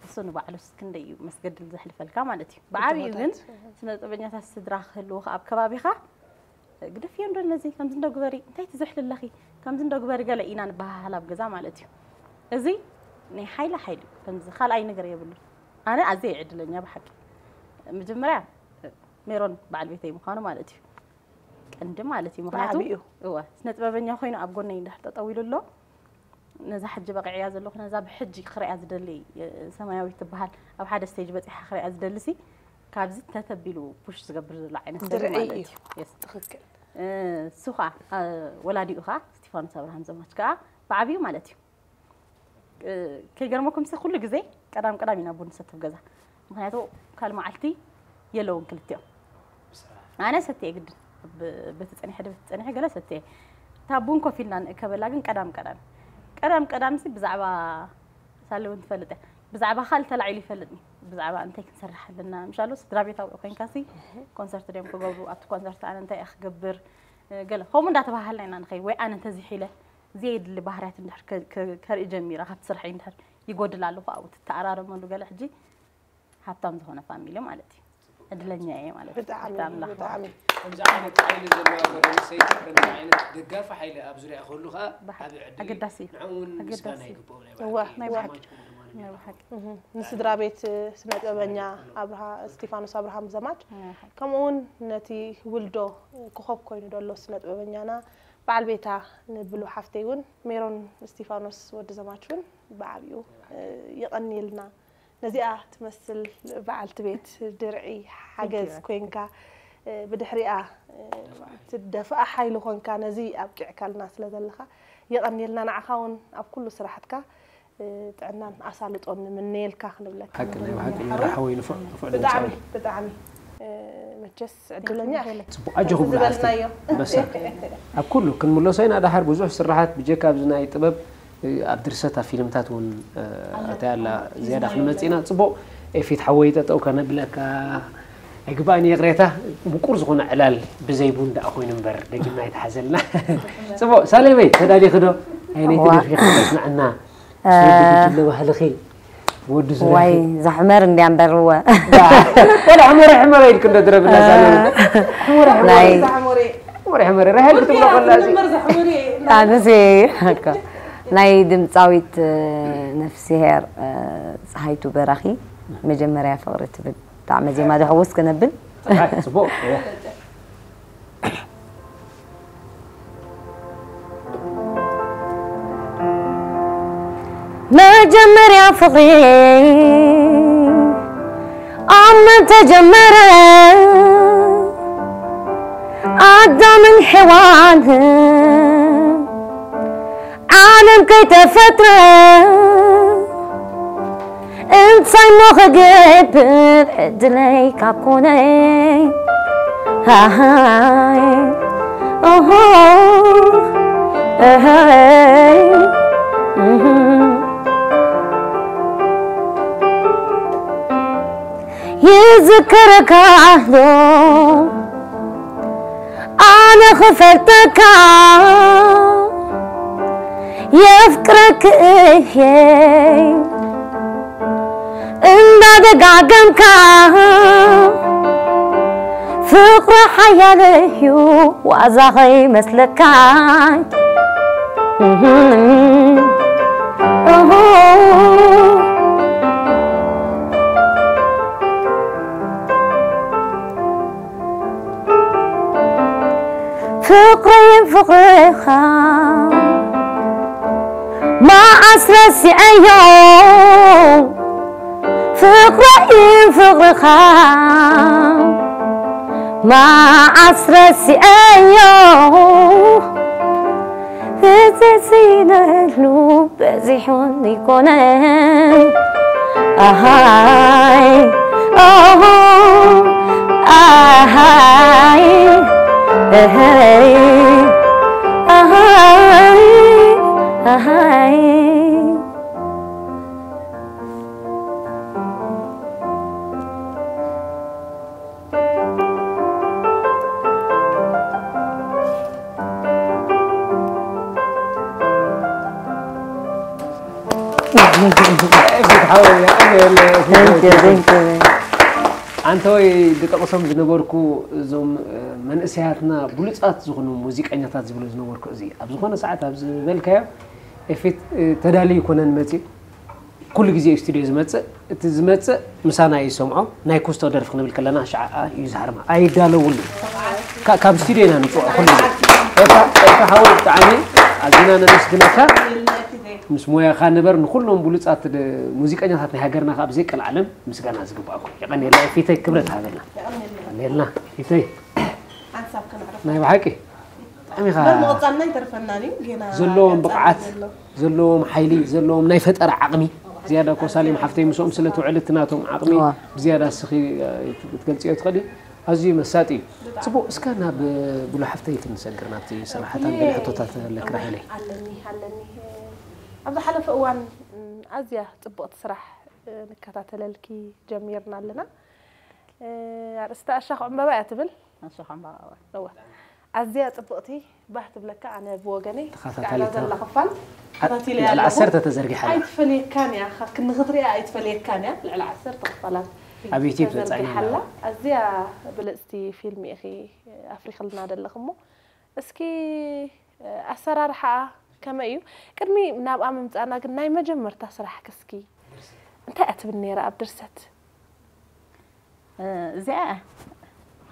እሱ ንባዕሉስ ክንደይ እዩ መስገድል ዘሕልፈልካ ማለት እዩ። ብዓብዩ ግን ስነ ጥበበኛታት ስድራ ክህልውኻ ኣብ ከባቢኻ ግደፍዮ እንዶ ነዚ ከምዚ እንዶ ግበሪ፣ እንታይ ትዝሕሊ ኣለኺ፣ ከምዚ እንዶ ግበሪ ገለ ኢና ንበሃሃል ኣብ ገዛ ማለት እዩ። እዚ ናይ ሓይሊ ሓይሊ እዩ። ከምዚ ካልኣይ ነገር የብሉን። ኣነ ኣዝየ ዕድለኛ ብሓቂ። መጀመርያ ሜሮን በዓል ቤተይ ምዃኑ ማለት እዩ። ቀንዲ ማለት እዩ። ምኽንያቱ ብዓቢኡ። እወ ስነ ጥበበኛ ኮይኑ ኣብ ጎነይ እንድሕር ጠጠው ኢሉ ኣሎ ነዛ ሕጂ በቂዕያ ዘለኹ ነዛ ብሕጂ ክሪኣ ዝደሊ እ፣ ሰማያዊት ትበሃል ኣብ ሓደ ስቴጅ በፂሓ ክሪኣ ዝደልሲ ካብዚ ተተቢሉ ፑሽ ዝገብር ዘሎ ዓይነት ሰብ ድርዒ ማለት እዩ። እዩ። የስ። ትኽክል። እ፣ እሱ ኸዓ እ፣ ወላዲኡ ኸዓ ስቲፋኖስ ኣብርሃም ዘማች ከዓ ብዓብዩ ማለት እዩ እ፣ ከይገርመኩም ሲ ኩሉ ግዜ ቀዳም ቀዳም ኢና ቡን ንሰትፍ ገዛ ምክንያቱ ካል መዓልቲ የለውን ክልቲኦም ኣነ ሰትየ ግድን ብ- በቲ ፀኒሐ ደ በቲ ፀኒሐ ገለ ሰትየ እታ ቡን ኮፍ ኢልና ንእከበላ ግን ቀዳም ቀዳም ቀዳም ቀዳም ሲ ብዛዕባ ሳለ እውን ትፈልጥ እያ ብዛዕባ ካል ተላዒሉ ይፈልጥኒ ብዛዕባ እንታይ ክንሰርሕ ኣለና ምሻሉ ስድራ ቤታዊ ኮይንካ ሲ ኮንሰርት ድዮም ክገብሩ ኣብቲ ኮንሰርት ኣነ እንታይ እየ ክገብር እ፣ ገለ ከምኡ እንዳተባሃልና ኢና ንኸይድ ወይ ኣነ እንተዚሒለ ዘየድሊ ባህርያት እንድሕር ከ- ከ- ከርኢ ጀሚረ ካብቲ ስርሐይ እንድሕር ይጎድል ኣለኹ ኣብኡ ትተኣራረመሉ ገለ ሕጂ ሃብታም ዝኾነ ፋሚሊ ማለት እዩ ዕድለኛ እየ ማለት እዩ ብጣዕሚ ብጣዕሚ ላኽ- ብጣዕሚ ከምዚ ዓይነት ሓይሊ ዘለዋ ጓል ኣንስተይቲ ከምዚ ዓይነት ደጋፊ ሓይሊ ኣብ ዙሪያ ክህሉ ከዓ ብሓቂ ዓብዪ ዕድል እዩ። ኣገዳሲ እዩ። ንዕኡ እውን ኣገዳሲ ምስጋና እዩ። ይግብኦ ናይ እወ፣ ብሓቂ ናይ እወ። ብሓቂ። ዘማች ከምኡ ድማ ናይ ብሓቂ እህ፣ ንስድራ ቤት እ፣ ስነ ጥበበኛ ኣብርሃ እስቲፋኖስ ኣብርሃም ዘማች ናይ ብሓቂ ከምኡ እውን ነቲ ውልዶ እ፣ ክኾብ ኮይኑ ደሎ ስነ ጥበበኛና በዓል ቤታ ንብሉ ሓፍተይ እውን ሜሮን እስቲፋኖስ ወዲ ዘማች እውን ብዓብኡ እ፣ የቐንየልና ነዚኣ ትመስል በዓልቲ ቤት ድርዒ ሓገዝ Thank you። ኮይንካ እ፣ ብድሕሪኣ እ፣ ትደፍኣ ሓይሊ ኮንካ ነዚ ኣብቂዕካልና ስለ ዘለኻ የቐንየልና ንዓኻ እውን ኣብ ኩሉ ስራሕትካ እ፣ ጥዕናን ኣሳልጦን ንምነየልካ ክንብለካ ሓቂ ናይ ንደሊ ብሓቂ ሓወይ። መራሕወይ ንፉዕ ንፉዕ ብጣዕሚ ድምፃዊ ብጣዕሚ እ፣ መቸስ ዕድለኛ ኢኺ ፅቡቅ ኣጆኹ ብላ ዝበልናዮ በሳ ኣብ ኩሉ ክንምለሶ ኢና ዳሓር ብዙሕ ስራሓት ብጀካ ኣብዚ ናይ ጥበብ ኣብ ድርሰት ኣብ ፊልምታት እውን ኣታይ ኣላ ዝያዳ ክንመፅእ ኢና ፅቡቅ ኤፊት ሓወይ ጠጠው ከነብለካ ኣይግባእን ይቕሬታ ምቁር ዝኾነ ዕላል ብዘይ ቡን ደኣ ኮይኑ እምበር ደጊምና ኣይተሓዘልና ፅቡቅ ሳሌመይ ተዳሊኺ ዶ ኣይነይቲ ዋ። ነፊኺ ተስምዐና ወዲ ጉጅለ ባህልኺ ወዲ ዙርያኺ ዋይ ዛሕመር እንድያ እምበር እወ ወላ ሕመረ ሕመረ ኢልክ እንዶ ድረብላ ሳሌመይ ሕመረ ሕመረ ናይ ሕመረ ሕመረ ራሄል ክትብሎ ከላ እዚ ኣነዚ እኮ ናይ ድምፃዊት ነፍስሄር ፀሃይቱ በራኺ መጀመርያ ፍቕሪ ትብል ጣዕመ ዜማ ዶ ሕውስ ክነብል ጥራይ ፅቡቅ እወ መጀመርያ ፍቕሪ ኣብ መን ተጀመረ ኣዳምን ሔዋንን ደም ከይተፈጥረ እንታይ ሞ ክገብር ዕድለይ ካብ ኮነ። ሃሃይ ኦሆ እሃይ እህ ይዝከረካ ዶ ኣነ ክፈልጠካ የፍቅረክ እየ እንዳደጋገምካ ፍቅሪ ሓያል እዩ ዋዛ ከይመስለካ። ፍቅረይን ፍቅርኻ መዓስ ረሲዐዮ ፍቅረይን ፍቅርኻ መዓስ ረሲዐዮ ፍትሒ ስኢነሉ በዚሑን ይኮነን። ኣሃይ ኦሆ ኣሃይ እህይ ኣሃይ ኣሃይ ኣንተወይ ድጠቕሶም ዝነበርኩ እዞም መንእሰያትና ብሉፃት ዝኾኑ ሙዚቀኛታት ዝብሎ ዝነበርኩ እዚ ኣብ ዝኾነ ሰዓት ኣብ ዝበልካዮ ኤፌት ተዳልዩ ይኮነን መፅኡ ኩሉ ግዜ እዩ ስቱድዮ ዝመፅእ። እቲ ዝመፅእ ምሳና እዩ ዝሰምዖ። ናይ ኩስቶ ደርፊ ክንብል ከለና ሽዓኣ እዩ ዝሃርማ። ኣይዳለውሉ። ካብ ስቱድዮ ኢና ንፅውዖ ኩሉ ግዜ። ኤፋ ኤፋ ሓወይ ብጣዕሚ ኣዚና ነመስግነካ። ምስ ሞያኻ ንበር። ንኩሎም ብሉፃት ሙዚቀኛታት ናይ ሃገርና ከዓ ብዘይ ቀልዓለም ምስጋና ዝግባኣኩም። የቐንየልና ኤፊተይ ክብረት ሃበልና። የቐንየልና ፊተይ። ሓንሳብ ከነዕርፍ። ናይ ብሓቂ ብጣዕሚ ኢኻ በር ምቕጻልና ኣይተርፈናን እዩ። ጌና ዘለዎም ቀጻሊ ብቕዓት ዘሎ። ዘለዎም ሓይሊ ዘለዎም ናይ ፈጠራ ዓቕሚ ዝያዳ እኮ ሳሌም ሓፍተይ ምስኦም ስለ ትውዕል እቲ ናቶም ዓቕሚ እዋ። ብዝያዳ እስኺ እ፣ ክትገልጽዮ ትኽእሊ ኣዝዩ መሳጢ እዩ። ጽቡቕ እስከ ናብ እ፣ ብሉ ሓፍተይ ክንሰግር ናብቲ ስራሕታን ገለ ሕቶታት ኣለክ ራሄለይ። ኣለኒ ኣለኒ ኣብ ዝሓለፈ እዋን ም፣ ኣዝያ ጽቡቕቲ ስራሕ እ፣ ንከታተለልኪ ጀሚርና ኣለና። ኣርእስታ ኣሻኽ ዕምበባ እያ ትብል። ኣሻኽ ዕምበባ እዋ። እዋ ኣዝያ ጽብቕቲ ባህ ትብለካ። ኣነ ብወገነይ ተኸታታሊት ተዓላ ዘላ ክፋል ተኸታቲለ ልዕሊ ኣለኹ። ዓሰርተ ተዘርጊሓ ኣላ። ኣይትፈልየካን እያ፣ ንኽትሪኣ ኣይትፈልየካን እያ። ልዕሊ ዓሰርተ ክፋላት ኣብ ዩቲዩብ ተዘርጊሓ ኣላ። ኣዝያ ብልጽቲ ፊልም ኢኺ ኣፍሪኽልና ዘለኽ እሞ እስኪ ኣሰራርሓኣ ከመይ እዩ? ቅድሚ ናብኣ ምምጻእና ግን ናይ መጀመርታ ስራሕኪ እስኪ እንታይ እያ ትብል ነይራ ኣብ ድርሰት? እዚኣ እያ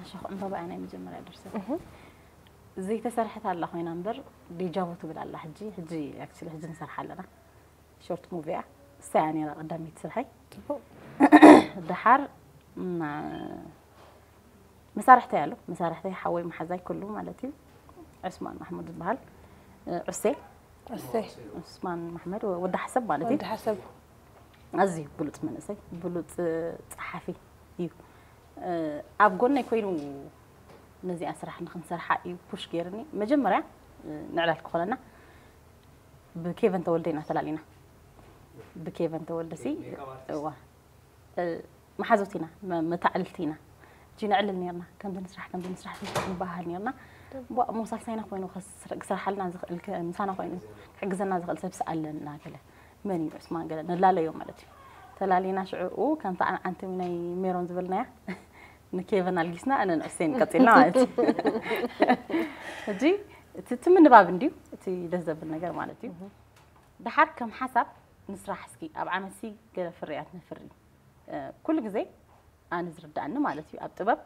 ኣሻኽ ዕምበባ እያ ናይ መጀመርያ ድርሰት። ዘይተሰርሐት ኣላ ኮይና እምበር ዴጃ ቡ ትብል ኣላ ሕጂ። ሕጂ actually ሕጂ ንሰርሓ ኣለና። ሾርት ሙቪ እያ። እሳ እያ ነይራ ቀዳመይቲ ስርሐይ። ደሓር መሳርሕተይ ኣሎ። መሳርሕተይ ሓወይ መሓዛይ ኩሉ ማለት እዩ። ዑስማን ማሕሙድ ዝበሃል ዑሴ። እሰይ ዑስማን ማሕመድ ወዲ ሓሰብ ማለት እዩ። ወዲ ሓሰብ ኣዝዩ ብሉፅ መንእሰይ፣ ብሉፅ ፀሓፊ እዩ። ኣብ ጎነይ ኮይኑ ነዚኣ ስራሕ ንክንሰርሓ እዩ ፑሽ ገይርኒ። መጀመርያ ንዕላል ክኾነና ብኬቨን ተወልደ ኢና ተላሊና። ብኬቨን ተወልደ ሲ እዋ መሓዙት ኢና፣ መታዕልልቲ ኢና። እጂ ነዕልል ነርና፣ ከምዚ ንስራሕ ከምዚ ንስራሕ ንበሃል ነርና። ቧ እሞ ሳልሳይና ኮይኑ ክስርሓልና ዝኽእል ምሳና ኮይኑ ክሕግዘና ዝኽእል ሰብሲ ኣለና ገለ መን እዩ ዑስማን ገለ ንላለዮ ማለት እዩ። ተላሊና ሽዕኡ ከምታ ዓንዓንቲ ናይ ሜሮን ዝበልናያ ንኬቨን ኣልጊስና ኣነ ንዑሴን ቀፂልና ማለት እዩ። ሕጂ እቲ እቲ ምንባብ እንድዩ እቲ ደስ ዘብል ነገር ማለት እዩ። ደሓር ከም ሓሳብ ንስራሕ እስኪ ኣብ ዓመትሲ ገለ ፍርያት ነፍሪ። ኩሉ ግዜ ኣነ ዝርዳእኒ ማለት እዩ ኣብ ጥበብ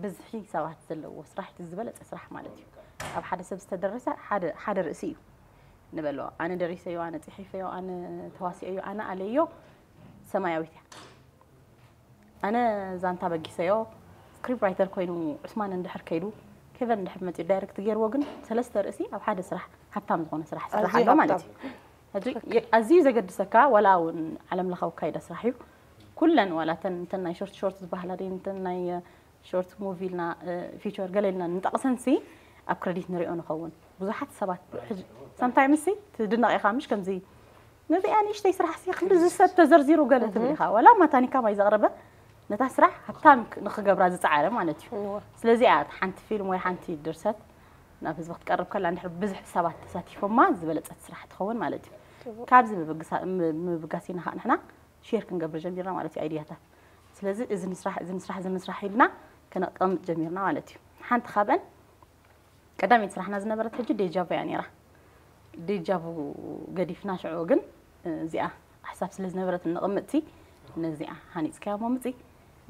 ብዝሒ ሰባት ዘለዎ ስራሕ እቲ ዝበለፀ ስራሕ ማለት እዩ። ኣብ ሓደ ሰብ ዝተደረሰ ሓደ ሓደ ርእሲ እዩ ንበሎ። ኣነ ደሪሰዮ፣ ኣነ ፅሒፈዮ፣ ኣነ ተዋሲኦዮ፣ ኣነ ኣለዮ ሰማያዊት እያ። ኣነ ዛንታ በጊሰዮ ስክሪፕት ራይተር ኮይኑ ዑስማን እንድሕር ከይዱ ሄቨን ድሕር መፂኡ ዳይሬክት ገይርዎ፣ ግን ሰለስተ ርእሲ ኣብ ሓደ ስራሕ ሃብታም ዝኾነ ስራሕ ስራሕ ኣሎ ማለት እዩ። ኣዝዩ ዘገድሰካ ዋላ እውን ዓለም ለኻዊ ካይዳ ስራሕ እዩ። ኩለን ዋላ ተን ናይ ሾርት ሾርት ዝበሃላ ደ ተን ናይ ሾርት ሙቪ ኢልና ፊቸር ገለ ኢልና ንጠቕሰንሲ ኣብ ክረዲት ንሪኦ ንኸውን። ብዙሓት ሰባት ሳምታይምስ ትድነቕ ኢኻ፣ ምሽ ከምዚ ነዚኣ ንእሽተይ ስራሕ ሲ ክንዲ ዝሰብ ተዘርዚሩ ገለ ትብል ኢኻ። ዋላ ማታኒካ ማይ ዘቕረበ ነታ ስራሕ ሃብታም ንክገብራ ዝፀዓረ ማለት እዩ። ስለዚ እያ ሓንቲ ፊልም ወይ ሓንቲ ድርሰት ናብ ህዝቢ ክትቀርብ ከላ እንድሕር ብዙሕ ሰባት ተሳቲፎማ ዝበለፀት ስራሕ ትኸውን ማለት እዩ። ካብዚ ምብጋሲና ከዓ ንሕና ሼር ክንገብር ጀሚርና ማለት እዩ ኣይድያታት። ስለዚ እዚ ንስራሕ እዚ ንስራሕ እዚ ንስራሕ ኢልና ከነቀምጥ ጀሚርና ማለት እዩ። ሓንቲ ካብአን ቀዳመይቲ ስራሕና ዝነበረት ሕጂ ዴጃቮ እያ ነይራ። ዴጃቮ ገዲፍና ሽዑ ግን እዚኣ ሓሳብ ስለ ዝነበረት ንቕምጥቲ ነዚኣ ሃኒፅካያ ሞ ምፂ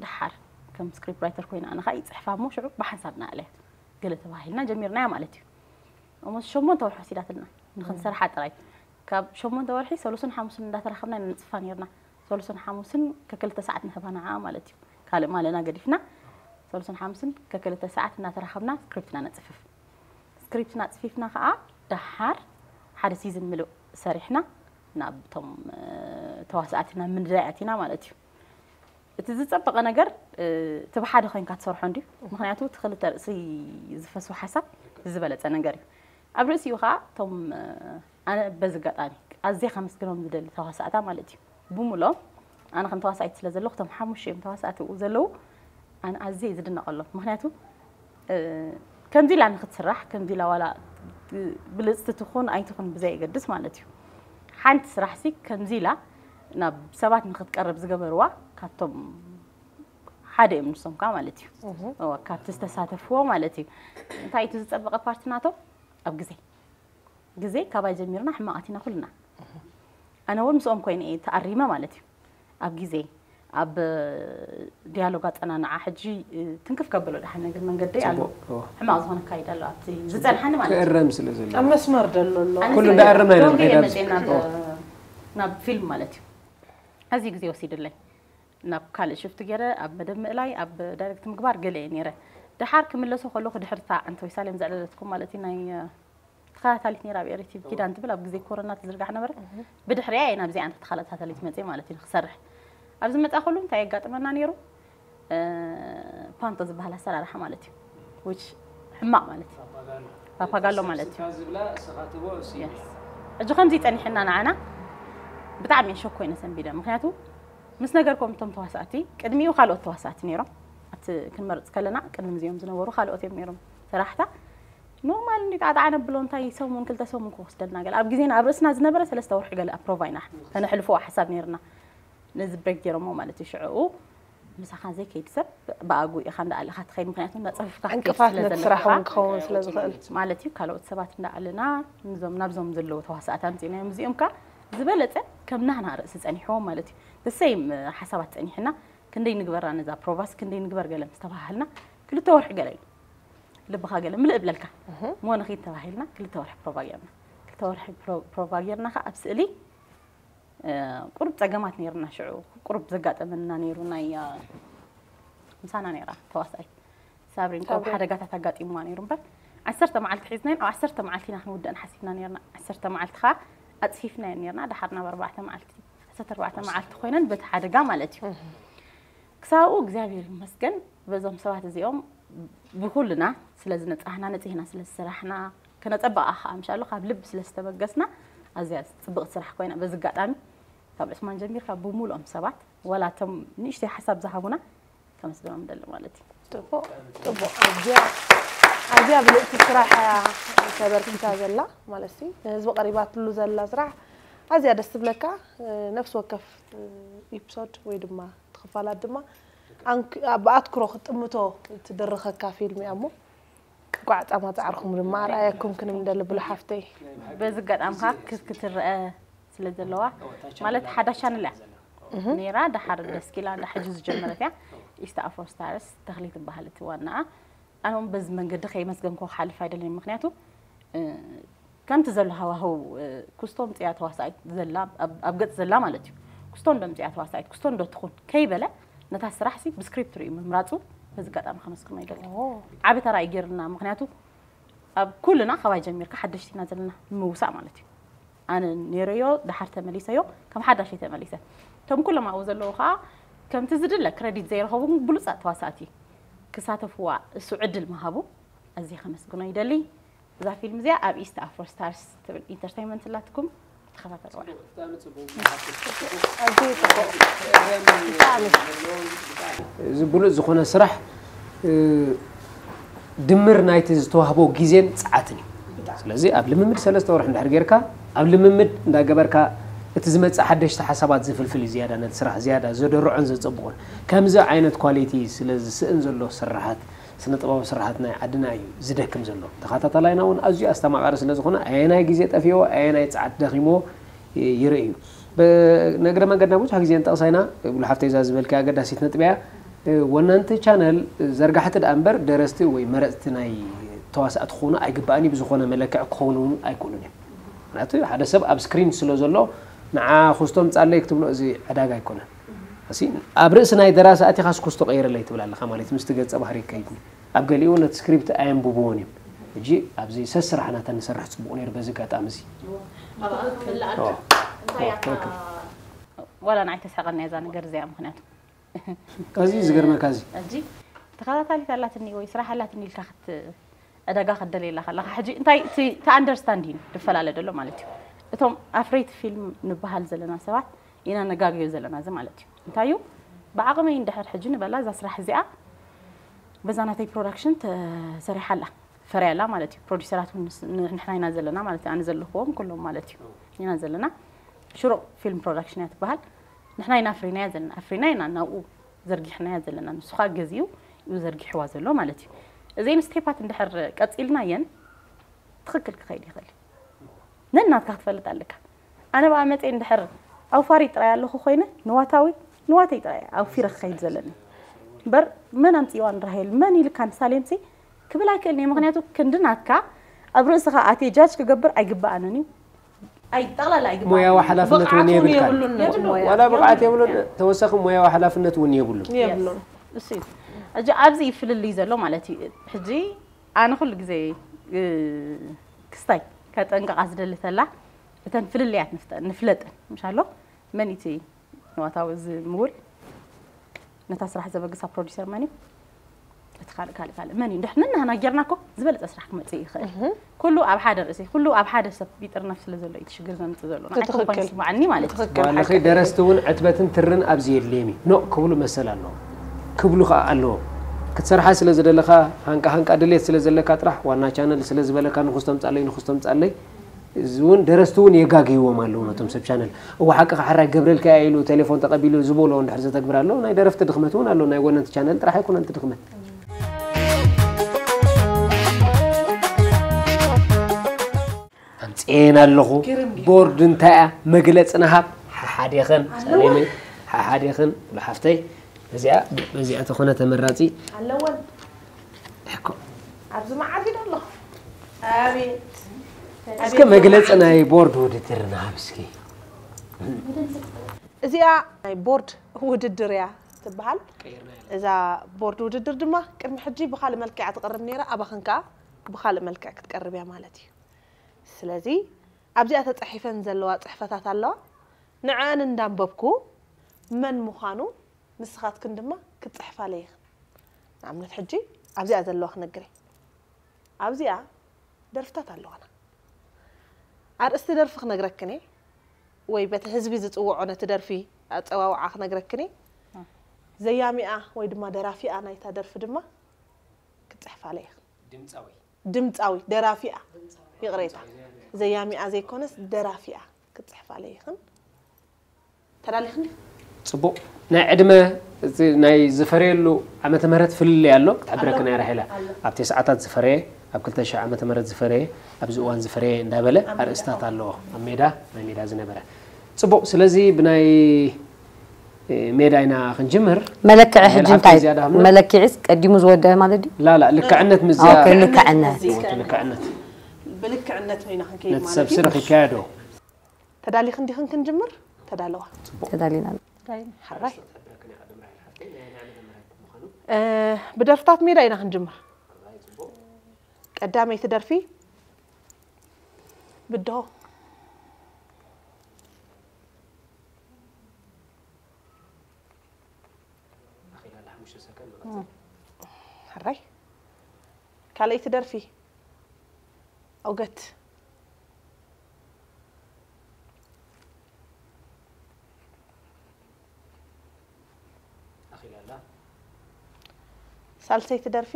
ደሓር ከም ስክሪፕት ራይተር ኮይና ኣነ ከዓ ይፅሕፋ እሞ ሽዑ ብሓንሳብ ናእለያት ገለ ተባሂልና ጀሚርናያ ማለት እዩ። እሞ ሸሞንተ ወርሒ ወሲዳትልና ንክንሰርሓ ጥራይ። ካብ ሸሞንተ ወርሒ ሰሉስን ሓሙስን እንዳተራኸብና ነንፅፋ ነርና። ሰሉስን ሓሙስን ከክልተ ሰዓት ንህባ ንዓ ማለት እዩ። ካልእ ማለና ገዲፍና ሰሉስን ሓሙስን ከክልተ ሰዓት እናተራኸብና ስክሪፕትና ነፅፍፍ። ስክሪፕትና ፅፊፍና ከዓ ደሓር ሓደ ሲዝን ምሉእ ሰሪሕና ናብ እቶም ተዋሳእቲ ናብ ምንዳይ ኣቲና ማለት እዩ። እቲ ዝፀበቐ ነገር እቲ ብሓደ ኮይንካ ትሰርሖ እንድዩ። ምክንያቱ እቲ ክልተ ርእሲ ዝፈስዎ ሓሳብ ዝበለፀ ነገር እዩ። ኣብ ርእሲኡ ከዓ እቶም ኣነ በዚ ኣጋጣሚ ኣዝየ ከመስግኖም ዝደሊ ተዋሳእታ ማለት እዩ። ብሙሎም ኣነ ከም ተዋሳኢት ስለ ዘለኹ እቶም ሓሙሽተ እዮም ተዋሳእቲ ዘለዉ ኣነ ኣዝየ ዝድነቐሎም። ምክንያቱ ከምዚ ኢላ ንክትስራሕ ከምዚ ኢላ ዋላ ብልፅቲ ትኹን ኣይትኹን ብዘየገድስ ማለት እዩ። ሓንቲ ስራሕ ሲ ከምዚ ኢላ ናብ ሰባት ንክትቀርብ ዝገበርዋ ካብቶም ሓደ እዮም ንሶም ከዓ ማለት እዩ። እወ፣ ካብቲ ዝተሳተፍዎ ማለት እዩ። እንታይ እቲ ዝፀበቐ ፓርቲ ናቶም ኣብ ግዜ ግዜ ካባይ ጀሚርና ሕማቕ ኣቲና ኩልና። ኣነ እውን ምስኦም ኮይነ እየ ተኣሪመ ማለት እዩ። ኣብ ግዜ ኣብ ዲያሎግ ኣፀናንዓ ሕጂ ትንክፍ ከብሎ ደሓን ነገር መንገዲ ኣሎ። ሕማቕ ዝኾነ ካይድ ኣሎ ኣብቲ ዝፀንሓኒ ማለት እዩ። ክእረም ስለ ዘሎ ኣብ መስመር ደሎ ኣሎ። ኣነ ኩሉ ስለ እንዳኣረምና ኢና ዶንጌ እየ ንኸይድ ኣብዚ። መፅኤ ናብ ናብ ፊልም ማለት እዩ። ኣዝዩ ግዜ ወሲድለይ ናብ ካልእ ሽፍት ገይረ ኣብ መደብ ምእላይ ኣብ ዳይሬክት ምግባር ገለ እየ ነይረ። ደሓር ክምለሶ ከለኹ ድሕርታ ኣንተ ወይሳሌም ዘዕለለትኩም ማለት እዩ ናይ ተኸታታሊት ነይራ ኣብ ኤሪ ቲቪ ኪዳን ትብል ኣብ ግዜ ኮሮና ትዝርጋሕ ነበረት። ብድሕሪኣ እየ ናብዚኣ እንተ ተኸታታሊት መፅየ ማለት እዩ ንክሰርሕ። ኣብዚ መፃ ኩሉ እንታይ የጋጥመና ነይሩ? ፓንቶ ዝበሃል ኣሰራርሓ ማለት እዩ። ዊች ሕማቕ ማለት እዩ። ፓፓጋሎ ማለት እዩ። ሕጂ ከምዚ ይፀኒሕና ንዓና ብጣዕሚ እየ ሸኮ ይነ ሰንቢደ። ምክንያቱ ምስ ነገርኩም እቶም ተዋሳእቲ ቅድሚኡ ካልኦት ተዋሳእቲ ነይሮም ኣብቲ ክንመርፅ ከለና ቅድሚ እዚኦም ዝነበሩ ካልኦት እዮም ነይሮም ሰራሕታ ኖርማል እንዲ ጣጣ ነብሎ እንታይ ሰሙን ክልተ ሰሙን ክወስደልና ገለ ኣብ ግዜና ኣብ ርእስና ዝነበረ ሰለስተ ወርሒ ገለ ኣፕሮቫ ኢና ከነሕልፎ ሓሳብ ነይርና ነዚ ብሬክ ገይሮሞ ማለት እዩ ሽዕኡ ምሳኻ ዘይከይድ ሰብ ብኣጉ ኢኻ እንዳኣለኻ ትኸይድ ምክንያቱ እንዳፀፍፍካ ክትከይድ ዕንቅፋት ስለ ነቲ ዘለኻ ስራሕ እውን ክኸውን ስለ ዝኽእል ማለት እዩ ካልኦት ሰባት እንዳኣለና ንዞም ናብዞም ዘለዉ ተዋሳእቲ ኣምፂእናዮም እዚኦም ከ ዝበለፀ ከም ናህና ርእሲ ፀኒሕዎም ማለት እዩ the same ሓሳባት ፀኒሕና ክንደይ ንግበራ ነዛ ፕሮቫስ ክንደይ ንግበር ገለ ምስ ተባሃልና ክልተ ወርሒ ገለ እዩ ልብኻ ገለ ምልእ እብለልካ እሞ ንኺድ ተባሂልና ክልተ ወርሒ ፕሮቫ ጌርና ክልተ ወርሒ ፕሮቫ ጌርና ከ ኣብ ስእሊ ቁሩብ ፀገማት ነይርና ሽዑ ቁሩብ ዘጋጠመና ነይሩ ናይ ምሳና ነይራ ተዋሳኢት ሳብሪን ቆብ ሓደጋታት ኣጋጢምዋ ነይሩ እምበር ዓሰርተ መዓልቲ ሒዝናዮ ኣብ ዓሰርተ መዓልቲ ኢና ክንውድአን ሓሲብና ነይርና ዓሰርተ መዓልቲ ከዓ ኣፅፊፍናዮ ነይርና ደሓር ናብ ኣርባዕተ መዓልቲ ዓሰርተ ኣርባዕተ መዓልቲ ኮይነን በቲ ሓደጋ ማለት እዩ ክሳብኡ እግዚኣብሔር ይመስገን በዞም ሰባት እዚኦም ብኩልና ስለ ዝነፃህና ነፂህና ስለ ዝሰራሕና ከነፀበቓ ከዓ ምሻሎ ካብ ልቢ ስለ ዝተበገስና ኣዝያ ፅብቕቲ ስራሕ ኮይና በዚ ኣጋጣሚ ካብ ዕስማን ጀሚርካ ብሙሉኦም ሰባት ዋላ እቶም ንእሽተይ ሓሳብ ዝሃቡና ከመስግኖም ደሊ ማለት እዩ ፅቡቅ ፅቡቅ ኣዝያ ኣዝያ ብልእቲ ስራሕ እያ ተበርኪታ ዘላ ማለት ንህዝቢ ቀሪባትሉ ዘላ ስራሕ ኣዝያ ደስ ትብለካ ነፍሲ ወከፍ ኢፕሶድ ወይ ድማ እቲ ክፋላት ድማ ብኣትኩሮ ክትጥምቶ ትድርኸካ ፊልም እያ እሞ እንቋዕ ፃማ ፃዕርኹም ድማ ኣርኣየኩም ክንብል ንደሊ ብሉ ሓፍተይ በዚ ኣጋጣሚ ከዓ ክፍ ክትረአ ስለ ዘለዋ ማለት ሓዳሽ ቻነል እያ ነይራ ደሓር ደስኪላ እንዳ ሕጂ ዝጀመረት እያ ኢስት ኣፍሮ ስታርስ ተኽሊ ትበሃል እቲ ዋናኣ ኣነ እውን በዚ መንገዲ ከየመስገንኩ ክሓልፍ ኣይደለኒ ምክንያቱ ከምቲ ዘሎ ሃዋህው ኩስቶ ምፅያ ተዋሳኢት ዘላ ኣብ ገፅ ዘላ ማለት እዩ ኩስቶ እንዶ ምፅያ ተዋሳኢት ኩስቶ እንዶ ትኹን ከይበለ ነታ ስራሕ ሲ ብስክሪፕት ርእዩ ምምራፁ በዚ ኣጋጣሚ ከመስግኖ ይደሊ። ዓቢ ተራ እዩ ገይርና፣ ምኽንያቱ ኣብ ኩልና ካባይ ጀሚርካ ሓደሽቲ ኢና ዘለና ንምውሳእ ማለት እዩ። ኣነ ነይረዮ፣ ደሓር ተመሊሰዮ፣ ከም ሓዳሽ እየ ተመሊሰ። እቶም ኩሎም ኣብኡ ዘለዉ ከዓ ከምቲ ዝድለ ክረዲት ዘይረኸቡ ግን ብሉጻት ተዋሳእቲ ክሳተፍዋ እሱ ዕድል ምሃቡ ኣዝየ ከመስግኖ ይደሊ። እዛ ፊልም እዚኣ ኣብ ኢስት ኣፍሮ ስታርስ ትብል ኢንተርቴይንመንት ኣላትኩም፣ ተኸታተልዋ። እዚ ብሉፅ ዝኾነ ስራሕ ድምር ናይቲ ዝተዋህቦ ግዜን ፀዓትን እዩ። ስለዚ ኣብ ልምምድ ሰለስተ ወርሒ እንድሕር ጌርካ ኣብ ልምምድ እንዳገበርካ እቲ ዝመፅእ ሓደሽቲ ሓሳባት ዝፍልፍል እዩ ዝያዳ ነቲ ስራሕ ዝያዳ ዘደርዖን ዘፀብቖን። ከምዚ ዓይነት ኳሊቲ ስለ ዝስእን ዘሎ ስራሓት ስነ ጥበባዊ ስራሓት ናይ ዓድና እዩ ዝደክም ዘሎ። ተኸታታላይና እውን ኣዝዩ ኣስተማቓሪ ስለ ዝኾነ ኣየናይ ግዜ ጠፊዎ ኣየናይ ፀዓት ደኺሞ ይርኢ እዩ። ብነግረ መንገድና ብዙሕ ግዜ ንጠቕሳ ኢና። ብሉ ሓፍተይ እዛ ዝበልካያ ኣገዳሲት ነጥቢ እያ። ወነንቲ ቻነል ዘርጋሕቲ ደኣ እምበር ደረስቲ ወይ መረፅቲ ናይ ተዋሳእቲ ክኾኑ ኣይግባእን እዩ። ብዝኾነ መለክዕ ክኾኑ እውን ኣይክእሉን እዮም። ምክንያቱ ሓደ ሰብ ኣብ ስክሪን ስለ ዘሎ ንዓ ኩስቶም ፃለይ ክትብሎ እዚ ዕዳጋ ኣይኮነን። እሲ ኣብ ርእሲ ናይ ደራሲ ኣቲኻስ ኩስቶ ቀይርለይ ትብል ኣለኻ ማለት ምስቲ ገፀ ባህሪ ይከይድ ኣብ ገሊኡ ነቲ ስክሪፕት ኣየንብብዎን እዮም። ሕጂ ኣብዚ ሰስራሕ ናተን ንሰርሕ ፅቡቕ ነይሩ በዚ ኣጋጣሚ እዚ ዋላ ንዓይ ተስሕቐኒ እያ እዛ ነገር እዚኣ ምክንያቱ ከዚ ዝገርመካ እዚ ሕጂ ተኸታታሊት ኣላትኒ ወይ ስራሕ ኣላትኒ ኢልካ ክት ዕዳጋ ክደለየላ ከለካ ሕጂ እንታይ እቲ ኣንደርስታንዲን ዝፈላለ ዘሎ ማለት እዩ። እቶም ኣፍረይቲ ፊልም ንበሃል ዘለና ሰባት ኢና ነጋግዮ ዘለና እዚ ማለት እዩ። እንታይ እዩ ብዓቕመይ እንድሕር ሕጂ ንበላ እዛ ስራሕ እዚኣ በዛ ናተይ ፕሮዳክሽን ተሰሪሓላ ፈርያላ ማለት እዩ። ፕሮዲሰራት እውን ንሕና ኢና ዘለና ማለት እዩ። ኣነ ዘለኽዎም ኩሎም ማለት እዩ ኢና ዘለና። ሽሮ ፊልም ፕሮዳክሽን እያ ትበሃል። ንሕና ኢና ኣፍሪናያ ዘለና ኣፍሪና ኢና ናብኡ ዘርጊሕናያ ዘለና። ንሱ ከዓ ገዚኡ እዩ ዘርጊሕዋ ዘሎ ማለት እዩ። እዘን ስቴፓት እንድሕር ቀፂልናየን ትኽክል ክኸይድ ይኽእል እዩ። ነናትካ ክትፈልጥ ኣለካ። ኣነ ብኣ መፀ እንድሕር ኣውፋሪ ጥራይ ኣለኹ ኮይነ ንዋታዊ ንዋተይ ጥራይ ኣውፊረ ክኸይድ ዘለኒ እምበር መን ኣምፅእዋ ንራሄል መን ኢልካ ንሳሌምሲ ክብል ኣይክእልን እየ። ምክንያቱ ክንዲ ናትካ ኣብ ርእስኻ ኣትየ ጃጅ ክገብር ኣይግበኣንን እዩ። ኣይ ጠቕላላ ኣይግበኣንን ሞያዊ ሓላፍነት እውን የብልካን። ዋላ ብቕዓት የብሉን፣ ተወሳኺ ሞያዊ ሓላፍነት እውን የብሉን። የብሉን። እሱ እዩ። ሕጂ ኣብዚ እዩ ፍልልይ ዘሎ ማለት እዩ። ሕጂ ኣነ ኩሉ ግዜ ክስታይ ከጠንቅቓ ዝደሊ ተላ እተን ፍልልያት ንፍለጠን ምሻሎ መን እቲ ንዋታዊ ዝምውል ነታ ስራሕ ዘበግሳ ፕሮዲሰር መን እዩ? እቲ ካልእ ካልእ ካልእ መን እዩ? እንድሕር ነናህና ጌርና እኮ ዝበለፀ ስራሕ ክመፅእ ይኽእል። ኩሉ ኣብ ሓደ ርእሲ፣ ኩሉ ኣብ ሓደ ሰብ ይጥርነፍ ስለ ዘሎ እዩ እቲ ሽግር ዘምፅእ ዘሎ። ንዓይ ከም ኳይኑ ይስምዓኒ ማለት እዩ። ዋላኸይ ደረስቲ እውን ዕትበትን ትርን ኣብዚ የድልዮም እዩ። ኖእ ክብሉ መሰል ኣለዎም። ክብሉ ከዓ ኣለዎም። ክትሰርሓ ስለ ዝደለኻ ሃንቃ ሃንቃ ድሌት ስለ ዘለካ ጥራሕ ዋና ቻነል ስለ ዝበለካ ንኹስ ተምፃለይ ንኹስ ተምፃለይ እዚ እውን ደረስቲ እውን የጋግይዎም ኣለዉ ነቶም ሰብ ቻነል። እወ ሓቅኻ ሕራይ ገብረልካ እያ ኢሉ ቴሌፎን ተቐቢሉ ዝበሎ እንድሕር ዘተግብር ኣሎ ናይ ደረፍቲ ድኽመት እውን ኣሎ ናይ ወነንቲ ቻነል ጥራሕ ኣይኮነን እቲ ድኽመት። ኣምፅኤን ኣለኹ ቦርድ እንታይ እያ መግለፂ ንሃብ ሓሓዴኸን ሰሌመይ ሓሓዴኸን ብሓፍተይ በዚኣ በዚኣ ተኾነ ተመራፂ ኣለወን ሕኮ ኣብዚ መዓት ኢዶ ኣለኹ ኣቤት እስከ መግለፂ ናይ ቦርድ ውድድር ንሃብ እስኪ እዚኣ ናይ ቦርድ ውድድር እያ ትበሃል እዛ ቦርድ ውድድር ድማ ቅድሚ ሕጂ ብካልእ መልክዕ እያ ትቐርብ ነይራ ኣባኽን ከዓ ብካልእ መልክዕ ክትቀርብ እያ ማለት እዩ ስለዚ ኣብዚኣ ተፃሒፈን ዘለዋ ፅሕፈታት ኣለዋ ንዐአን እንዳንበብኩ መን ምዃኑ ንስኻትክን ድማ ክትፅሕፋለይ ኢኽን ንኣብነት ሕጂ ኣብዚኣ ዘለዋ ክነግር እየ ኣብዚኣ ደርፍታት ኣለዋና ኣርእስቲ ደርፊ ክነግረክን እየ ወይ በቲ ህዝቢ ዝፅውዖ ነቲ ደርፊ ኣፀዋውዓ ክነግረክን እየ ዘያሚኣ ወይ ድማ ደራፊኣ ናይታ ደርፊ ድማ ክትፅሕፋለይ ኢኽን ድምፃዊ ደራፊኣ ይቕሬታ ዘያሚኣ ዘይኮነስ ደራፊኣ ክትፅሕፋለይ ኢኽን ተዳሊኽን ዲኽን ፅቡቕ ናይ ዕድመ ናይ ዝፈረየሉ ዓመተ ምህረት ፍልልይ ኣሎ ክትሕብረክን እያ ራሄላ ኣብ ተስዓታት ዝፈረየ ኣብ ክልተ ሽሕ ዓመተ ምህረት ዝፈረየ ኣብዚ እዋን ዝፈረየ እንዳበለ ኣርእስታት ኣለዎ ኣብ ሜዳ ናይ ሜዳ ዝነበረ ፅቡቕ ስለዚ ብናይ ሜዳ ኢና ክንጅምር መለክዒ ሕጂ እንታይ መለክዒስ ቀዲሙ ዝወደአ ማለት ድዩ ላላ ልክዕነት ምዝያ ልክዕነት ልክዕነት ብልክዕነት ኢና ክንከይድ ነቲ ሰብ ስርሕ ይካየዶ ተዳሊኽን ዲኽን ክንጅምር ተዳለዋ ተዳሊና ሓራይ እ፣ ብደርፍታት ሜዳ ኢና ክንጅምር። ቀዳመይቲ ደርፊ ብድሆ። ሕራይ። ካልኣይቲ ደርፊ ኦገት። ሳልሰይቲ ደርፊ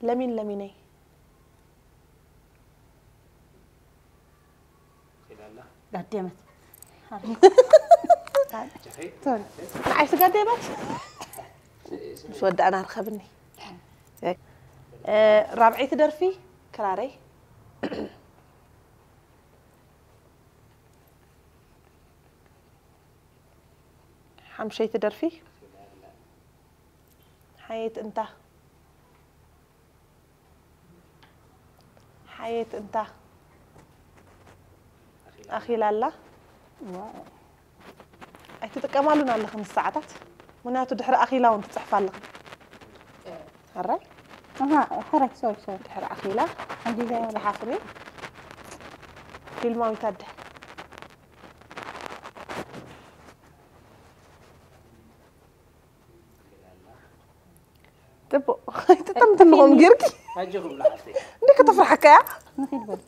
ለሚን ለሚነይ። ጋዴመት። ንዓይ ስጋዴመት። ምስ ወዳእና ርኸብኒ። እ፣ ራብዐይቲ ደርፊ ክራረይ። ሓምሸይቲ ደርፊ ሓየት እንታ። ሓየት እንታ። ኣኺላ ኣላ። ዋው። ኣይትጥቀማሉን ኣለኽን ሰዓታት። ምኽንያቱ ድሕሪ ኣኺላ እውን ትጽሕፋ ኣለኽን። ሕራይ? ኣሃ፣ ሕራይ፣ ሶሪ፣ ሶሪ። ድሕሪ ኣኺላ ሓንጊዛ። ጸሓፍኒ። ፊልማዊት ኣደ። ጽቡቕ። ኣይትጠምጥምኹም ጌርኪ። ኣጆኹም ለሓፍተይ። እንደ ከተፍርሓካ እያ። ንኺድ በል።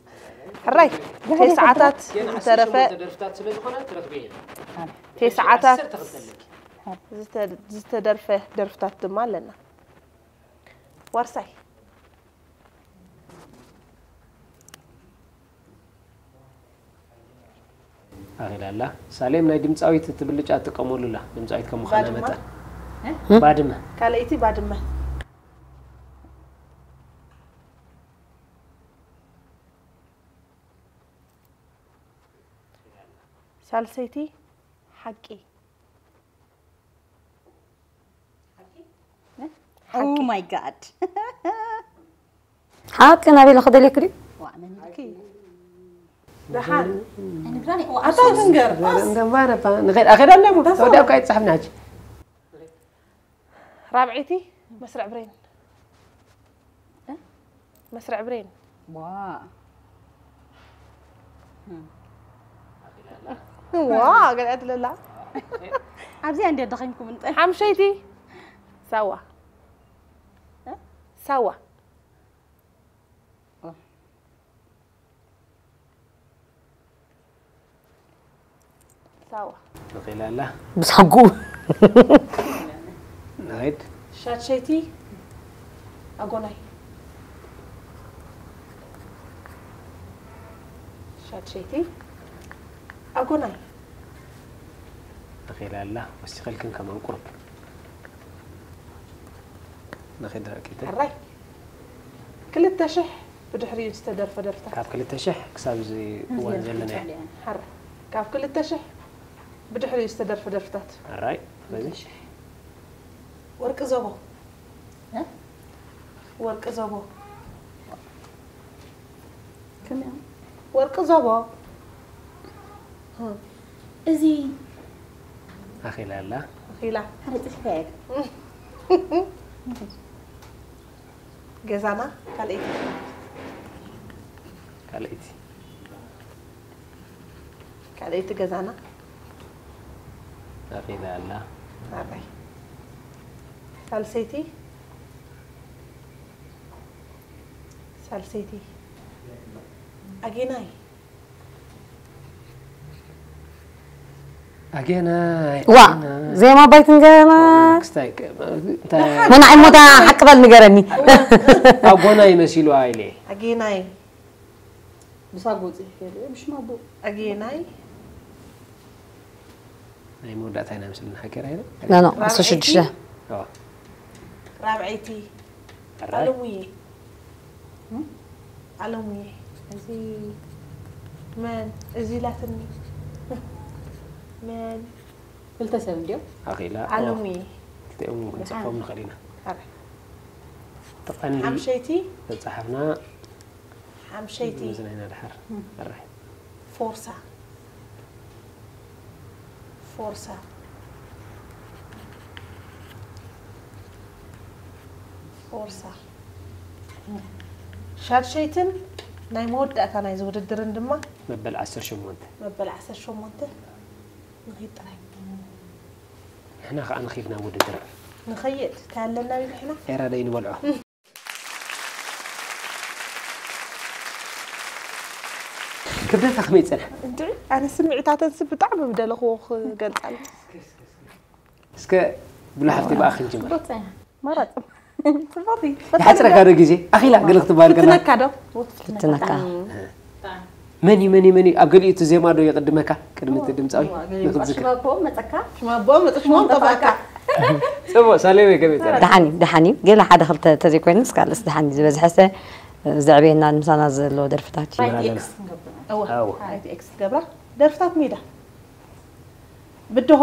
ሕራይ። ብሕሪ ተስዓታት ገና ዝተረፈ ዓሰርተ ሸሞንተ ደርፍታት ስለ ዝኾነ ትረኽቢ እየ። ተስዓታት ዓሰርተ ክልተ ኣለኪ። ዝተ-፣ ዝተደርፈ ደርፍታት ድማ ኣለና። ዋርሳይ። ኣኺላ ኣላ። ሳሌም ናይ ድምጻዊት እቲ ብልጫ ትጥቀመሉ ኣላ። ድምጻዊት ከም ምዃና ባድመ? መጠን። እ? ባድመ። ካልኣይቲ ባድመ። ሳልሰይቲ ሓቂ። Oh my God። ሓቂ ናበይ ለኸ ደልየክ ድዩ? ዋዕ መን ኢልኪ? ደሓን። ኣይንግራን፣ ዋዕ ኣታ ትንገር። እንደማረባ ንኸይድ ኣኸዳ ኣለሞ። ተወዲኣ እኮ ኣይትጻሕፍና ሕጂ። ራብዐይቲ መስርዕ ብሬን። እ? መስርዕ ብሬን። ዋ። ዋ፣ ገለ ትለላ። ኣብዚ እንደ ደኸምኩም እንጠ። ሓምሸይቲ ሳዋ። እ? ሳዋ። ኦ። ሳዋ። ተኺላ ኣላ። ብሳጉ። ንኸይድ። ሻድሸይቲ ኣጎናይ። ሻድሸይቲ ኣጎናይ። ተኺላ ኣላ። ወሲኸልክን ከማን ቁርብ። ንኸይድ ራቂተይ። ሕራይ። ክልተ ሽሕ ብድሕሪኡ ዝተደርፈ ደርፍታት። ካብ ክልተ ሽሕ ክሳብ እዚ እዋን ዘለና እያ። ሓር-፣ ካብ ክልተ ሽሕ ብድሕሪኡ ዝተደርፈ ደርፍታት። ኣራይ፣ በዚ። ወርቂ ዘቦ። እ? ወርቂ ዘቦ። ከመይ? ወርቂ ዘቦ። እ። እዚ ኣኺላ ኣላ። ኣኺላ። ሓደ ጽሒፈ እየ። ገዛና ካልኣይቲ። ካልኣይቲ። ካልኣይቲ ገዛና። ኣኺላ ኣላ። ኣራይ። ሳልሰይቲ። ሳልሰይቲ። ኣጌናይ። ኣጌናይ፣ ዋ፣ ኣጌናይ። ዜማ ባይትን ገና። ክስታይ ከ-፣ እንታይ? መናዒ ሞታ ሓቂ በል ንገረኒ። ኣብ ጎናይ መሲሉ ኢለ። ኣጌናይ። ብሳጎ ጽሒፈ እየ፣ ብሽም ኣቦ። ኣጌናይ። ናይ መወዳእታ ኢና መስለኒ፣ ሓቂ ራይና? ኖ፣ ኖ፣ ዓሰርተ ሽዱሽተ። ራብዐይቲ። ኣራይ። ኣለሙየ። እም? ኣለሙየ። እዚ መን? እዚ ኢላትኒ። መን? ክልተ ሰብ እንድዮም። ኣኺላ። ኣለሙየ። ክልቲኦም እውን ክንጽሕፎም ንኽእል ኢና። ኣረ። እቲ ቀንዲ ሓምሸይቲ። ተጻሓፍና። ሓምሸይቲ። መዝናይና ድሓር። እም። ኣራይ። ፎርሳ። ፎርሳ። ቦርሳ። ሻድሸይትን ናይ መወዳእታ ናይዚ ውድድርን ድማ መበል ዓሰርተ ሸሞንተ። መበል ዓሰርተ ሸሞንተ ንኺድ ጥራይ። ንሕና ከዓ ንኺድ ናብ ውድድር። ንኸይድ፣ እንታይ ኣለና በዚሕና? ኤራ ደይ ንበልዖ። ክብደታ ከመይ ይጸንሐ? እንድዒ፣ ኣነ ስምዒታተንሲ ብጣዕሚ ምደለኽዎ ክገልጻሉ። እስከ ብሉ ሓፍቲ ብኣኺ ንጅምር። መረጽ። ጽቡቕ እዩ። ይሓጽረካ ዶ ግዜ? ኣኺላ ገለ ክትበሃል ከላ? ትነካ ዶ? ትትነካ። መን እዩ፣ መን እዩ፣ መን እዩ? ኣብ ገሊኡ እቲ ዜማ ዶ የቕድመካ? ቅድሚ እቲ ድምፃዊ? ንኽትዝክር። ሽባቦ መጸካ። ሽማቦ መጽ ሽሞም ጠፋእካ። ጽቡቕ፣ ሳሌ ወይ ከመይ ጸኒሑ? ደሓን እዩ፣ ደሓን እዩ። ገለ ሓደ ክልተ ተዘይኮይኑስ ካልእስ ደሓን እዩ። ዝበዝሐሰ ዘዕብየና ምሳና ዘሎ ደርፍታት እዩ። ራይት ኤክስ ክንገብር። እወ፣ ኣዎ። ራይት ኤክስ ትገብራ። ደርፍታት ሜዳ። ብድሆ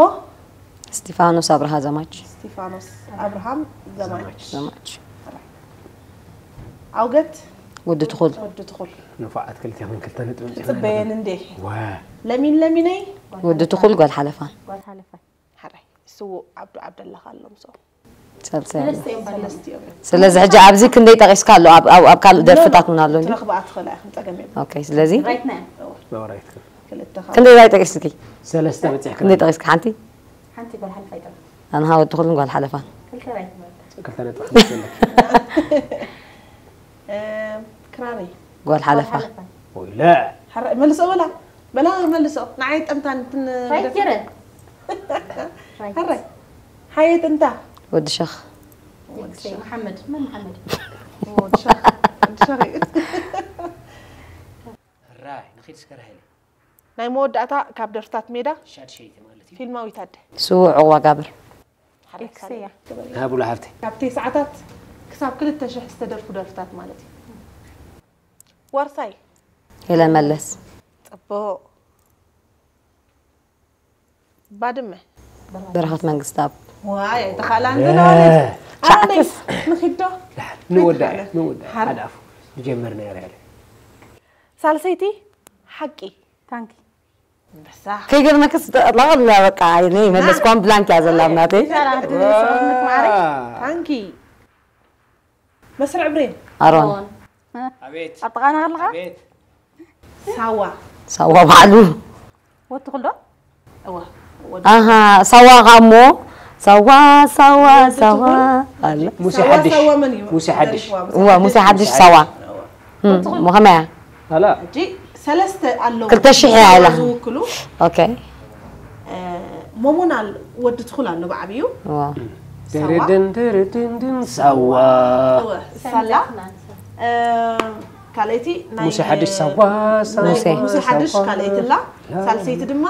እስቲፋኖስ ኣብርሃ ዘማች። እስቲፋኖስ ኣብርሃም ዘማች። ዘማች። ኣውገት ወዲ ትኹል። ወዲ ትኹል። ንፉዓት ክልቴኹም ክልተ ነጥቢ ኣምጺእና ጽበየን ኣለና። እንዴ? ዋ። ለሚን ለሚነይ ወዲ ትኹል ጓል ሓለፋን። ጓል ሓለፋ። ሓራይ። እሱ ዓብዱ ዓብደላ ኣሎ ምስኦም። ሰልሰ ያለ። ሰለስተ እዮም ባልና። ሰለስቲኦም እዮም። ስለዚ ሕጂ ኣብዚ ክንደይ ጠቂስካ ኣሎ ኣብ ኣብ ኣብ ካልእ ደርፍታት እውን ኣሎ እንጂ። ትረኽብኣ ትኽእላ ኢኹም ጸገም የብሉ። ኦኬ ስለዚ ራይት ናይ መወራይት ክል። ክልተ ካብ ክንደይ ራይ ጠቂስኪ? ሰለስተ በጺሕካ። ክንደይ ጠቂስካ ሓንቲ? ሓንቲ ጓል ሓለፋ ይጠራ። ኣንሃ ወዲ ትኹልን ጓል ሓለፋን። ክልተ ራይት ማለት። ክልተ ነጥቢ ሓሙሽተ ኣለኪ። እ፣ ክራሪ ጓል ሓለፋ። ወይለ። ሓረ መልሶ በላ በላ መልሶ ንዓይ ጠምታን ትን ራይት ገይረ። ሓረ ሓየት እንታ ወዲ ሸኽ። ቴክስቴ መሓመድ መን መሓመድ? ወዲ ሸኽ ወዲ ሸኽ እዩ። ራይ ንኺድ እስከ ራሄል። ናይ መወዳእታ ካብ ደርፍታት ሜዳ ሻድሸይቲ ማለት እዩ። ፊልማዊት ኣደ ስዉእ ዕቑባ ጋብር። ኤክስያ። ሃቡላ ሓፍቲ። ካብ ተስዓታት ክሳብ ክልተ ሽሕ ዝተደርፉ ደርፍታት ማለት እዩ። ዋርሳይ ሄለን መለስ። ጽቡቕ። ባድመ በረኸት መንግስታብ። ዋይ ኣይተኻእላን ዝነበረት ኣነይ ንኺዶ ንወዳእ ንወዳእ ሓር- ሓደ ኣፉ ንጀምር ነይረ ያለ። ሳልሰይቲ ሓቂ ታንኪ። በሳ ከይገርመክስ ጠቕላቕላ በቃ ኣይነ መለስኳን ብላንክ እያ ዘላ ኣብ ናተይ። ሰላም ትብል ሰውነት ማዕረይ። ታንኪ መስርዕ ብሬን ኣሮን ኣቤት ኣብ ጥቓና ከለኻ ኣቤት። ሳዋ ሳዋ ባዕሉ። ወትኹል ዶ? እዋ ወዲ ኣሃ ሳዋ ኻሞ ሳዋ ሳዋ ሳዋ ኣለ። ሙሴ ሳዋ ሓድሽ ሳዋ መን እዩ? ሙሴ ሓድሽ። ደሪፍዋ፣ እዋ ሙሴ ሓድሽ ሳዋ። እም፣ ሞ ከመያ? ኣላ ሕጂ ሰለስተ ኣለዉ ክልተ ሽሕ እያ ኢላ። ዝውክሉ ኦኬ። እ፣ ሞሞና ኣሎ፣ ወዲ ትኹል ኣሎ ብዓብዩ እዋ ድርድን ድርድንድን ሳዋ። እወ፣ ሳላ እ፣ ካልኣይቲ ናይ ሙሴ ሓድሽ ሳዋ ሳዋ። ናይ ሙሴ። ሙሴ ሓድሽ ሳዋ። ካልኣይቲ ላ ሳልሰይቲ ድማ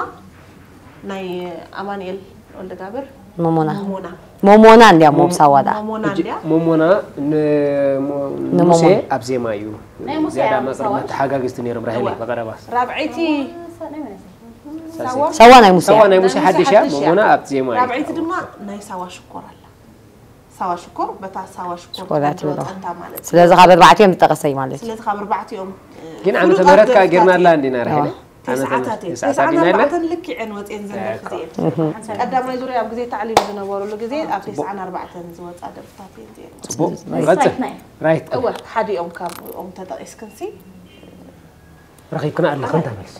ናይ ኣማኑኤል ወልደጋብር ሞሞና ሞሞና ሞሞና እንዲያ ሞብ ሳዋ ዳ። ሞሞና እንዲያ ሞሞና ን- ሞ- ንሞሞና። ሙሴ ኣብ ዜማ እዩ። ናይ ሙሴ ዝያዳ ኣብ መቕርብ ሳዋ። መተሓጋግዝቲ ነይሮም ራሄል እዋ። በቐረባ። ራብዐይቲ ናይ መን እዩ? ሳዋ ሳዋ ናይ ሙሴ። ሳዋ ናይ ሙሴ ናይ ሙሴ ሓድሽ እያ። ሓድሽ እያ። ሞሞና ኣብ ዜማ እዩ። ራብዐይቲ ድማ ናይ ሳዋ ሽኮር ኣላ። ሳዋ ሽኮር በታ ሳዋ ሽኮር ሽኮር እያ ትብሎ። ጸንታ ማለት እዩ። ስለዚ ካብ ኣርባዕቲኦም ዝጠቐሰ እዩ ማለት እዩ። ስለዚ ካብ ኣርባዕቲኦም ግን ዓመተ ፍሉጣት ምህረት ከኣ ደርፍታት ጌርና እዮም። ኣላ እንዲና ራሄል። ኣዋ። ዓመተ ተስዓታት እየን። ተስዓታት ተስዓን ኢና ኢልና? ኣርባዕተን ልክዕ እየን ወፅየን ዘን ደርፊ እዚኤን። ቀዳማይ ዙርያ ኣብ ግዜ ታዕሊም ዝነበሩሉ ግዜ ኣብ ተስዓን ኣርባዕተን ዝወፃ ደርፍታት እየን እዚኤን። ጽቡቕ። ናይ ቀጽል። ስትራይክ ናይ ራይት። እወ ሓዲኦም ካብኦም ተጠቒስክንሲ ረኺብክና ኣለኹ እንታ መልሲ።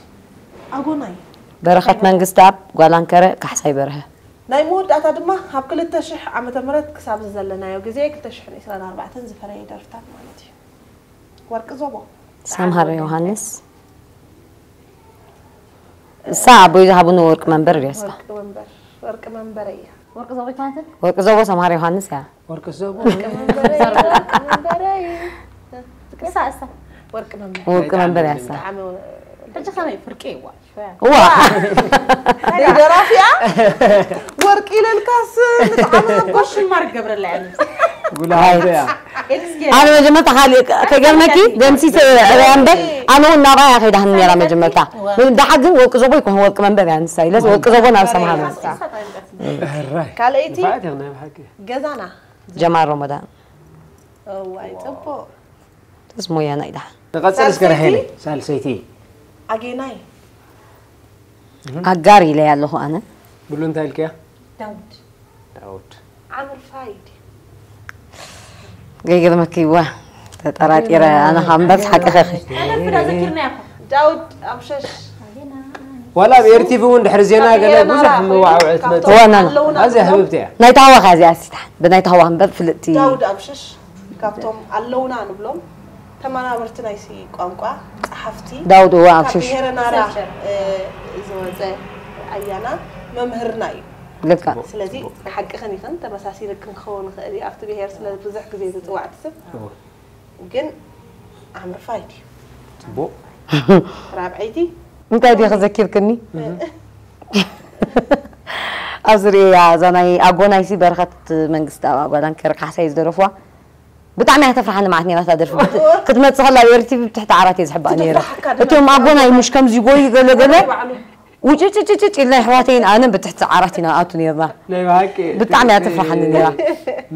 ኣጎናይ በረኸት መንግስታብ፣ ጓል ኣንከረ፣ ካሕሳይ በርሀ። ናይ መወዳእታ ድማ ካብ ክልተ ሽሕ ዓመተ ምህረት ክሳብ ዘለናዮ ግዜ ክልተ ሽሕን ዕስራን ኣርባዕተን ዝፈረየ ደርፍታት ማለት እዩ። ወርቂ ዞቦ ሰምሃር ዮሃንስ። እሳ ኣቦይ ዝሃቡኒ ወርቂ መንበር ድያስካ? ወርቂ መንበር ወርቂ መንበር እያ። ወርቂ ዘቤት ማለት ወርቂ ዞቦ ሰምሃር ዮሃንስ እያ። ወርቂ ዘቦ ወርቂ መንበር እያ። ወርቂ መንበር እያ። እሳ እሳ ወርቂ መንበር ወርቂ መንበር እያ እሳ። ብጣዕሚ ሕጂ ከመይ ፍርቂ ይዋ ሽወያ እዋ ናይ ደራፊያ ወርቂ ኢለልካስ ብጣዕሚ ኮሽን ማርክ ገብረላ ያለ ጉላሃይ እያ። ኤክስጌ ኣነ መጀመርታ ካሊእ ከገርመኪ ደምሲሰ ዕበያ እምበር ኣነ እውን ናብኣ እያ ከይዳህኒ ነራ መጀመርታ። ደሓር ግን ወርቂ ዞቦ ይኮን ወርቂ መንበር እያ ንሳ ኢለስ ወርቂ ዞቦ ናብ ሰምሃር መጣ። እራይ። ካልኣይቲ ንፋዓት ኢኽና ብሓቂ። ገዛና ጀማል ሮሞዳን እዋይ ጽቡቕ ተስሞያ ናይ ደሓር። ንቐጽል እስከ ራሄል። ሳልሰይቲ። ኣጌናይ ኣጋር ኢለያ ኣለኹ ኣነ። ብሉ እንታይ ኢልክያ? ዳውድ ዳውድ። ዓምር ፋይድ ገይገርመኪ ዋ ተጠራጢረ ኣነ ካብ እምበር ሓቂ ኸኺ ዳውድ ኣብሸሽ ዋላ ኣብ ኤርቲቪ እውን ድሕሪ ዜና ገለ ብዙሕ መዋዕውዒ ትመፅእ ዋና ኣዝያ ህብብቲ እያ ናይ ታህዋ ከ እዚኣ ሲታ ብናይ ታህዋ እምበር ፍልጥቲ ዳውድ ኣብሸሽ ካብቶም ኣለውና ንብሎም ተመራመርቲ ናይሲ ቋንቋ ጸሓፍቲ ዳውድ እዋ ካብ ኣብሸሽ ብሄረ ናራ እ፣ ዝወፀ ኣያና መምህርና እዩ። ልካ ስለዚ ንሓቅኽን ይኽን ተመሳሲልክን ክኸውን ይኽእል እዩ ኣብቲ ብሄር ስለ ብዙሕ ግዜ ዝፅዋዕቲ ስም ግን ዓምርፋይ ድዩ ፅቡቅ ራብዐይቲ እንታይ ድየ ከዘኪርክኒ ኣብዚ ርእያ እዛ ናይ ኣጎናይሲ በረኸት መንግስቲ ኣብ ኣጓዳን ከረ ካሕሳይ ዝደረፍዋ ብጣዕሚ እያ ተፍርሓኒ ማለት ነራ እታ ደርፊ ክትመፅእ ከላ ኣብ ኤርቲቪ ብትሕቲ ዓራት እየ ዝሕባእ ነረ ትፍርሓካ ድማ እቶም ኣጎናይ ምሽ ከምዚ ይጎዩ ገለ ገለ ባዕሉ ውጭጭጭጭጭ ኢልና ኣሕዋተይን ኣነ ብትሕቲ ዓራት ኢና ኣቱ ነርና ናይ ብሓቂ ብጣዕሚ እያ ተፍርሓኒ ነራ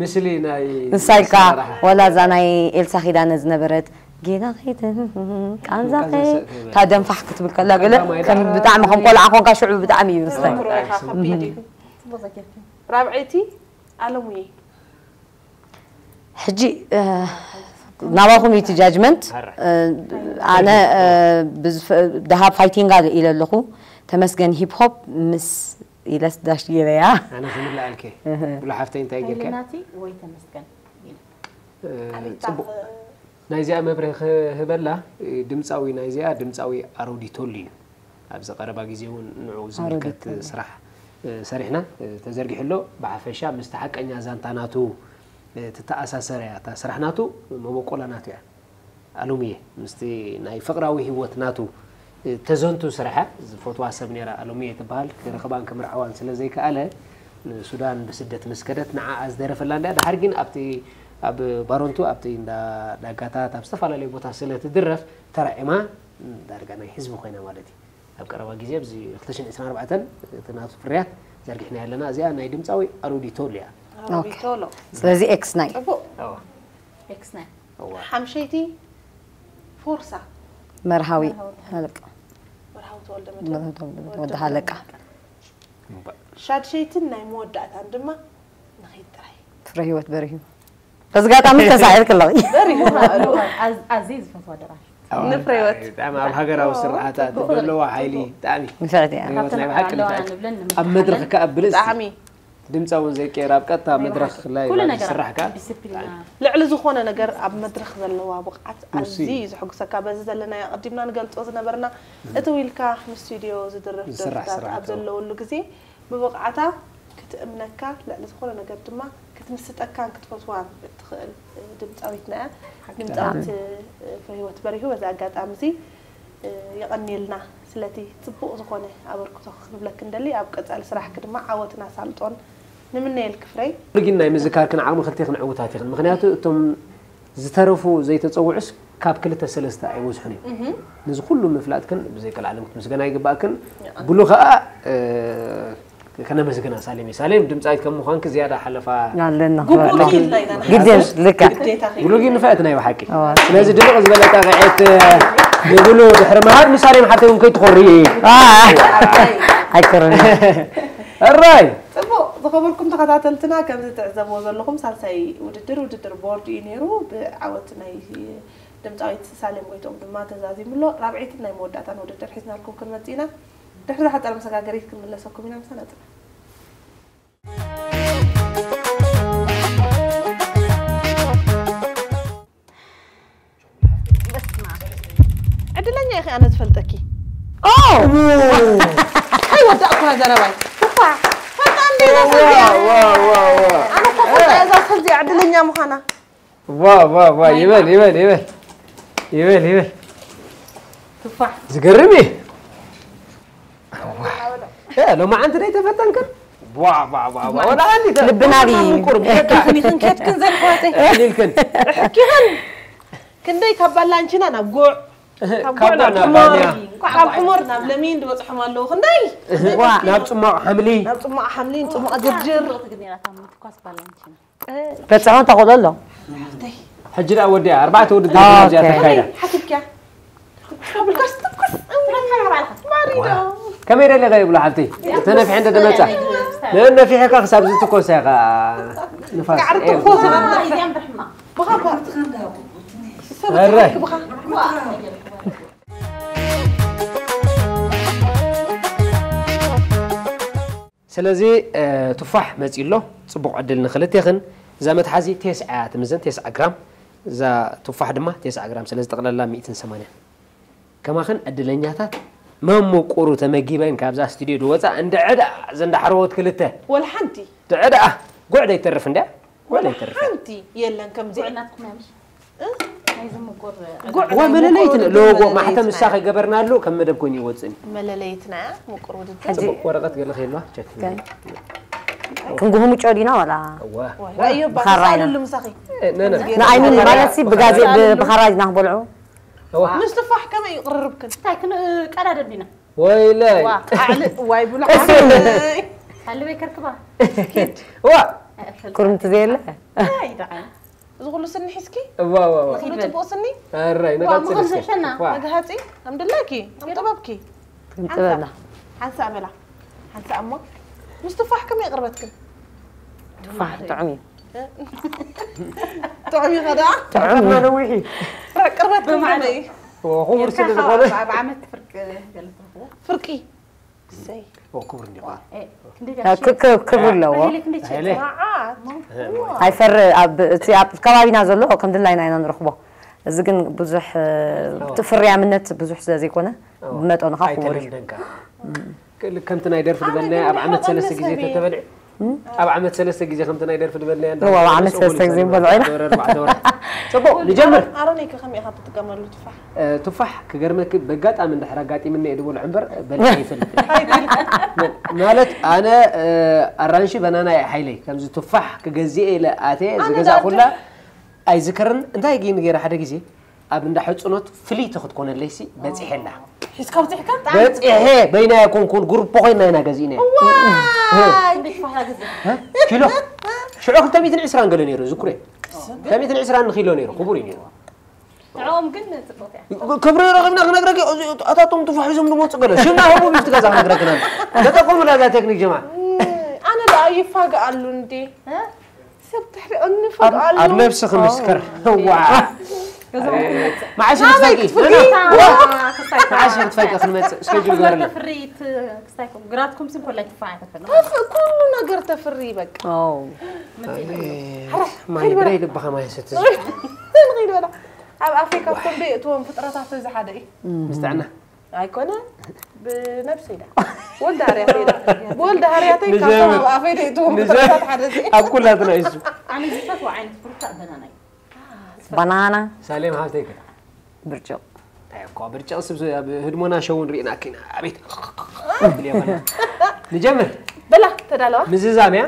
ምስሊ ናይ ንሳ ኢልካ ኣሰራርሓ። ወላ እዛ ናይ ኤልሳ ኪዳነ ዝነበረት ጌና ኸይትን ቃንዛ ኸ ቃንዛ ሰ- እታ ደንፋሕ ክትብል ከላ ገለ ከም ብጣዕሚ ከም ቆልዓ ኮንካ ሽዑ ብጣዕሚ እዩ ምስታይ ተመክሮ ኢኻ ከቢድ እዩ ራብዐይቲ ኣለሙየ ሕጂ እ፣ ናባኹም እዩ እቲ ጃጅመንት እ፣ ኣነ እ፣ ብዝፈ- ደሃብ ፋይቲንጋ ኢለ ኣለኹ ተመስገን ሂፕ ሆፕ ምስ ኢለስ ዳሽ ገይረያ ኣነ ክምልኣልከ ብሉ ሓፍተይ እንታይ ጌርካ ሃይለናቲ ወይ ተመስገን እ፣ ፅቡቅ ናይዚኣ መብርሂ ክህበላ ድምፃዊ ናይዚኣ ድምፃዊ ኣሮዲቶሉ እዩ ኣብዚ ቀረባ ግዜ እውን ንዑ ዝምልከት ስራሕ እ፣ ሰሪሕና እ፣ ተዘርጊሑ ኣሎ ብሓፈሻ ምስቲ ሓቀኛ ዛንታ ናቱ እ፣ ትተኣሳሰር እያ እታ ስራሕ ናቱ መበቆላ ናቱ እያ ኣሉምየ ምስቲ ናይ ፍቅራዊ ህይወት ናቱ እ፣ ተዘንቱ ስርሐ ዝፈትዋ ሰብ ነራ ኣሉምየ ትበሃል ክረኽባን ክምርዓዋን ስለ ዘይከኣለ ንሱዳን ብስደት ምስ ከደት ንዓኣ ዝደረፈላ እንድያ ድሓር ግን ኣብቲ ኣብ ባሮንቱ ኣብቲ እንዳ ዳጋታት ኣብ ዝተፈላለዩ ቦታ ስለ ትድረፍ ተራዒማ ዳርጋ ናይ ህዝቢ ኮይና ማለት እዩ ኣብ ቀረባ ግዜ ኣብዚ ክልተ ሽሕን ዕስራን ኣርባዕተን እቲ ናቱ ፍርያት ዘርጊሕና ኣለና እዚኣ ናይ ድምፃዊ ኣሮዲቶሉ እያ ሮቢቶሎ ስለዚ ኤክስ ናይ ፅቡቅ እዋ ኤክስ ናይ እዋ ሓምሸይቲ ፎርሳ መርሃዊ ሃለቃ መርሃዊ ተወልደ ወዲ ሃለቃ ሻድሸይትን ናይ መወዳእታን ድማ ንኸይድ ጥራይ ፍረ ህይወት በሪሁ በዚ ጋጣሚ ተሳዒር ክለቕ በሪሁ ማእሉ ኣዝየ ዝፈትዋ ደራፊ ንፍረ ህይወት ብጣዕሚ ኣብ ሃገራዊ ስርዓታት ዘለዋ ሓይሊ ብጣዕሚ ንፍዕቲ እያ ህይወት ናይ ብሓቂ ንፍዕቲ ንብለን ኣብ መድረኽ ከኣ ብርእሲ ብጣዕሚ ድምፃ እውን ዘይቀየር ኣብ ቀጥታ መድረኽ ላይ ኩሉ ናብ ነገር ዝስራሕ ከ ዲስፕሊና ልዕሊ ዝኾነ ነገር ኣብ መድረኽ ዘለዋ ብቕዓት እሱ ኣዝዩ እዩ ዘሐጉሰካ በዚ ዘለና ኣቐዲምና ንገልፆ ዝነበርና እቲ ዊልካ ንስቱድዮ ዝድርፍ ዝስራሕ ደርፍታት ስራሕ ኣብ ዘለወሉ ግዜ ብብቕዓታ ክትእምነካ ልዕሊ ዝኾነ ነገር ድማ ክትምስጠካን ክትፈትዋን እትኽእል ድምፃዊትና እያ ድምፃዊት ፍረህይወት በሪሁ በዚ ኣጋጣሚ እዚ የቐንየልና ስለቲ ፅቡቕ ዝኾነ ኣበርክቶ ክንብለክ ንደሊ ኣብ ቀፃሊ ስራሕክ ድማ ዓወትን ኣሳልጦን ንምነየልክ ፍረይ ግን ናይ ምዝካርክን ዓቕሚ ክልቴኽን ዕውታት ኢኽን ምክንያቱ እቶም ዝተረፉ ዘይተፀውዑስ ካብ ክልተ ሰለስተ ኣይወዝሑን እዮም ነዚ ኩሉ ምፍላጥክን ብዘይቀልዓለም ክትምስገና ይግባእክን ብሉ ከዓ ከነመስግና ሳሌም እዩ ሳሌም ድምፃዊት ከም ምዃንክ ዝያዳ ሓለፋ ኣለና ግቡእ ኢልና ኢና ንሓስብ። ግድን ልክዕ ግዴታ ኺ ብሉ ግን ንፍዕቲ ናይ ብሓቂ ኣዋ። ስለዚ ድምቕ ዝበለ ጣቕዒት ንብሉ ድሕሪ ምሃብ ንሳሌም ሓተይ እውን ከይትኾሪ ኣይኮረን እራይ ፅቡቕ ዝኸበርኩም ተኸታተልትና ከምዚ ትዕዘብዎ ዘለኹም ሳልሳይ ውድድር ውድድር ቦርድ እዩ ነይሩ ብዓወት ናይ ድምፃዊት ሳሌም ጎይቶም ድማ ተዛዚሙ ኣሎ ራብዒትን ናይ መወዳእታን ውድድር ሒዝናልኩም ክንመፅእ ኢና ድሕሪ ዝሓፀረ መሰጋገሪት ክንምለሰኩም ኢና ምሳና ፅና ዕድለኛ ኢኺ ኣነ ዝፈልጠኪ ኣይወዳእኩ ዘረባይ ፈልጣ እንዴ እዛ ሰልዚኣ ኣነ እኮ ፈልጣ እዛ ሰልዚኣ ዕድለኛ ምዃና ዋ ዋ ዋ ይበል ይበል ይበል ይበል ይበል ቱፋሕ ዝገርም እዩ ሎማዓንቲ ደይ ተፈተንክን ወላ ሓንቲ ልብና ቢ ክንከትክን ዘንኳተይ ኢልክን ሕኪኽን ክንደይ ካብ ባላንቺና ናብ ጉዕ ካብ ጉዕ ናብ ሕሞር ካብ ሕሞር ናብ ለሚን ዝበፅሖም ኣለዉ ክንደይ ናብ ፅማቕ ሓምሊ ናብ ፅማቕ ሓምሊን ፅማቕ ግርጅር ትግርኛ ትኳስ ባላንቺና በፅሖ ተኽእሎ ኣሎ ሕጂ ደኣ ወዲኣ ኣርባዕተ ውድድር እዚኣ ተካይዳ ሓሲብኪያ ብልካስ ትኩስ ማሪዶ ከመይ ደሊኸ ይብሉ ሓብተይ ተነፊሐ እንደ ደመፃ ንእን ነፊሐካ ክሳብ ዝትኮሰ ኢኻ ንፋስ ጋዕሪ ኤር ትኮስ እዚኣም ብርሕማ ብኻኮ ሰብት ኣራይ። ክብኻ። ዋ። ስለዚ እ፣ ቱፋሕ መጺኡ ኣሎ። ጽቡቕ ዕድል ንኽልቴኽን። እዛ መትሓዚ ቴስዓ እያ ትምዘን፣ ቴስዓ ግራም። እዛ ቱፋሕ ድማ ቴስዓ ግራም። ስለዚ ጠቕላላ ሚእትን ሰማንያን። ከማኽን ዕድለኛታት መምቁሩ ተመጊበን ካብዛ ስቱዲዮ ዝወፃ እንድዕዳ ዘንዳሕረዎት ክልተ። ወላ ሓንቲ። ድዕዳ ጉዕ ደይተርፍ እንድያ። ወላ ወላ ይተርፍ። ሓንቲ የለን ከምዚ። ጉዕ ናትኩም እያ ምሽ? እ? ናይዚ ምቁር ጉዕ ዋ መለለይት መቁር ነ-፣ ሎጎ መለለይት ማሕተም ነ። ንሳ ከይገበርናሉ ከም መደብ ኮይኑ ይወፅን። መለለይትና እያ፣ ምቁር ውድድር። ሕጂ ጽቡቕ ወረቐት ገለ ከይልዋ ቸክ። ከ-፣ ክንጉህሙ ጨው ዲና ዋላ? እዋ። ዋይ፣ ራእዮ ብኻራ ኢና። ባሳሉ ልምሳኺ። እ፣ ነ፣ ነ። ንኣይ ምን ማለት ሲ ብጋዜ ብ-፣ ብኻራ ኢና ክበልዑ? እዋ። ምስ ቱፋሕ ከመይ እዩ ቅርርብክን? እንታይ ክን-፣ ቀዳደም ዲና? ወይለይ። ዋ፣ ኣዕል-፣ ዋይ ብሎ ቀስ በል። ዓዕል። ሃልበይ ከርክባ። ኪድ። ዋ። ኣይፈልጥ። ኩርምቲ ዘየለ? ኣይ፣ ደዓ። እዚ ኩሉ ስኒ ሒዝኪ? እዋ፣ እዋ፣ እዋ። እዚ ኩሉ ጽቡቕ ስኒ? ኣራይ፣ ዋ፣ ነቐጽል ምኽን እስከ። ዘሸና። ዋ። መግሃጺ፣ ከም ድላይኪ፣ ከም ጥበብኪ። ከም ሓንሳእ፣ ጥበብና። ሓንሳእ በላ። ሓንሳእ እሞ፣ ምስ ቱፋሕ ከመይ ቅርበትክን? ቱፋሕ ጥዑም እዩ። ጥዑም እዩ ኸዳ? ጥዑም እዩ። ነዊሕ እዩ። ቅርበትክን ከመይ እዩ? ኦ፣ ክቡር ስለ ዝኾነ። ኣብ ዓመት ፍርቂ ገለ ትረኽቦ? ፍርቂ? እሰይ። ኦ፣ ክቡር እንዲኻ። እ፣ ክንደይ እ፣ ዳሽ-፣ ክ-፣ ክ-፣ ክብሪ ኣለዎ። ራሄለ ክንደይ ሸይጥ? ሃይለ። መዓት። እ። ኣይፈር-፣ ኣብ፣ እቲ ኣብ ከባቢና ዘሎ ከም ድላይና ኢና ንረኽቦ። እዚ ግን ብዙሕ፣ እ፣ ኦ። እቲ ፍርያምነት ብዙሕ ስለ ዘይኮነ፣ ኦ። ብመጠኑ ኸዓ ክቡር እዩ። ኣይተለምደን ከኣ። ክ-፣ ከምቲ ናይ ደርፊ ዝበልናዮ ኣብ ዓመት ሰለስተ ግዜ ተተበልዕ፣ እም? ኣብ ዓመት ሰለስተ ግዜ ከምቲ ናይ ደርፊ ዝበልናዮ እዋ፣ ኣብ ዓመት ሰለስተ ግዜ ንበልዖ ኢና። ኣርባዕተ ወርሒ፣ ኣርባዕተ ወርሒ። ጽቡቕ፣ ንጀምር። ኣሮነይ ከ ከመይ ኢኻ ትጥቀመሉ ቱፋሕ? እ፣ ቱፋሕ ክገርመኪ በጋጣሚ እንድሕር ኣጋጢምኒ እየ ድበሎ እምበር በሊዐ ይፈልጥ። ማለት ኣነ፣ እ፣ ኣራንሺ በናና እየ ሓይለይ። ከምዚ ቱፋሕ ክገዝእ ኢለ ኣትየ ኣነ ዝገዛእኩላ ዳርጋ ኣይዝክርን። እንታይ ግን ገይረ ሓደ ግዜ ኣብ እንዳ ሕጽኖት ፍልይቲ ክትኮነለይሲ በጺሐላ። ሒዝካ ኣብጺሕካ? በጺሐ በይና ኣይኮንኩን፣ ግሩፕ ኮይና ኢና ገዚእና። ዋይ! እ? ኪሎ? ሽዑ ክልተ ሚእትን ዕስራን ገለ ነይሩ፣ ዝክሬ። ክልተ ሚእትን ዕስራን ንኪሎ ነይሩ፣ ክቡር እዩ ነይሩ። ንዕኦም ግን ጽቡቕ እያ። ክብሪ ረኺብና ክነግረኪ፣ እዚ ኣታቶም ቱፋሕ ሒዞም ዝመጹ ገለ። ሽምና ህቡ ቢፍቲ ገዛ ክነግረክና። ተጠቀሙላ እዛ ቴክኒክ ጀማ። ኣነ ደኣ ይፋገኣሉ እንዴ? እ? ሰብ ትሕሪኦ ኣብ፣ ንፈግኣሉ። ኣብ ነብሲ ክምስክር። ኦ። ዋ። ገዛ ክትመጽእ። መዓስ ናበይ ክትፈቂ? ክትፍቂ? ዋ። ክስታይ መዓስ ክትፈቂ? ክትፈቂ? ክንመጽእ። ስኬጁል ገበርና። ተፍሪ፣ ት-፣ ክስታይ ኮ-፣ ግራትኩም ስም ኮላይ ትፋዕ ተፈለ። ተፍ-፣ ኩሉ ነገር ተፍሪ በቃ። ኦ። መጽእ። ኣይ፣ ሕራይ፣ ማይ ከይድ በላ። ብደይ ልብኻ ማይ ሰትዝ። ከይድ በላ። ኣብ ኣፍሪካ ካብቶም ደየእትዎም ፍጥረታት እዚ ሓደ እዩ። ምስ ጥዕና። ኣይኮነ፣ ብነብሰይ ዳ። ወልዲ ሃርያተይ ዳ። ብወልዲ ሃርያተይ ንዘመን። ካብቶም ኣብ ኣፈይ ደይትዎም ንዘመን። ፍጥረታት ሓደ እዚ። ኣብ ኩላትና እዩ እሱ። ኣነ ዝፈትዎ ዓይነት ፍሩታ በናና እዩ። ባናና። ሳሌም ሃብተይ ከ? ብርጭቕ። እንታይ እኮ ብርጭቕ ስብ ኣብ ህድሞና ሸውን ርኢና ኪና። ኣቤት። ንጀምር። በላ፣ ተዳለዋ። ምዝዛም እያ።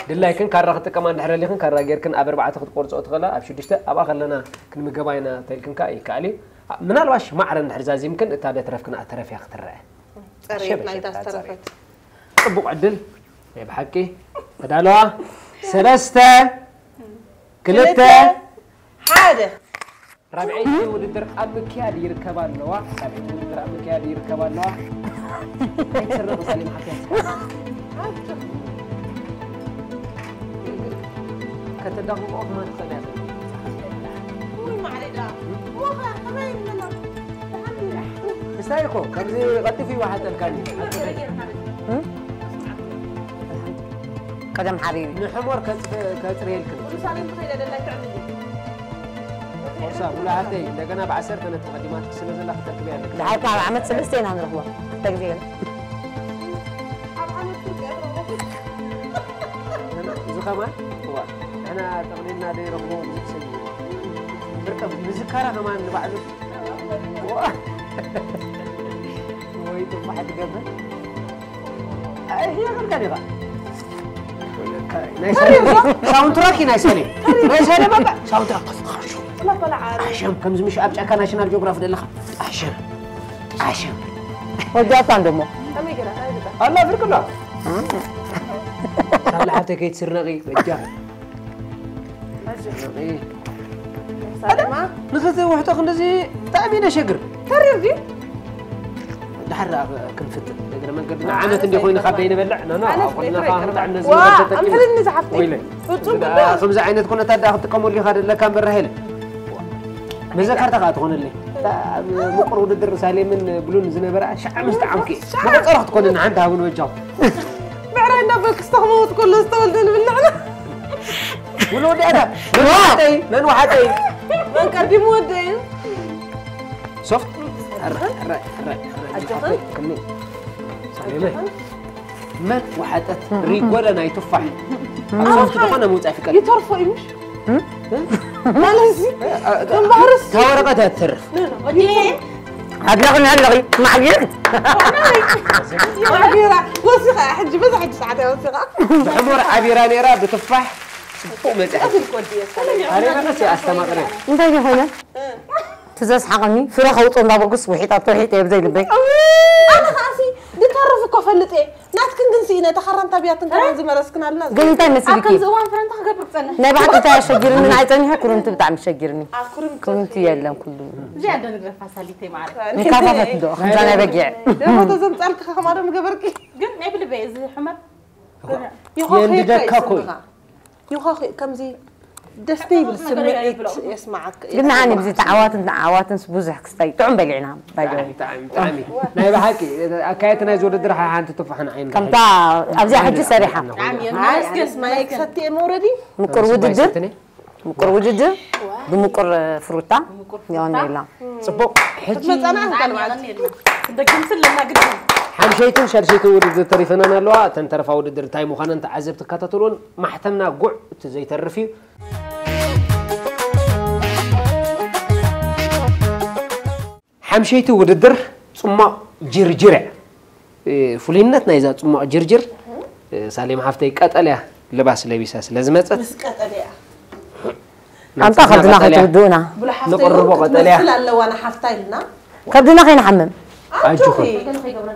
ድላይክን ካራ ክትጥቀማ እንድሕር ደሊኽን ካራ ጌርክን ኣብ ኣርባዕተ ክትቆርጾ ትኽእላ፣ ኣብ ሽዱሽተ ኣብኣ ከለና ክንምገባ ኢና ተልክን ከኣ ይከኣል እዩ። ምናልባሽ ማዕረ እንድሕር ዛዚምክን እታ ደትረፍክን ኣተረፍያ ክትረአ። ጸርየት ሸበሸብ ናይታ ከኣ ዝተረፈት። ጸርየት። ጽቡቕ ዕድል ናይ ብሓቂ። ተዳለዋ። ሰለስተ፣ ክልተ፣ ክልተ፣ ሓደ። ራብዐይቲ ውድድር ኣብ ምክያድ ይርከባ ኣለዋ። ራብዐይቲ ውድድር ኣብ ምክያድ ይርከባ ኣለዋ። ኣይትስረቕ ሳሌም ሓፍተይ። ከተዳኽምኦ ከማን ትኽእል እያ። ውይ ማዕሬዳ። ወኸ ከመይ ኣለና? እንታይ እኮ ከምዚ ቀልጢፉ ይወሓጠልካኒ። ቀደም ሓቢቢ። ንሕሞር ከጽ-፣ ከጽርየልክን። ቁርሳ ሙሉ ሃብተይ እንደገና ብዓሰርተ ነጥቢ ቀዲማትኪ ስለ ዘላ ክተርክቢ ኣለኪ። ድሓር ካብ ዓመት ሰለስተ ኢና ንረኽቦ። ክልተ ግዜ ገለ። እዚ ከማን፣ እዋ፣ ንሕና ጠቕሊልና ደይረኽቦ ብዙሕ ሰብ እዩ። ብርቀ ምዝካራ ከማን ንባዕሉ። እዋ። ወይ ጥፋሕ ትገብር። ኣይ፣ ህያ ኸልካ ዲኻ? ናይ ሳሌም፣ ሳውንድ ትራክ እዩ ናይ ሳሌም። ናይ ሳሌም በቃ፣ ሳውንድ ትራክ። ኣሸም፣ ከምዚ ምሽ ኣብ ጫካ ናሽናል ጂኦግራፊ ዘለኻ። ኣሸም፣ ኣሸም። ወዲኣታ እንደሞ። ኣላ፣ ብርቅ ኣሎ። ሳላ ሓብተይ ከይትስረቒ፣ በጃ። ኣጆኺ። ሳሌማ። ንኽትውሕጦ ክንድዚ ብጣዕሚ ነሸግር። ተሪር ድዩ? ድሓር ደኣ ክንፍትን። እግረ መንገድና ዓመት እንዲ ኮይኑ ካብ ደይንበልዕ፣ ኖ፣ ኖ፣ ኣነስ ኣብ ኩልና ደይትረይ ካብ ቅርባ። ብጣዕሚ ነዚ ዋ፣ ነገር ተጠቂምና። ኣምሕልኒ ዝሓፍተይ። ወይለይ። ፍጹም እዛ ብጣዕሚ ከምዚ ዓይነት ኩነታት ደኣ ክትጥቀመሉ ኢኻ ደለካ እምበር ራሄለ። መዘከርታ ከዓ ትኾነለይ። እታ ኣብ ምቁር ውድድር ሳሌምን ብሉን ዝነበራ ሻዕ ምስ ጣዓምኪ መቆፀሮ ክትኮነኒ ሓንቲ ሃቡን በጃኹም። ብዕራይ እንዳበልክ ዝተኽመወት ከሎ ዝተወልደ ንብል ንሕና። ውሎ ወዲኣታ መን ወሓጠይ መን ወሓጠይ መን ቀዲሙ ወደዩ? ሶፍት ኣረ ኣረ ኣረ ኣረ ኣጆኽን። ክኒ ሳሌመ መን ወሓጠት ሪጎለ ናይ ቱፋሕ ሶፍት ዝኾነ ምውፃእ ፍቀድ ይተርፎ እዩ ምሽ? ማለት እዚ እምበሃርስ ካብ ወረቐት እያ ትተርፍ ወዲኤ ኣድረኽኒ ኣለኺ ማዕጊር ቢራ ወሲኻ ሕጂ በዛ ሕጂ ሰዓት እያ ወሲኻ ብሕሞር ዓቢራ ነይራ ብትፋሕ ፅቡቅ መፅያ ቀትል ቆዲ እየ ሰለኛ ኣሬ መቐስ ኣስተማቕረ እንታይ ዝኾነ ትዘስሓቐኒ ፍረ ከውጦ እንዳበልኩስ ውሒጣ ተውሒጠ እየ ብዘይ ልበይ ኣነ ከዓሲ ዝተርፍ እኮ ፈልጥ እየ ናትክን ግን ስኢነ ተኸራንታ ብያትን ከማን ዝመረስክን ኣለና ግን እንታይ ኣብ መስልኪ ከምዚ እዋን ፍረ እንታይ ክገብር ክፀንሕ ናይ ባዕዲ እንታይ ኣሸጊርኒ ኣይፀኒሐ ክሩምቲ ብጣዕሚ ሸጊርኒ ኣብ ክርምቲ ክሩምቲ የለን ኩሉ እዚኣ ዶ ንግረፋ ሳሊተይ ማዕረ ንካፋፈት ዶ ከምዛ ናይ በጊዕ ደሞ ተዘምፃልክ ከማዶ ንገበርኪ ግን ናይ ብልበይ እዚ ሕመር የንድደካ እኮ እዩ ይኸ ከምዚ ደስ ይብል ስምዒት የስማዓካ እዩ። ግን ንዓኒ ብዚ ተዓዋትን ተዓዋትን ብዙሕ ክስታይ ጥዑም በሊዕና ባይደወይ ብጣዕሚ ብጣዕሚ ናይ ብሓቂ ኣካየድቲ ናይ ዝውድድር ሓንቲ ትፋሕን ዓይን ከምታ ኣብዚኣ ሕጂ ሰሪሓ ብጣዕሚ እዮም ኣይ ነመስገን ኣነስ ማይ ክሰቲ እየ መውረዲ ምቁር ውድድር ምቁር ውድድር ብምቁር ፍሩታ ምቁር የሆነ ፍሩታ። የላ ፅቡቅ ሕጂ ክትመፀና ብጣዕሚ ንቀልባል የቐንየልና። ክንደግም ስለና ግድን ሓምሸይትን ሻድሸይትን ውድድር ተሪፈናን ኣለዋ እተን ተረፋ ውድድር እንታይ ምዃነን ተዓዘብቲ ይከታተልዎን ማሕተምና ጉዕ እቲ ዘይተርፍ እዩ ሓምሸይቲ ውድድር ፅሟቕ ጅርጅር እያ እ፣ ፍሉይነት ናይዛ ፅሟቕ ጅርጅር እ፣ ሳሌም ሓፍተይ ቀጠልያ ልባስ ለቢሳ ስለ ዝመፀት ምስ ቀጠልያ ኣንታ ከብድና ከይትውድኡና ብሉሓፍተይ ንቕርቦ ቀጠልያ። ትመስል ኣለዋ ንሓፍታ ኢልና ከብድና ከይንሓምም ኣጆኹን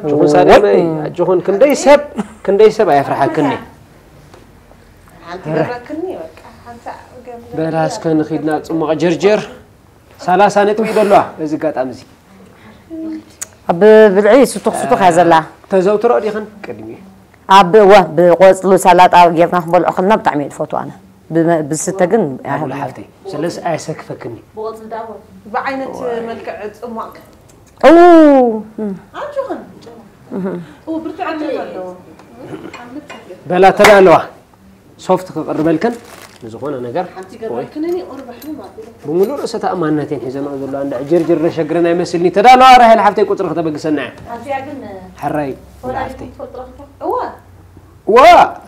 ኣጆኹን ሳሌመይ ኣጆኹን ክንደይ ሰብ ክንደይ ሰብ ኣየፍርሓክኒ ሓንቲ ገብረክኒ በቃ ሓንሳ ገብረ በላስከ ንኺድና ፅሟቕ ጅርጅር ሰላሳ ነጥቢ እዩ ዘለዋ በዚ ኣጋጣሚ እዚ ኣብ ብልዒ ስቱኽ ስቱኽ እያ ዘላ ተዘውትሮ ዲኽን ቅድሚ ኣብ ወ ብቆፅሉ ሰላጣ ጌርና ክንበልዖ ከለና ብጣዕሚ እየ ዝፈትዎ ኣነ ብመ- ብዝስተ ግን ኣቡል ሓፍተይ ስለስ ኣየሰክፈክኒ ብቆፅሊ ዳቦ ብዓይነት መልክዕ ፅሟቅ ኡ ኣጆኽን ብርትዖት ኣለዎ በላ ተዳለዋ ሶፍት ክቕርበልክን ንዝኾነ ነገር ሓንቲ ገብረክንኒ ቁርብ ሕምም ኣቢሉ ብምሉእ ርእሰ ተኣማንነተን ሒዘንኦ ዘለዋ እንዳ ጅርጅር ዘሸግረን ኣይመስልኒ ተዳለዋ ራሄል ሓፍተይ ቁፅሪ ክተበግሰና እያ ኣዚኣ ግን ሕራይ ወላዲት ሓፍተይ ትፈልጥሮ ክትረኽቦ ዋ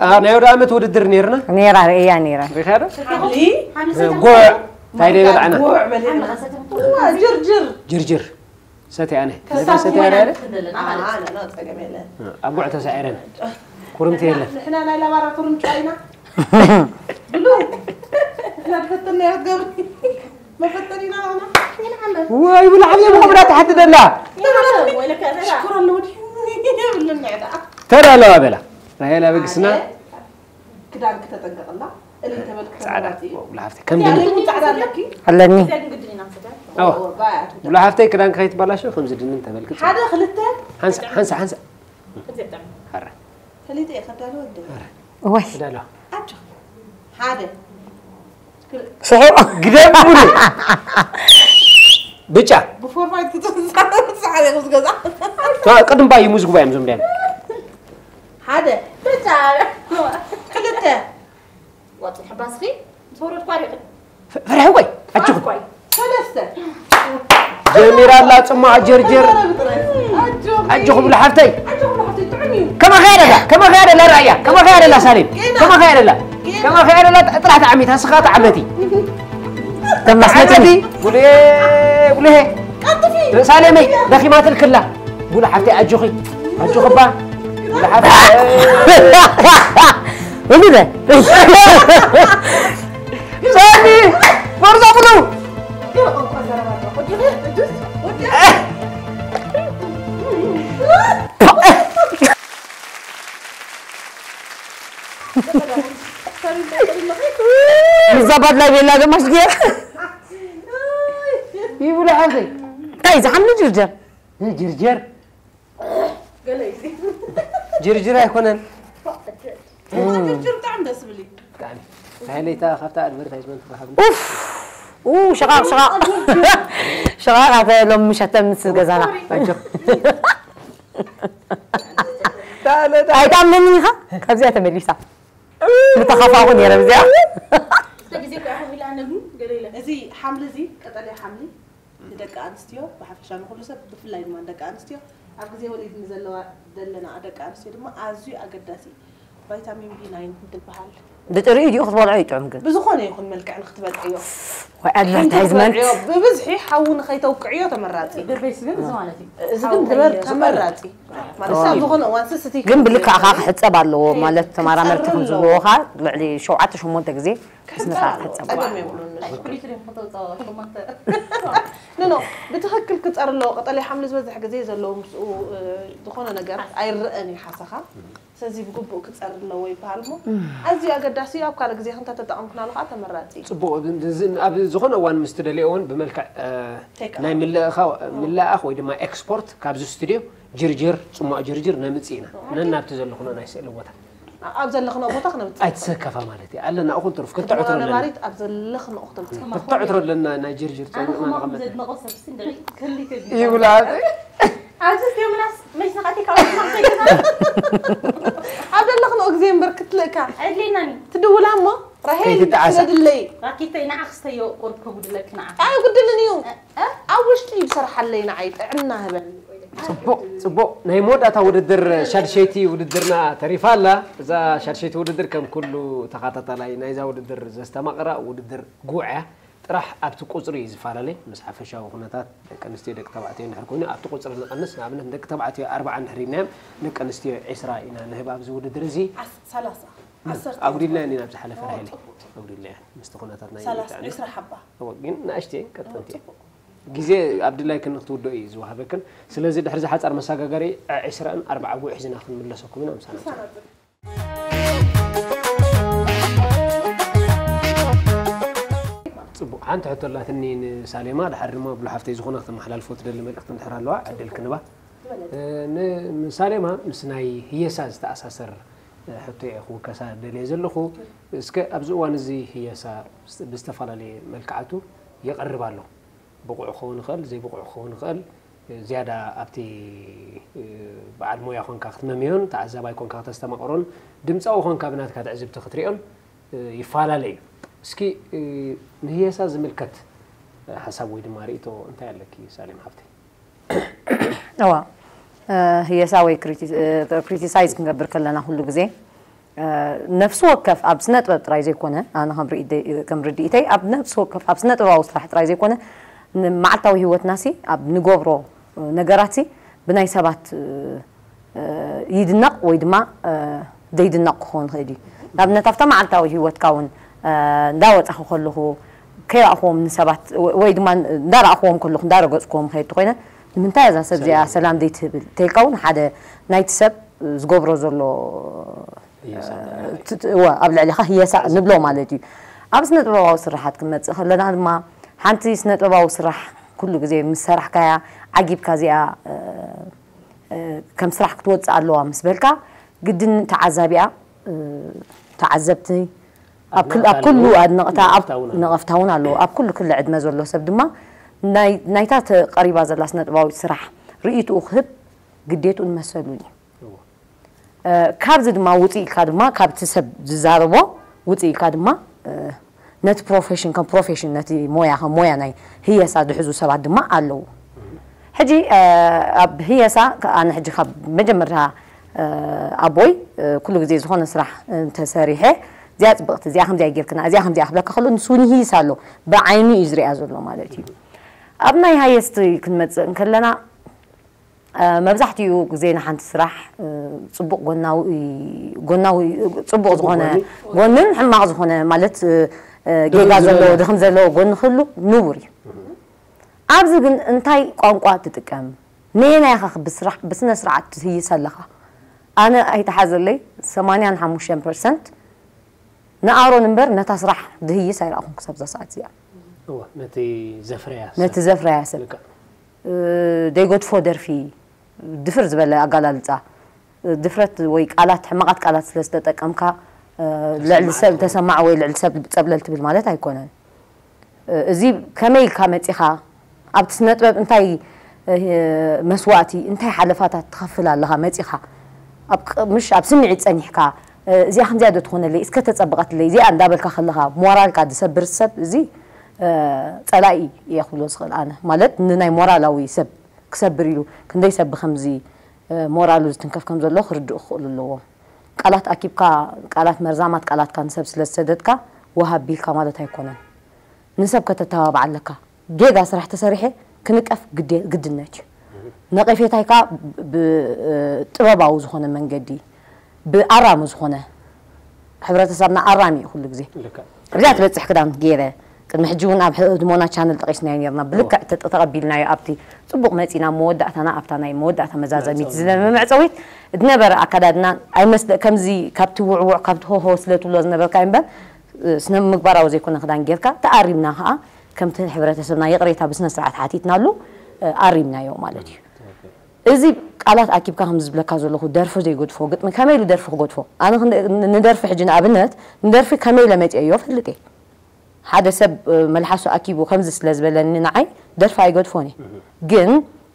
ኣብ ናይ ወደ ዓመት ውድድር ነይርና ነይራ ርእያ ነይራ ሪኻዶ ሓምሊ ጉዕ እንታይ ደይ በልዓና ጉዕ በሊዕና ሓምሊ ቀሰተ ዋ ጅርጅር ጅርጅር ሰትያ ኣነ ከሳብ ሰትያ ኣነ ትንደለና ማለት ኣነ ነው ጸገም የለን ኣብ ጉዕ ተሳዒረን ኩርምቲ የለን ንሕና ናይ ላባራቶሪ ምጫ ኢና ብሉ እና ፈተና ያገብ መፈተኒና ና ወይ ብላዕሊ ብቑምዳ ትሓቲ ደላ ወይለካ ዘላ ሽኮር ኣለዎ የብልና ዕዳ ተዳለዋ በላ ራሄል ኣበግስና ክዳን ክተጠንቀቕላ እሊ ተበልክ ጻዕዳ ተመራጺ እዩ ብላሓፍቲ ከም ድን ጻዕዳ ኣለኪ ኣለኒ እዚኣ ግን ግድን ኢና ንሰዳ ኣዎ ባያት ብላሓፍተይ ክዳን ከይትባላሽ ከምዚ ድንን ተበልክ ሓደ ክልተ ሓንሳ ሓንሳ ሓንሳ እዚኣ ብጣዕሚ ሐረ ፈሊጠ እየ ከዳለወ እንደ ወይ ተዳለዋ ኣጆ ሓደ ስሒቑ ግደም ሙሉ ብጫ ብፎርማይት ክትንሳዕ ፃዕደ ምስ ገዛ ታ ቅድም ባይ ሙዝ ጉባኤ ምዞም ዲያን ሓደ ብጫ ክልተ ዋጥ ሕባስኺ ምስ ወረድኳ ሪቕ ፍርሒ ወይ ኣጆኹም ኳይ ሰለስተ ጀሚራ ኣላ ጽማቕ ጀርጀር ኣጆ ኣጆኹም ብላሓፍተይ ኣጆ ብላሓፍተይ ጥዑም እዩ ከማኻ ያደላ ከማኻ ያደላ ራእያ ከማኻ ያደላ ሳሌም ከማኻ ያደላ ከማኻ ያደላ ጥራሕ ተዓሚታ ስኻ ተዓመቲ ተመስለትኒ ተዓመቲ ጉልሄ ጉልሄ ቀልጥፊ ሳሌመይ ደኺማትልክላ ቡሉ ሓፍተይ ኣጆኺ ኣጆኺ ባ ቡሉ ሓፍተይ እሉ በ ሳሚ ጎርዞ ብሉ ምዛባት ላይ ቤላ ገማሽ ጌር ይብሉ ሓፍተይ እንታይ ዝሓምሉ ጅርጀር ጅርጀር ጅርጅር ኣይኮነን ጅርጅር ብጣዕሚ ደስ ዝብል እዩ ብጣዕሚ ሃይለይታ ካብታ ኣድቨርታይዝመንት ክረሃብ ኡፍ ኡ፣ ሸቓቕ፣ ሸቓቕ። ሸቓቕ፣ ኣተ ሎም ምሸተ ምስ ገዛና። ኣይትኣምነኒ ኢኻ? ካብዚኣ ተመሊሳ። ምተኻፋኹ ነይረ ብዚኣ። እዚ ሓምሊ እዚ፣ ቀጠልያ ሓምሊ፣ ንደቂ ኣንስትዮ ብሓፈሻ፣ ንኹሉ ሰብ፣ ብፍላይ ድማ ንደቂ ኣንስትዮ፣ ኣብ ግዜ ወሊድ ንዘለዋ፣ ዘለና ደቂ ኣንስትዮ ድማ ኣዝዩ ኣገዳሲ እዩ። ቫይታሚን ቢ ናይን እንትበሃል፣ ብጥሪኡ ድዩ ክትበልዖ ይጥዑም ግን? ብዝኾነ ይኹን መልክዕ ንክትበልዕዮ፣ ወይ ኣድቨርታይዝመንት። ብብዝሒ ሓዊ ንኸይተውቅዕዮ ተመራጺ። ድርቤስ ግን እዚ ማለት እዩ። እዚ ግን ድበር ተመራጺ ማለት፣ ኣብ ዝኾነ እዋን ስስቲ ግን ብልክዕኻ ክሕጸብ ኣለዎ ማለት፣ ተመራመርቲ ከም ዝብልዎ ኸዓ ልዕሊ ሸውዓተ ሸሞንተ ግዜ ብስነ ስርዓት ክሕጸብ ኣለዎ። ጸገም የብሉን። ኩሊቱ ድም ከተውፅኦ ሽሞንተ ኖ ኖ፣ ብትኽክል ክጸር ኣለዎ። ቀጠልያ ሓምሊ ዝበዝሕ ግዜ ዘለዎ ምስኡ፣ እ፣ ዝኾነ ነገር ኣይረኣን እዩ ሓሰኻ። ስለዚ ብግቡእ ክጸር ኣለዎ ይበሃል እሞ፣ ኣዝዩ ኣገዳሲ እዩ። ኣብ ካልእ ግዜ ክንተ ተጠቐምክናሉ ከዓ ተመራጺ እዩ። ጽቡቕ፣ እዚ ኣብ ዝኾነ እዋን ምስ ትደልዮ እውን ብመልክዕ፣ እ፣ ቴክ ናይ ምልእኻ-፣ ምልኣኽ ወይ ድማ ኤክስፖርት ካብዚ ስቱድዮ ጅርጅር፣ ጽሟቕ ጅርጅር ነምጽእ ኢና። ነናብቲ ዘለኹኖ ናይ ስእሊ ቦታ። ኣብ ዘለኽንኦ ቦታ ክነምጽእ። ኣይትሰከፋ ማለት እዩ። ኣለና፣ እኹል ትሩፍ፣ ክተዕትሮ ኣለና። ነባሪት ኣብ ዘለኽንኦ ክተምጽእ። ክተዕትሮ ኣለና፣ ናይ ጅርጅር ኣነ ጸሚቕና ከማኹም ንቐመጥ። ዘድነቖ ሰብ ሲ እንደዒ ክህሊ ክህሊ ይብላ። ኣብዚ ስቴምናስ መሽ ነቓቲ ካብ ማኽሰይ ገዛ ኣብ ዘለኽንኦ ግዜ እምበር ክትልእካ። ዕድሌናኒ ትድውላ እሞ፣ ራሄል ከይትጠዓሳ። ስደድለይ። ራኪተይ ንዓ ክስተዮ ቁርብ ከጉድለክ ንዓ ኣይጉድልን እዩ። ኣብ ውሽጢ ይሰርሓለይ ንዓይ ጥዕና ህበኒ። ጽቡቕ፣ ጽቡቕ። ናይ መወዳእታ ውድድር ሻድሸይቲ ውድድርና ተሪፋ ኣላ። እዛ ሻድሸይቲ ውድድር ከም ኩሉ ተኸታታላይ ናይዛ ውድድር ዘስተማቕራ ውድድር ጉዕ እያ። ጥራሕ ኣብቲ ቁጽሪ እዩ ዝፈላለ። ምስ ሓፈሻዊ ኩነታት ደቂ ኣንስትዮ ደቂ ተባዕትዮ እንድሕር ኮይኑ ኣብቲ ቁጽሪ ንቐንስ። ንኣብነት ንደቂ ተባዕትዮ ኣርብዓ እንድሕር ኢልናዮም ደቂ ኣንስትዮ ዒስራ ኢና ንህብ ኣብዚ ውድድር እዚ። ዓስ-፣ ሰላሳ። ዓሰርተ። ኣጉዲልና ኢና ኣብዚ ሓለፈ ራሄል። ኣጉዲልና ኢና ምስቲ ኩነታት ናይ ሰላሳ፣ ጥዕና። ዒስራ ሓባ። እወ፣ ግን ንኣሽተይ ቀጠንቲ እየን። ግዜ ኣብ ድላይክን ክትውድኦ እዩ ዝወሃበክን። ስለዚ ድሕሪ እዚ ሓጻር መሰጋገሪ ዒስራን ኣርብዓ ጉዕ ሒዝና ክንምለሰኩም ኢና። ምሳና ጽቡቕ። ሓንቲ ሕቶ ኣላትኒ ንሳሌማ፣ ድሓር ድማ ብሉ ሓፍተይ ዝኾነ ክተመሓላልፎ ትደሊ መልእኽቲ እንድሕር ኣለዋ ዕድል ክንባ። እ፣ ን-፣ ንሳሌማ ምስ ናይ ህየሳ ዝተኣሳሰር፣ እ፣ ሕቶ እየ ክውከሳ ደልየ ዘለኹ። እስከ ኣብዚ እዋን እዚ ህየሳ ብዝተ-፣ ብዝተፈላለየ መልክዓቱ ይቐርብ ኣሎ። ብቑዕ ክኸውን ይኽእል፣ ዘይብቑዕ ክኸውን ይኽእል። ዝያዳ ኣብቲ፣ እ፣ በዓል ሞያ ኮንካ ክትመምዮን ተዓዛባይ ኮንካ ክተስተማቕሮን ድምፃዊ ኮንካ ብናትካ ትዕዝብቲ ክትሪኦን፣ እ፣ ይፈላለ እዩ። እስኪ፣ እ፣ ንህየሳ ዝምልከት፣ እ፣ ሓሳብ ወይ ድማ ርእይቶ እንታይ ኣለኪ ሳሌም ሓፍተይ? እዋ፣ እ፣ ህየሳ ወይ ክሪቲ-፣ እ፣ ክሪቲሳይዝ ክንገብር ከለና ኩሉ ግዜ፣ እ፣ ነፍሲ ወከፍ ኣብ ስነ ጥበብ ጥራይ ዘይኮነ፣ ኣነ ከም ርኢደይ-፣ ከም ርድኢተይ ኣብ ነፍሲ ወከፍ ኣብ ስነ ጥበባዊ ስራሕ ጥራይ ዘይኮነ፣ ንመዓልታዊ ህይወትናሲ ኣብ ንገብሮ፣ እ፣ ነገራትሲ ብናይ ሰባት፣ እ፣ እ፣ ይድነቕ ወይ ድማ፣ እ፣ ዘይድነቕ ክኸውን ይኽእል እዩ። ንኣብነት ኣብታ መዓልታዊ ህይወትካ እውን፣ እ፣ እንዳወጻኹ ከለኹ ከይረኣኹዎም ንሰባት ወ-፣ ወይ ድማ እንዳረኣኹዎም ከለኹ እንዳረገጽኩዎም ከየድቲ ኮይነ፣ ንምንታይ እዛ ሰብ እዚኣ ሰላም ዘይትህብል? ተልካ እውን ሓደ ናይቲ ሰብ ዝገብሮ ዘሎ፣ ህየሳ እ፣ ት-፣ ት-፣ እወ፣ ኣብ ልዕሊኻ ህየሳ ንብሎ ማለት እዩ። ኣብ ስነ ጥበባዊ ስራሓት ክንመጽእ ከለና ድማ ሓንቲ ስነ ጥበባዊ ስራሕ ኩሉ ግዜ ምስ ሰራሕካያ ዓጊብካ እዚኣ፣ እ፣ እ፣ ከም ስራሕ ክትወጽእ ኣለዋ ምስ በልካ ግድን ተዓዛቢኣ፣ እ፣ ተዓዘብቲ ኣብ ክል-፣ ኣብ ኩሉ ኣድነቕታ ኣብ ነቐፍታ እውን ኣለዎ። ነቐፍታ እውን ኣለዎ። ኣብ ኩሉ ክሊ ዕድመ ዘሎ ሰብ ድማ ናይ-፣ ናይታ ተቐሪባ ዘላ ስነ ጥበባዊት ስራሕ ርእይትኡ ክህብ ግዴትኡን መሰሉን እዩ። እዎ። እ፣ ካብዚ ድማ ውፅእ ኢልካ ድማ ካብቲ ሰብ ዝዛረቦ ውፅእ ኢልካ ድማ፣ እ፣ ነቲ ፕሮፌሽን ከም ፕሮፌሽን ነቲ ሞያ ከም ሞያ ናይ ህየሳ ዝሕዙ ሰባት ድማ ኣለዉ። ሕጂ፣ እ፣ ኣብ ህየሳ ከ-፣ ኣነ ሕጂ ካብ መጀመርታ፣ እ፣ ኣቦይ፣ እ፣ ኩሉ ግዜ ዝኾነ ስራሕ እንተሰሪሐ እዚኣ ጽብቕቲ፣ እዚኣ ከምዚኣ ጌርክና፣ እዚኣ ከምዚኣ ክብለካ ከሎ ንሱ እውን ይህይስ ኣሎ። ብዓይኑ እዩ ዝሪኣ ዘሎ ማለት እዩ። ኣብ ናይ ሃየስቲ ክንመጽእ እንከለና እ፣ መብዛሕትኡ ግዜ ንሓንቲ ስራሕ፣ እ፣ ጽቡቕ ጎናዊ፣ ጎናዊ፣ ጽቡቕ ዝኾነ ጎኒ። ጎንን ሕማቕ ዝኾነ ማለት፣ እ፣ እ፣ ድኽም ጌጋ ዘለዎ፣ ዝበለ። ድኽም ዘለዎ ጎኒ ክህሉ ንቡር እዩ። ኣብዚ ግን እንታይ ቋንቋ ትጥቀም? ነየናይ ኢኻ ብስራሕ፣ ብስነ ስርዓት ትህይስ ኣለኻ? ኣነ ኣይተሓዘለይ ሰማንያን ሓሙሽተን ፐርሰንት ንኣሮን እምበር ነታ ስራሕ ዝህይስ ኣይረኣኹን ክሳብ እዛ ሰዓት እዚኣ። እወ፣ ነቲ ዘፍረያ ነቲ ሰብ። ዘፍረያ ሰብ። ልክዕ። እ፣ ዘይገድፎ ደርፊ፣ ድፍር ዝበለ ኣገላልጻ፣ ድፍረት ወይ ቃላት፣ ሕማቓት ቃላት ስለ ዝተጠቀምካ፣ እ፣ ልዕሊ ሰብ ተሰማዕ ወይ ልዕሊ ሰብ ጸብለል ትብል ማለት ኣይኮነን። እዚ ከመይ ኢልካ መጺኻ ኣብቲ ስነ ጥበብ እንታይ መስዋእቲ እንታይ ሓለፋታት ትኸፍል ኣለኻ መጺኻ ኣብ ምሽ ኣብ ስምዒት ጸኒሕካ እዚኣ ክንዚኣ ዶ ትኾነለይ እስከ ተጸብቐትለይ እዚኣ እንዳበልካ ከለኻ ሞራልካ ዝሰብር ሰብ እዚ ጸላኢ እየ ክብሎ ዝኽእል ኣነ ማለት ንናይ ሞራላዊ ሰብ ክሰብር ኢሉ ክንደይ ሰብ ብከምዚ ሞራሉ ዝትንከፍ ከም ዘሎ ክርድኡ ክኽእሉ ኣለዎም። ቃላት ኣኪብካ ቃላት መርዛማት ቃላትካ ንሰብ ስለ ዝሰደድካ ወሃብ ቢልካ ማለት ኣይኮነን። ንሰብ ከተተባብዓ ኣለካ። ጌጋ ስራሕ ተሰሪሐ ክንቀፍ ግዴ- ግድነት እዩ። ነቐፌታይ ከኣ ብ- ብ- ጥበባዊ ዝኾነ መንገዲ ብኣራሚ ዝኾነ ሕብረተሰብና ኣራሚ እዩ ኩሉ ግዜ። ልክዕ። እዚኣ ትበጽሕ ክዳን ገይረ ቅድሚ ሕጂ እውን ኣብ ህድሞና ቻነል ጠቒስናዮ ነርና። ብልክዕ ተቐቢልናዮ ኣብቲ ጽቡቕ መጺና መወዳእታና ኣብታ ናይ መወዳእታ መዛዘሚት ዝነበረ መዕጸዊት ዝነበረ ኣካዳድና ኣይመስለ ከምዚ ካብቲ ውዕውዕ ካብቲ ሆሆ ስለ ትብሎ ዝነበርካ እምበር ስነ ምግባራዊ ዘይኮነ ክዳን ጌርካ ተኣሪምና ከዓ ከምቲ ሕብረተሰብና ይቕሬታ ብስነ ስርዓት ሓቲትናሉ ኣሪምናዮ ማለት እዩ። እዚ ቃላት ኣኪብካ ከም ዝብለካ ዘለኹ ደርፎ ዘይገድፎ ግጥሚ ከመይ ኢሉ ደርፊ ክገድፎ ኣነ ክንደ- ንደርፊ ሕጂ ንኣብነት ንደርፊ ከመይ ኢለ መፅኦዮ ፈልጥ እየ ሓደ ሰብ መልሓሱ ኣኪቡ ከምዚ ስለ ዝበለኒ ንዓይ ደርፊ ኣይገድፎን እየ ግን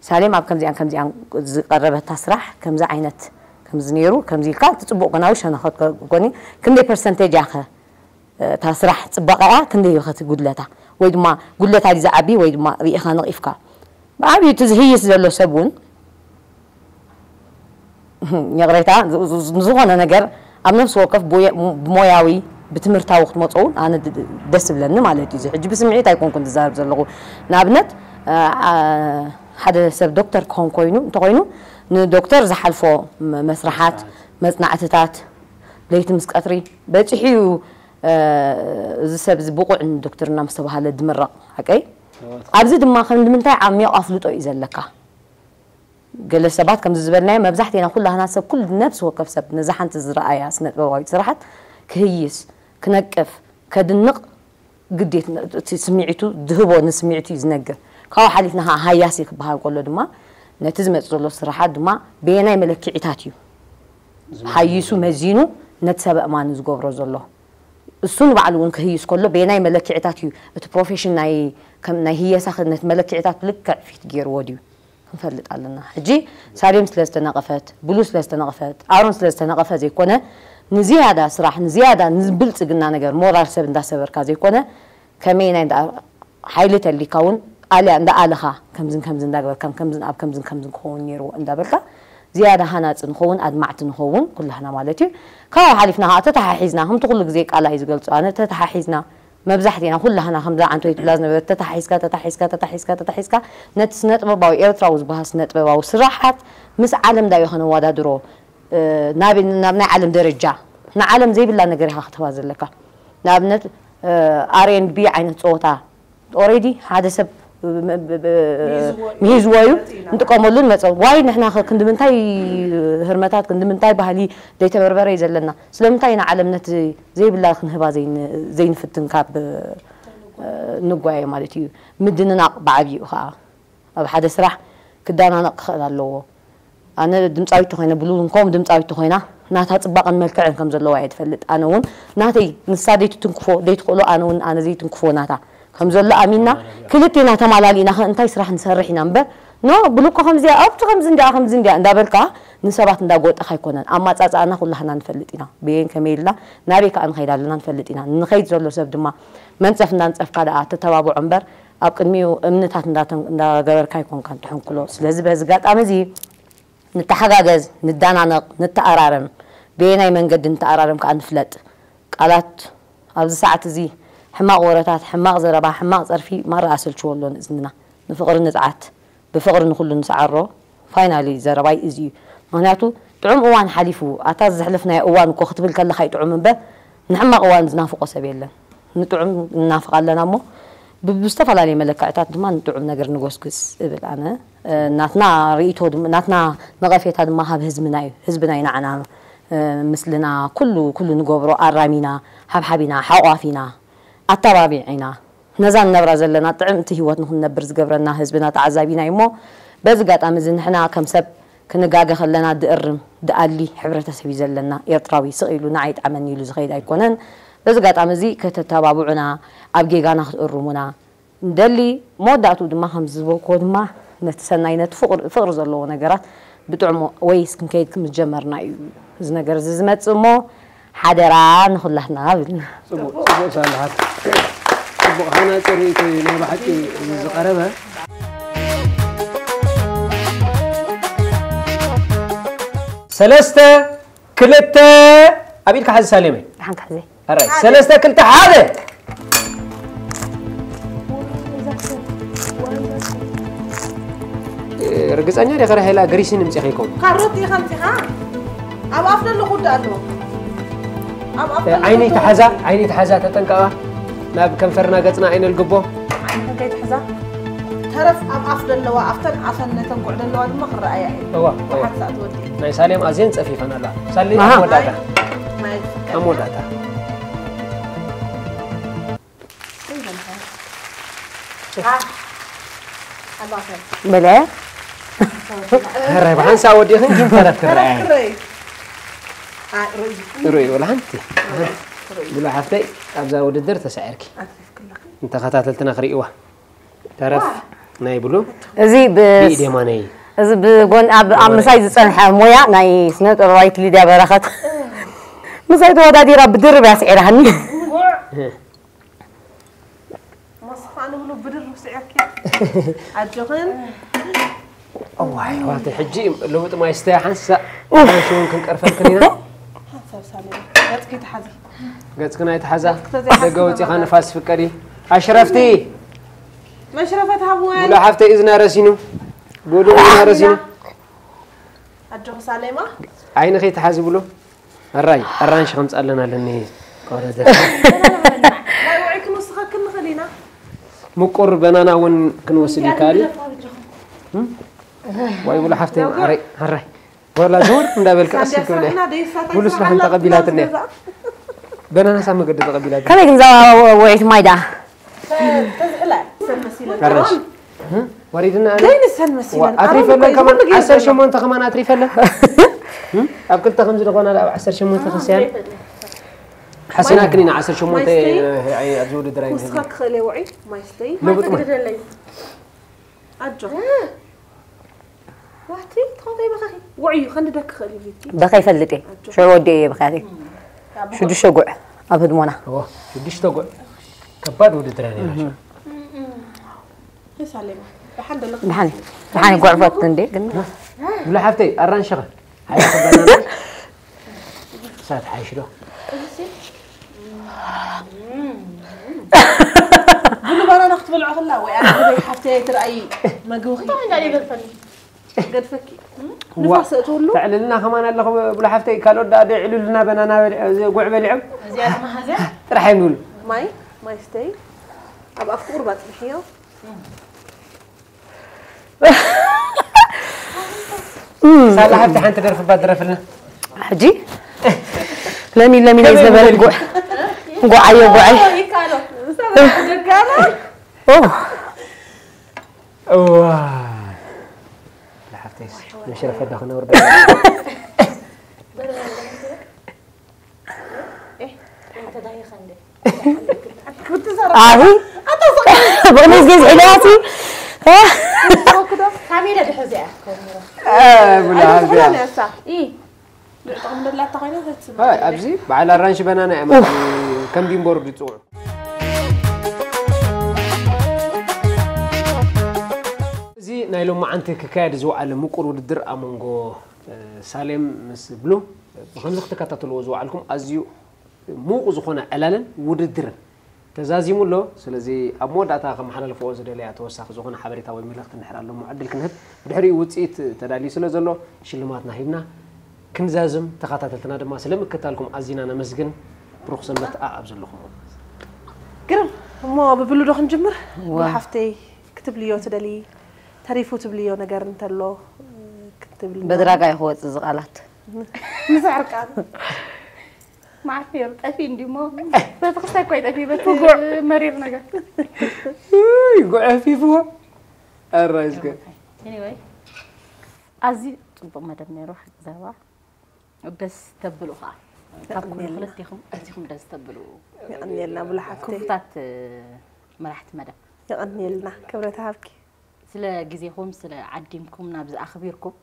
ሳሌም ኣብ ከምዚኣን ከምዚኣን ዝቀረበታ ስራሕ ከምዚ ዓይነት ከምዚ ነይሩ ከምዚ ኢልካ እቲ ፅቡቅ ጎናዊ ሸነኸት ጎኒ ክንደይ ፐርሰንቴጅ ያኸ እታ ስራሕ ፅባቐኣ ክንደይ ይኸቲ ጉድለታ ወይ ድማ ጉድለታ ድዩ ዝዓቢ ወይ ድማ ርኢኻ ነቒፍካ ብዓብዩ እቲ ዝህይስ ዘሎ ሰብ እውን ይቕሬታ ዝኾነ ነገር ኣብ ነፍሲ ወከፍ ብሞያዊ ብትምህርታዊ ክትመፀ እውን ኣነ ደስ ዝብለኒ ማለት እዩ ሕጂ ብስምዒት ኣይኮንኩን ዝዛረብ ዘለኹ ንኣብነት ሓደ ሰብ ዶክተር ክኾን ኮይኑ እንተኮይኑ ንዶክተር ዝሓልፎ መስርሓት መፅናዕትታት ለይቲ ምስ ቀትሪ በፂሑ እዩ እዚ ሰብ እዚ ብቑዕ ንዶክትርና ምስ ተባሃለ ዝምረቕ ሓቀይ ኣብዚ ድማ ከም ንምንታይ ዓሚቕ ኣፍልጦ እዩ ዘለካ ገለ ሰባት ከምዚ ዝበልናዮ መብዛሕትና ኩላህና ሰብ ኩሉ ነብሲ ወከፍ ሰብ ነዛ ሓንቲ ዝረኣያ ስነጥበባዊት ስራሓት ክህይስ ክነቅፍ ከድንቕ ግዴት ስምዒቱ ዝህቦ ንስምዒቱ እዩ ዝነግር ካብኡ ሓሊፍና ሃያሲ ክበሃል ከሎ ድማ ነቲ ዝመፅ ዘሎ ስራሓት ድማ በየናይ መለክዒታት እዩ ሓይሱ መዚኑ ነቲ ሰብ ኣእማኒ ዝገብሮ ዘሎ እሱ ንባዕሉ እውን ክህይስ ከሎ በየናይ መለክዕታት እዩ እቲ ፕሮፌሽን ናይ ከም ናይ ህየሳ ነቲ መለክዕታት ብልክዕ ፊት ገይርዎ ድዩ ክንፈልጥ ኣለና ሕጂ ሳሌም ስለ ዝተነቐፈት ብሉ ስለ ዝተነቐፈት ኣሮን ስለ ዝተነቐፈ ዘይኮነ ንዝያዳ ስራሕ ንዝያዳ ንብልፅግና ነገር ሞራል ሰብ እንዳሰበርካ ዘይኮነ ከመይ ናይ ሓይሊ ተሊካ እውን ኣልያ እንዳ ኣለኻ ከምዝን ከምዝን እንዳገበርካ ከምዝን ኣብ ከምዝን ከምዝን ክኸውን ነይርዎ እንዳበልካ ዝያዳ ሃናፂ ንኸውን ኣድማዕቲ ንኸውን ኩላህና ማለት እዩ ካብኡ ሓሊፍና ከዓ ተተሓሒዝና ከምቲ ኩሉ ግዜ ቃላ እዩ ዝገልፆ ኣነ ተተሓሒዝና መብዛሕትና ኩላህና ከምዛ ዓንቶ ይትብላ ዝነበረት ተታሒዝካ ተታሒዝካ ተታሒዝካ ተታሒዝካ ነቲ ስነጥበባዊ ኤርትራዊ ዝበሃል ስነጥበባዊ ስራሓት ምስ ዓለም ዳዮ ከነወዳድሮ ናብ ናይ ዓለም ደረጃ ንዓለም ዘይብላ ነገር ኢኻ ክትህባ ዘለካ ንኣብነት R and B ዓይነት ፀወታ already ሓደ ሰብ ምሂዝዎ እዩ ንጥቀመሉ ንመፀ ዋይ ንሕና ክንዲ ምንታይ ህርመታት ክንዲ ምንታይ ባህሊ ዘይተበርበረ እዩ ዘለና ስለምንታይ ኢና ዓለም ነቲ ዘይብላ ክንህባ ዘይንፍትን ካብ ንጓየ ማለት እዩ ምድንናቕ ብዓብይኡ ከዓ ኣብ ሓደ ስራሕ ክዳናነቕ ክኽእል ኣለዎ ኣነ ድምፃዊት ተኮይነ ብሉን ከምኡ ድምፃዊት ተኮይና ናታ ፅባቐን መልክዕን ከም ዘለዋ እየ ትፈልጥ ኣነ እውን ናተይ ንሳ ደይትትንክፎ ደይትኽእሎ ኣነ እውን ኣነ ዘይትንክፎ ናታ ከም ዘሎ ኣሚና ክልቴና ተማላሊእና ከ እንታይ ስራሕ ንሰርሕ ኢና እምበር ኖ ብሉኮ ከምዚኣ ኣብቲ ከምዚ እንዲኣ ከምዚ እንዲኣ እንዳበልካ ንሰባት እንዳጎጠኻ ኣይኮነን ኣማፃፅኣና ኩላህና ንፈልጥ ኢና በየን ከመይ ኢልና ናበይ ከዓ ንኸይድ ኣለና ንፈልጥ ኢና ንኸይድ ዘሎ ሰብ ድማ መንፀፍ እንዳንፀፍካ ደኣ ተተባብዖ እምበር ኣብ ቅድሚኡ እምንታት እንዳገበርካ ኣይኮንካን ትሕንኩሎ ስለዚ በዚ ጋጣሚ እዚ ንተሓጋገዝ ንዳናነቕ ንተኣራረም በየናይ መንገዲ ንተኣራረም ከዓ ንፍለጥ ቃላት ኣብዚ ሰዓት እዚ ሕማቕ ወረታት ሕማቕ ዘረባ ሕማቕ ፀርፊ ማራ ኣሰልችዎ ኣሎ ንእዝንና ንፍቕሪ ንፅዓት ብፍቕሪ ንኩሉ ንስዓሮ finally ዘረባይ እዚ እዩ ምክንያቱ ጥዑም እዋን ሓሊፉ ኣታ ዘሕለፍናዮ እዋን እኮ ክትብል ከለካ ይጥዑም እምበር ንሕማቕ እዋን ዝናፍቆ ሰብ የለን ንጥዑም ንናፍቕ ኣለና እሞ ብዝተፈላለየ መለክዕታት ድማ ንጥዑም ነገር ንጎስግስ እብል ኣነ ናትና ርእቶ ናትና ነቐፌታ ድማ ካብ ህዝብና እዩ ህዝብና እዩ ንዓና ምስልና ኩሉ ኩሉ ንገብሮ ኣራሚና ሓብሓቢና ሓቋፊና ኣተባቢዕ ኢና ነዛ ንነብራ ዘለና ጥዕምቲ ህይወት ንክንነብር ዝገብረና ህዝብና ተዓዛቢና እዩ እሞ በዚ ጋጣሚ እዚ ንሕና ከም ሰብ ክንጋገ ከለና ድእርም ድኣሊ ሕብረተሰብ እዩ ዘለና ኤርትራዊ ስቕ ኢሉ ንዓይ ጣዕመኒ ኢሉ ዝኸይድ ኣይኮነን በዚ ጋጣሚ እዚ ከተተባብዑና ኣብ ጌጋና ክትእርሙና ንደሊ። መወዳእትኡ ድማ ከምዚ ዝበልክዎ ድማ ነቲ ሰናይ፣ ነቲ ፍቕሪ፣ ፍቕሪ ዘለዎ ነገራት ብጥዕሙ ወይስ ክንከይድ ከም ዝጀመርና እዩ እዚ ነገር እዚ ዝመጽእ እሞ፣ ሓደራ ንኹላትና ብልና። ጽቡቕ፣ ጽቡቕ ሳልሓት። ጽቡቕ ሃናጺ ርእይቶ እዩ ናይ ብሓቂ እዚ ዝቐረበ። ሰለስተ፣ ክልተ፣ ኣብ ኢድካ ሓዚ ሳሌመይ። ሓንቲ ሓዚ። ኣራይ፣ ሰለስተ፣ ክልተ፣ ሓደ። ርግጸኛ ዲኻ ራሄላ፣ ግሪሲን ምጺኻ ይከውን? ካሮት ዲኻ ምጺኻ? ኣብ ኣፍ ዘሎ ጉዳ ኣሎ። ኣብ ኣፍ ዘሎ ዓይነይ ጉዳ ተሓዛ፣ ዓይነይ ተሓዛ፣ ተጠንቀቓ። ናብ ከንፈርና ገጽና ኣይነልግቦ። ዓይንኽን ከይትሕዛ። ተረፍ ኣብ ኣፍ ዘለዋ፣ ኣብተን ኣፈን ነተን ጉዕ ዘለዋ ድማ ክረኣያ እዩ። እዋ፣ እዋ። ብሓንሳእ ትወዲ። ናይ ሳሌም ኣዝየን ጸፊፈን ኣለዋ። ሳሌ፣ ኣሃ። ኣብ መወዳእታ። ማይ፣ ማይ ኣብ መወዳእታ። በለ። ሕራይ ብሓንሳ ወዲኽን ግን ተረፍ ክረኣይ። ርኡይ ወላ ሓንቲ። ብሉ ሓፍተይ ኣብዛ ውድድር ተሳዒርኪ። ንተኸታተልትና ክርእይዋ። ተረፍ ናይ ብሉ እዚ ብ-፣ ብኢድ የማነይ። እዚ ብጎን ኣብ፣ ኣብ ምሳይ ዝጸንሐ ሞያ ናይ ስነ ጥበባዊት ሊድያ በረኸት። ምሳይ ተወዳዲራ ብድርብ እያ ስዒራኒ። መስኻ ንብሉ ብድርብ ስዒርኪ። ኣጆኽን። እዋይ፣ ዋልተይ፣ ሕጂ ለውጢ ማይ ስተያ ሓንሳእ። ኡፍ። ሓንሽውን ክንቀርፈልክን ኢና። ሓንሳብ ሳሌ፣ ገጽኪ ተሓዚ። ገጽክን ኣይትሓዛ። ገጽኪ ተዘይሓዚ ደገ ወጺኻ ተማታ። ንፋስ ፍቀዲ። ኣሽረፍቲ። መሽረፈት ሃብወን። ጉሎ ሓፍተይ እዝና ረሲኑ። ጉሎ እዝና ረሲኑ። ኣጆኺ ሳሌማ። ዓይንኺ ተሓዚ ብሎ። ኣራይ፣ ኣራንሺ ከምጻለን ኣለኒ። ቆረደ። ናይ ውዒ ክንውስኸክን ንኽእል ኢና። ምቁር በናና እውን ክንወስድ ይከኣል እዩ። እም? ዋይ ብሎ ሓፍተይ፣ ኣራይ፣ ኣራይ። ወላ ዞር እንዳበልካ ቀስ ሳንድያ ክብል እያ። ስራሕና ደይሳታይ ብሉ ስራሕ ስራሕና እንተቐቢላትኒ እያ። ገዛ። በናናስ ኣብ መገዲ ተቐቢላትኒ። ከመይ ግን እዛ ውዒት ማይ ደኣ? ተዝሕላ ሰን መሲለን። ኣራሽ። እህ? ወሪድና ኣነ? ዘይንሰን መሲለን። ዋ፣ ኣትሪፈለን ኣሮን ከማን እኮ ዓሰርተ ሸሞንተ ከማን ኣትሪፈለን። እም? ኣብ ክልተ ከምዚ ዝኾና ኣብ ዓሰርተ ሸሞንተ ክስያን። ሓሲናክን ኢና ዓሰርተ ሸሞንተ ማይ ስተይ? ኣይ፣ ኣብዚ ውድድር ኣይንህብን። ክውስኸክ ክኽእል እየ ውዒ፣ ማይ ስተይ? ልሙጥ ማይ። ማይ ትግደለይ። ኣጆ። ዋቲ፣ ትኾተይ በኸኺ። ውዕዩ፣ ከንድደክ ክኽእል እዩ፣ ቢቲ። በኸ ይፈልጥ እየ። ኣጆ። ሽዑ ወዲኤ እየ በኸያተይ። እም። ሽዱሽተ ጉዕ ኣብ ህድሞና። እዎ፣ ሽዱሽተ ጉዕ። ከባድ ውድድር እያ ነይራ። እም። እም፣ እም። የሳሌማ። ደሓን ደለኹ። ደሓን፣ ደሓን ይጓዕፈት እንዴ፣ ግን። ብሉ ሓፍተይ፣ ኣራንሺ ኸ? ሓይሽ በናና። እሳት ሓይሽ ዶ? ብሉ ባናና ክትበልዖ ከላ ወይ ኣነ ዝበይ ሓፍተይ ኣይትርኣይ መግብኺ። እንታይ እንዳለ ይገድፈኒ? ገድፈኪ። ዋ፣ ንፋስ እትብሉ? ተዕልልና ከማን ኣለኹ ብሉ ሓፍተይ፣ ካልኦት ደኣ ደይ ዕልልና በናና በሊዖ፣ እዚ ጉዕ በሊዖም። እዚኣ ድማ ሃዚያ? ጥራሕ እዮም ዝብሉ። ማይ፣ ማይ ስተይ። ኣብ ኣፍኩ ቁርባ ጽንሕዮ። ሳላ ሓብቲ ሓንቲ ደርፊ እባ ድረፍልና። ሕጂ ለሚ ለሚ ናይ ከመይ ዝበለት ይበል? ጉዕ። ጉዓዮ ጉዓይ። ይካሎ። ደጋሎ። ኦ። እዋ። ለሓፍተይስ መሽረፈ ዳኽ ነውር ዶ? ኣሁ። ብቕኒስ ገዝ ሒዳሲ። ካሜራ ድሕዚ እያ። እ፣ ብላ ኣይ፣ ኣዝያ። ብላ ነሳ። ኢ። ጥቕሚ ደላታ ኮይና ዘትስብ። ኣይ፣ ኣብዚ በዓል ኣራንሺ በናና እያ ማለት እዩ። ከም ቢምቦርድ ዝጽውዑ። እዚ ናይ ሎማዓንቲ ክካየድ ዝወዓለ ምቁር ውድድር ኣብ መንጎ፣ እ፣ ሳሌም ምስ ብሉ ብኸምዚ ክትከታተልዎ ዝወዓልኩም ኣዝዩ ምዉቕ ዝኾነ ዕላልን ውድድርን ተዛዚሙ ኣሎ። ስለዚ ኣብ መወዳእታ ከመሓላልፍኦ ዝደለያ ተወሳኺ ዝኾነ ሓበሬታ ወይ መልእኽቲ እንድሕር ኣሎ እሞ ዕድል ክንህብ፣ ብድሕሪኡ ውጽኢት ተዳልዩ ስለ ዘሎ ሽልማትና ሂብና ክንዛዝም፣ ተኸታተልትና ድማ ስለ ምክታልኩም ኣዚና ነመስግን። ብሩኽ ሰንበት ኣኣብ ዘለኹም። ግርም። እሞ ብብሉ ዶ ክንጅምር? እዋ። ሓፍተይ ክትብልዮ ትደሊ፣ ተሪፉ ትብልዮ ነገር እንተሎ ክትብል። በድራጋ እዩ ክወጽእ እዚ ቃላት። ንዘዕርቃን። መዓት ነይሩ፣ ጠፊኡ እንዲሞ። በቲ ክስታይ እኮ ይጠፊኡ፣ በቲ ጉዕ መሪር ነገር። እይ፣ ጉዕ ኣፊፍዎ። ኣራይ እስከ። Anyway፣ ኣዝዩ ጽቡቕ መደብ ነይሩ፣ ሓቂ ዘረባ። ደስ ተብሉ ኸኣ። ካብ ኩሉ የቐንየልና። ክልቴኹም ኣዚኹም ደስ ተብሉ። የቐንየልና፣ ብሉ ሓፍተይ። ክፉታት መራሕቲ መደብ። የቐንየልና፣ ክብረት ሃብኪ። ስለ ግዜኹም፣ ስለ ዓዲምኩም፣ ናብዚ ኣኽቢርኩም፣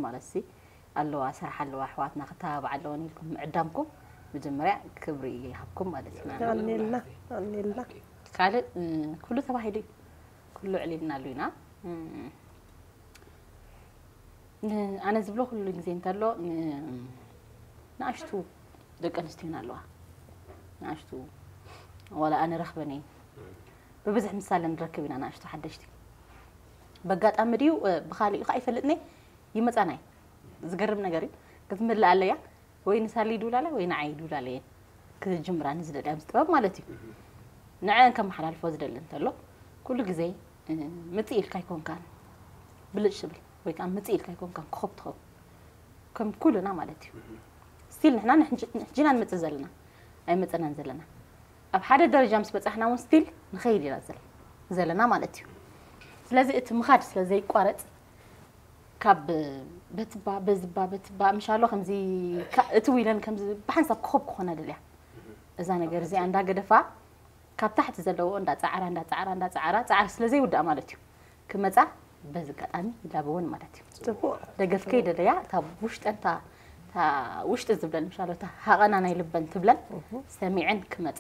ማለት ሲ ኣለዋ፣ ስራሕ ኣለዋ፣ ኣሕዋትና ክተባብዓ ኣለወን ኢልኩም ምዕዳምኩም፣ መጀመርያ ክብሪ ይሃብኩም ማለት እዩ። የቐንየልና፣ የቐንየልና። ካልእ እ፣ ኩሉ ተባሂሉ እዩ። ኩሉ ዕሊልናሉ ኢና። እ፣ ን-፣ ኣነ ዝብሎ ኩሉ ግዜ እንተሎ ን-፣ ንኣሽቱ ደቂ ኣንስትዮና ኣለዋ። ንኣሽቱ ዋላ ኣነ ረኽበን እየን። ብብዝሕ ምሳለ ንረክብ ኢና ንኣሽቱ ሓደሽቲ። በጋጣሚ ድዩ፣ እ፣ ብኻሊእ ኸ ኣይፈልጥን እየ። ይመጻና እዩ። ዝገርም ነገር እዩ። ክትምልእ ኣለያ። ወይ ንሳሊ ይድውላላ ወይ ንዓይ ይድውላለ እየን። ክጅምራ ንዝደልያ ምስ ጥበብ ማለት እዩ። ንዐን ከመሓላልፎ ዝደሊ እንተሎ፣ ኩሉ ግዜ፣ እ፣ ምጽእ ኢልካ ኣይኮንካን ብልጭ ትብል፣ ወይ ከዓ ምጽእ ኢልካ ኣይኮንካን ኮኸብ ትኸውን። ከም ኩልና ማለት እዩ። ስቲል ንሕና ንሕጂ-፣ ንሕጂና ንመጽእ ዘለና፣ ኣይመጸናን ዘለና። ኣብ ሓደ ደረጃ ምስ በጻሕና እውን ስቲል ንኸይድ ኢና ዘለ-፣ ዘለና ማለት እዩ። ስለዚ እቲ ምኻድ ስለ ዘይቋረጽ፣ ካብ በትባ፣ በዝባ፣ በትባ፣ ምሻሎ ከምዚ ካ-፣ እትው ኢለን ከምዚ ብሓንሳብ ኮኸብ ክኾና ደልያ። እዛ ነገር እዚኣ እንዳገደፋ፣ ካብ ታሕቲ ዘለዎ እንዳጻዕራ፣ እንዳጻዕራ፣ እንዳጻዕራ፣ ጻዕሪ ስለ ዘይውዳእ ማለት እዩ። ክመጻ በዚ ኣጋጣሚ ይላበወን ማለት እዩ። ጽቡቕ። ደገፍከይ ደለያ፣ እታ ውሽጠን፣ እታ፣ እታ ውሽጢ ዝብለን፣ ምሻሎ እታ ሃቐና ናይ ልበን ትብለን፣ ሰሚዐን ክመጻ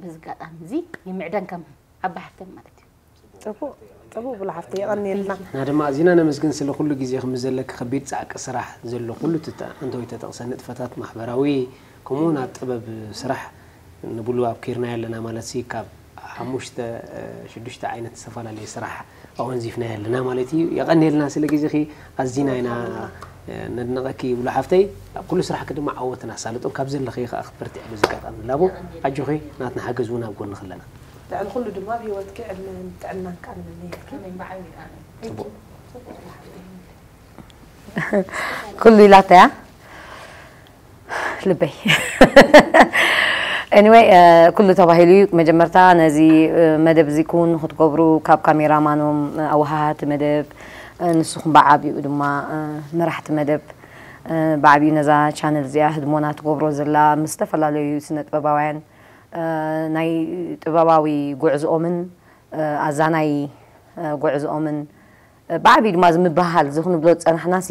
በዚ ኣጋጣሚ እዚ ይምዕደን ከም ዓባይ ሓፍተን ማለት እዩ። ጽቡቕ፣ ጽቡቕ ብላ ሓፍተይ፣ የቐንየልና። ንሕና ድማ ኣዚና ነመስግን ስለ ኩሉ ግዜኺ፣ ምስ ዘለኪ ከቢድ ጻዕቂ ስራሕ፣ ዘሎ ኩሉ ትተ-፣ እንተወይ ተጠቕሰ ንጥፈታት ማሕበራዊ፣ ከምኡ እውን ኣብ ጥበብ ስራሕ ንብሉ ኣብ ኬርና ኣለና ማለት ሲ፣ ካብ ሓሙሽተ፣ እ፣ ሽዱሽተ ዓይነት ዝተፈላለየ ስራሕ ኣወንዚፍና ኣለና ማለት እዩ። የቐንየልና ስለ ግዜኺ፣ ኣዚና ኢና፣ እ፣ ነድንቐኪ ይብሉ ሓፍተይ። ኣብ ኩሉ ስራሕኪ ድማ ዓወትን ኣሳልጦን፣ ካብ ዘለኺ ከኣ ክትበርትዒ በዚ ኣጋጣሚ ንላቦ። ኣጆኺ፣ ናትና ሓገዝ እውን ኣብ ጎንኺ ኣለና። ልዕሊ ኩሉ ድማ ኣብ ህይወትኪ ዕድመን ጥዕናን ከኣ ንምነየልኪ። ጽቡቕ። ኩሉ ኢላታ እያ ልበይ። Anyway፣ እ፣ ኩሉ ተባሂሉ እዩ። መጀመርታ ነዚ፣ እ፣ መደብ እዚ ክውን ንክትገብሩ፣ ካብ ካሜራማኖም፣ እ፣ ኣወሃሃቲ መደብ፣ እ፣ ንስኹም ብዓቢኡ ድማ፣ እ፣ መራሕቲ መደብ፣ እ፣ ብዓቢኡ ነዛ ቻነል እዚኣ ህድሞና ትገብሮ ዘላ ምስ ዝተፈላለዩ ስነ ጥበባውያን፣ እ፣ ናይ ጥበባዊ ጉዕዝኦምን፣ እ፣ ኣዛናይ፣ እ፣ ጉዕዝኦምን፣ እ፣ ብዓቢኡ ድማ እዚ ምብህሃል እዚ ክንብሎ ዝጸናሕናሲ፣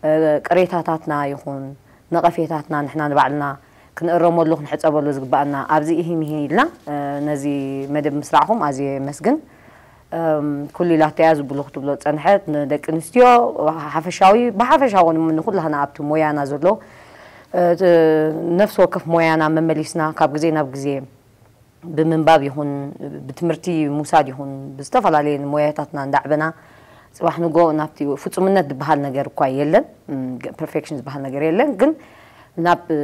እ፣ ቅሬታታትና ይኹን ነቐፌታትና ንሕና ንባዕልና ክንእረመሉ ክንሕጸበሉ ዝግባኣና ኣብዚ ኢሂን ሚሂን ኢልና፣ እ፣ ነዚ መደብ ምስራዕኹም ኣዝየ የመስግን። እም፣ ኩሉ ኢላቶ እያ ዝብሉ ክትብሎ ዝጸንሐት ንደቂ ኣንስትዮ ሓፈሻዊ፣ ብሓፈሻ እውን ንኩላህና ኣብቲ ሞያና ዘሎ፣ እ፣ ነፍሲ ወከፍ ሞያና መመሊስና ካብ ግዜ ናብ ግዜ ብምንባብ ይኹን ብትምህርቲ ምውሳድ ይኹን ብዝተፈላለየ ሞያታትና እንዳዕበና ጽባሕ ንጎ ናብቲ ፍጹምነት ዝበሃል ነገር እኳ የለን፣ እም፣ ፐርፌክሽን ዝበሃል ነገር የለን። ግን ናብ፣ እ፣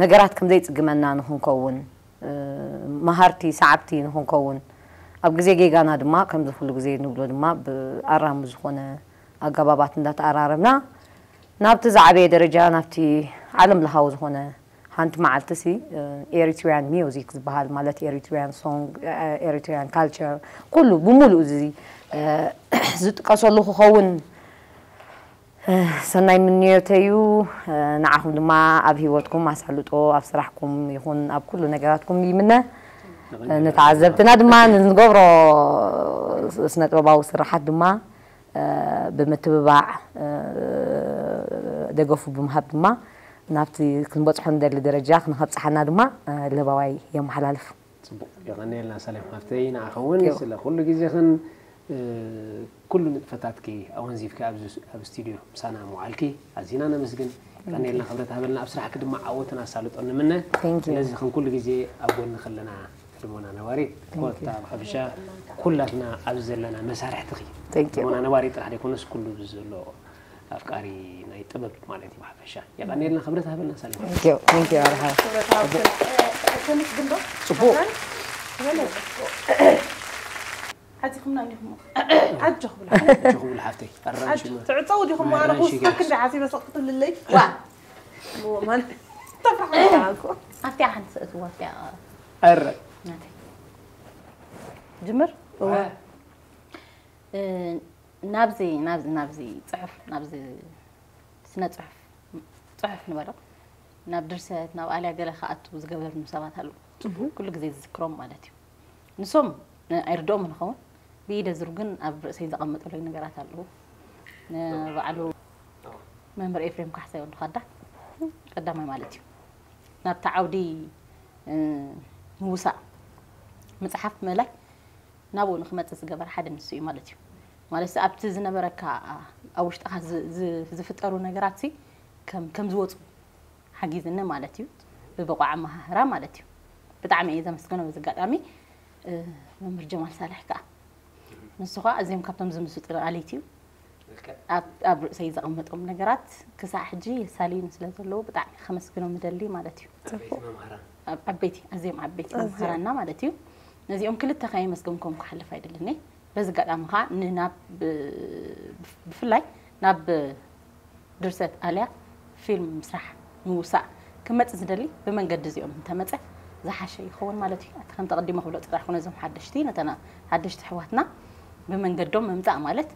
ነገራት ከም ዘይጽግመና ንኽንከውን፣ እ፣ መሃርቲ ሰዓብቲ ንኽንከውን፣ ኣብ ግዜ ጌጋና ድማ ከምዚ ኩሉ ግዜ ንብሎ ድማ ብኣራሚ ዝኾነ ኣገባባት እንዳተኣራረምና ናብቲ ዝዓበየ ደረጃ፣ ናብቲ ዓለም ለኻዊ ዝኾነ ሓንቲ መዓልቲ ሲ፣ እ፣ ኤሪትሪያን ሚውዚክ ዝበሃል፣ ማለት ኤሪትሪያን ሶንግ፣ እ፣ ኤሪትሪያን ካልቸር፣ ኩሉ ብምሉኡ እዚ፣ እ፣ ዝጥቀሰሉ ክኸውን፣ እ፣ ሰናይ ምንዮተይ እዩ። እ፣ ንዓኹም ድማ ኣብ ህይወትኩም ኣሳልጦ፣ ኣብ ስራሕኩም ይኹን ኣብ ኩሉ ነገራትኩም ይምነ። እ፣ ንተዓዘብትና ድማ ንዝገብሮ ስነ ጥበባዊ ስራሓት ድማ፣ እ፣ ብምትብባዕ፣ እ፣ ደገፉ ብምሃብ ድማ ናብቲ ክንበጽሖ ንደሊ ደረጃ ክንኸብጽሓና ድማ፣ እ፣ ለባዋይ የመሓላልፍ። ጽቡቕ፣ የቐንየልና ሳሌም ሓፍተይ፣ ንዓኺ እውን ዮ። ስለ ኩሉ ግዜኽን፣ እ፣ ኩሉ ንጥፈታትኪ ኣወንዚፍኪ ኣብዚ ስ-፣ ኣብ ስቱድዮ ምሳና ምውዓልኪ ኣዚና ነመስግን። የቐንየልና፣ ክብረት ሃበልና። ኣብ ስራሕኪ ድማ ዓወትን ኣሳልጦን ንምነ። Thank you። ስለዚ ከም ኩሉ ግዜ ኣብ ጎንኺ ኣለና። ህድሞና ነባሪት፣ ኮታ ብሓፈሻ ኩላትና ኣብዚ ዘለና መሳርሕትኺ። Thank you። ህድሞና ነባሪት ጥራሕ ዘይኮነስ ኩሉ ኣብዚ ዘሎ ኣፍቃሪ ናይ ጥበብ ማለት እዩ ብሓፈሻ። የቐንየልና፣ ክብረት ሃበልና ሳሌም። Thank you፣ thank you ኣርሃ። ክብረት ሃብትን። ከመይ ግን ዶ? ጽቡቕ። ሓዚኹምና እንዲኹም። ኣጆ ክብላ። ኣጆ ክብል ሓፍተይ። ኣራንሺ ኣጆ ማ-፣ ትዕጸው ዲኹም? ማይ ኣነ ኣራንሺ ክውስኽ ገይርኩስ። ክንዲ ሓሲበ ስቕ ክትብልለይ። ዋ። ማን ተፍርሓ እኮ። ኣብቲኣ ሓንቲ ሰእትዋ ኣብቲኣ ኣረ። ናተይ ጅምር። እ፣ ናብዚ ናብዚ ናብዚ ጽሑፍ ናብዚ ስነ ጽሑፍ ጽሑፍ ንበሎ ናብ ድርሰት ናብ ኣልያ ገለ ክኣቱ ዝገበርኑ ሰባት ኣለዉ። ኩሉ ግዜ ዝዝክሮም ማለት እዩ። ንሶም ኣይርድኦም ንኸውን። ብኢደ ዙር ግን ኣብ ርእሰይ ዘቐመጠለይ ነገራት ኣለዉ። ንባዕሉ መምህር ኤፍሬም ካሕሳይ ወዲ ኻዳ ቀዳማይ ማለት እዩ። ናብቲ ዓውዲ ምውሳእ መጽሓፍ ምእላይ ናብኡ ንክመጽእ ዝገበረ ሓደ ንሱ እዩ ማለት እዩ። ማለት ኣብቲ ዝነበረካ ኣብ ውሽጥኻ ዝፍጠሩ ነገራት ከም ከም ዝወፁ ሓጊዝኒ ማለት እዩ። ብብቑዕ ኣመሃህራ ማለት እዩ። ብጣዕሚ እየ ዘመስግኖ። በዚ ኣጋጣሚ መምህር ጀማል ሳልሕ ከዓ ንሱ ከዓ ኣዝዮም ካብቶም ዝምስጡ ኣለይቲ እዩ። ኣብ ርእሰይ ዘቐመጦም ነገራት ክሳዕ ሕጂ የሳልዩኒ ስለ ዘለዉ ብጣዕሚ ከመስግኖም እደሊ ማለት እዩ። ዓበይቲ መምሃራን። ኣብ ዓበይቲ ኣዝዮም ዓበይቲ ኣዝዮም። መምሃራና ማለት እዩ። ነዚኦም ክልተ ከየመስገንኩም ክሓልፍ ኣይደልን እየ። በዚ ኣጋጣሚ ከዓ ንናብ ብፍላይ ናብ ድርሰት ኣልያ ፊልም ምስራሕ ምውሳእ ክመፅእ ዝደሊ ብመንገዲ እዚኦም እንተመፀ ዝሓሸ ይኸውን ማለት እዩ። ኣቲ ከምቲ ቀዲሞ ክብሎ ፅራሕኩ ነዞም ሓደሽቲ ነተና ሓደሽቲ ኣሕዋትና ብመንገዶም ምምፃእ ማለት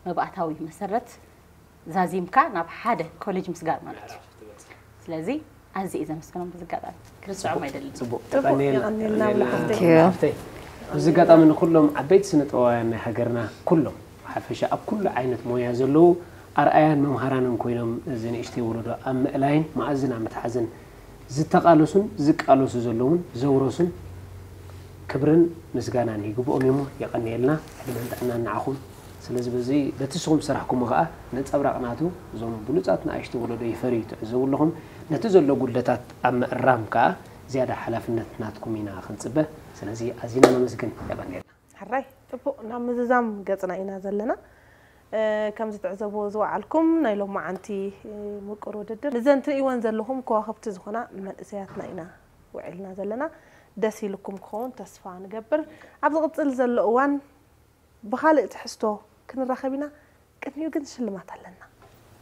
መባእታዊ መሰረት ዛዚምካ ናብ ሓደ ኮሌጅ ምስጋር ማለት እዩ። ስለዚ ኣዝየ እየ ዘመስግኖም። ብዚ ኣጋጣሚ ክርስዖም ኣይደልን። ጽቡቅ። ጽቡቅ፣ የቐንየልና። የቐንየልና። የቐንየልና። ብሓፍተይ። ብዚ ኣጋጣሚ ንኩሎም ዓበይቲ ስነ ጥበባውያን ናይ ሃገርና ኩሎም ብሓፈሻ ኣብ ኩሉ ዓይነት ሞያ ዘለዉ ኣርኣያን መምሃራንን ኮይኖም እዚ ንእሽተይ ወለዶ ኣብ ምእላይን መኣዝን ኣብ ምትሓዝን ዝተቓለሱን ዝቃለሱ ዘለዉን ዘውረሱን ክብርን ምስጋናን ይግብኦም እዩሞ የቐንየልና። ዕድመን ጥዕናን ንዓኹም። ስለዚ በዚ በቲ ንስኹም ዝሰራሕኩሞ ኸኣ ነጸብራቕ ናቱ እዞም ብሉጻት ንኣሽቱ ወለዶ ይፈርዩ ትዕዘቡ ኣለኹም። ነቲ ዘሎ ጉድለታት ኣብ ምእራም ከኣ ዝያዳ ሓላፍነት ናትኩም ኢና ክንጽበ። ስለዚ ኣዚና ነመስግን። የቐንየልና። ሕራይ ጽቡቕ፣ ናብ ምዝዛም ገጽና ኢና ዘለና። ከምዚ ትዕዘብዎ ዝወዓልኩም ናይ ሎማዓንቲ ምቁር ውድድር ንዘን ትርእይወን ዘለኹም ከዋኽብቲ ዝኾና መንእሰያትና ኢና ውዒልና ዘለና። ደስ ኢልኩም ክኸውን ተስፋ ንገብር። ኣብ ዝቕጽል ዘሎ እዋን ብኻልእ ትሕዝቶ ክንራኸብ ኢና። ቅድሚኡ ግን ሽልማት ኣለና።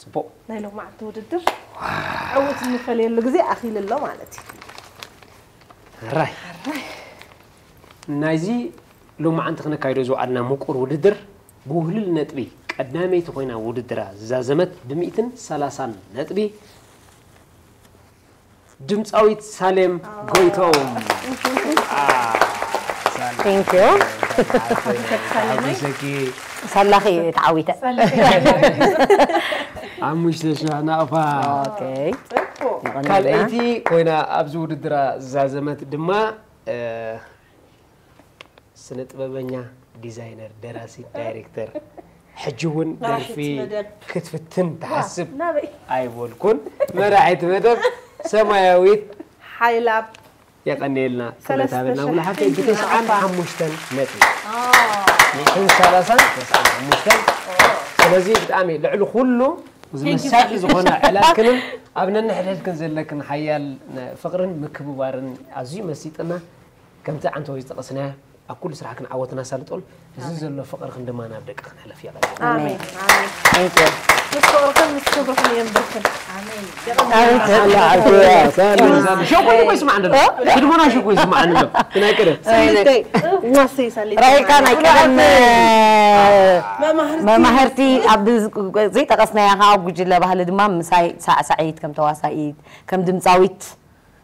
ጽቡቕ። ናይ ሎማዓንቲ ውድድር ዕውት እንፈለየሉ ግዜ ኣኺሉ ኣሎ ማለት እዩ። ሕራይ። ናይዚ ሎማዓንቲ ክነካይዶ ዝወዓልና ምቁር ውድድር ብውህልል ነጥቢ ቀዳመይቲ ኮይና ውድድራ ዝዛዘመት ብሚእትን ሰላሳን ነጥቢ ድምፃዊት ሳሌም ጎይቶም። አ፣ ሳሌም። Thank you። ሓጎሰኪ። ሳላኺ ተዓዊተ። ሓሙሽተ ሽሕ ናቕፋ። ኦኬ። ጽቡቕ። የቐንየልና። ካልኣይቲ ኮይና ኣብዚ ውድድራ ዝዛዘመት ድማ፣ እ፣ ስነ ጥበበኛ፣ ዲዛይነር፣ ደራሲ፣ ዳይሬክተር፣ ሕጂ እውን መራሒት ደርፊ መደብ። ክትፍትን ትሓስብ ናበይ? ኣይበልኩን። መራሒት መደብ ሰማያዊት ሓይላብ። የቐንየልና። ሰለስተ ክብረት ሃበልና ሽሕ ሙሉ ሓፍተይ ቴንኪዩ ብተስዓን ናቕፋ። ሓሙሽተን ነጥቢ። ኦ። ሚእትን ሰላሳን ተስዓን ሓሙሽተን። ኦ። ስለዚ ብጣዕሚ ልዕሊ ኩሉ እዚ ቴንኪዩ መሳጢ ሳሚ። ዝኾነ ዕላልክንን ኣብ ነንሕድሕድክን ዘለክን ሓያል ፍቕርን ምክብባርን ኣዝዩ መሲጥና። ከምቲ ዓንተወይ ዝጠቐስናዮ ኣብ ኩሉ ስራሕክን ዓወት እናሳልጦን እዚ ዘሎ ፍቕርክን ድማ ናብ ደቅኽን ሕለፍ የቐንየልና። ኣሜን። ኣሜን። Thank you። ምስ ፍቕርክን ምስ ክብርክን የንብርክን። ኣሜን። ኣሜን። ሳላ ዓርኩ፣ ሳላ፣ ሳላ። ሸኮ እኮ ይስማዕ እንደ ነው። እ? ብድሞና ሸኮ ይስማዕ እንደ ነው። ናይ ቀደም። ስልተይ። ዋሰይ ሳሌ። ራይካ ናይ ቀደም መማህርቲ። መማህርቲ ኣብ ዘይጠቐስናያ ከዓ ኣብ ጉጅለ ባህሊ ድማ ምሳይ ሳዕሳዒት ከም ተዋሳኢት ከም ድምፃዊት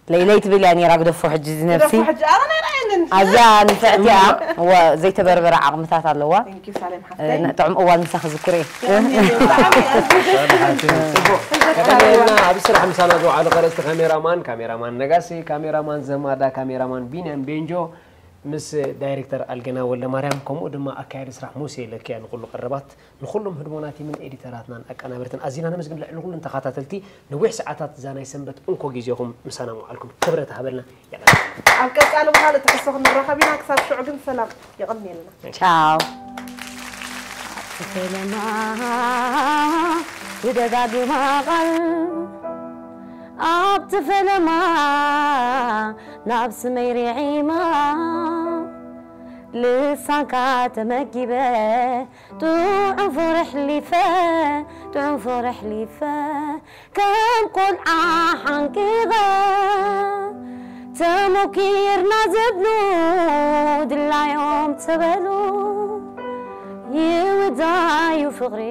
ለይለይ ትብል እያ ነይራ ግደፎ ሕጂ እዚ ነብሲ። ግደፎ ሕጂ፣ ኣረ ናይ ራእይንን። ኣዝያ ንፍዕቲ እያ። እዋ ዘይተበርበረ ዓቕምታት ኣለዋ። Thank you ሳሌም እ፣ ሓፍተይ። ን-፣ ጥዑም እዋን ምሳኺ ዝክር እየ። የቐንየልና ብጣዕሚ ኣዝዩ ደስ ይብል። ጽቡቕ። ቀዳሚና ኣብ ስራሕ ምሳና ዝወዓሉ ቀረጽቲ ካሜራማን፣ ካሜራማን ነጋሲ፣ ካሜራማን ዘማዳ፣ ካሜራማን ቢንያም ቤንጆ፣ ምስ ዳይሬክተር ኣልገና ወልደማርያም፣ ከምኡ ድማ ኣካያዲ ስራሕ ሙሴ ለኪያ ንኹሉ ቀረባት ንኹሎም ህድሞና ቲምን ኤዲተራትናን ኣቀናበርትን ኣዚና ነመስግን። ልዕሊ ኩሉን ተኸታተልቲ ነዊሕ ሰዓታት እዛ ናይ ሰንበት እንኮ ግዜኹም ምሳና ምውዓልኩም ክብረት ሃበልና። የቐንየልና። ኣብ ቀጻሊ ብኻልእ ትሕዝቶ ክንራኸብ ኢና። ክሳብ ሽዑ ግን ሰላም። የቐንየልና። ቻው። ፈለማ ዝደጋግማ ቃል ኣብቲ ፈለማ ናብ ስመይ ርዒማ ልሳንካ ተመጊበ ጥዑም ፍቕሪ ኣሕሊፈ፣ ጥዑም ፍቕሪ ኣሕሊፈ፣ ከም ቆልዓ ሓንቂቐ፣ ተሞኪርና ዝብሉ ድላዮም ተበሉ፣ ይውዳዩ ፍቕሪ።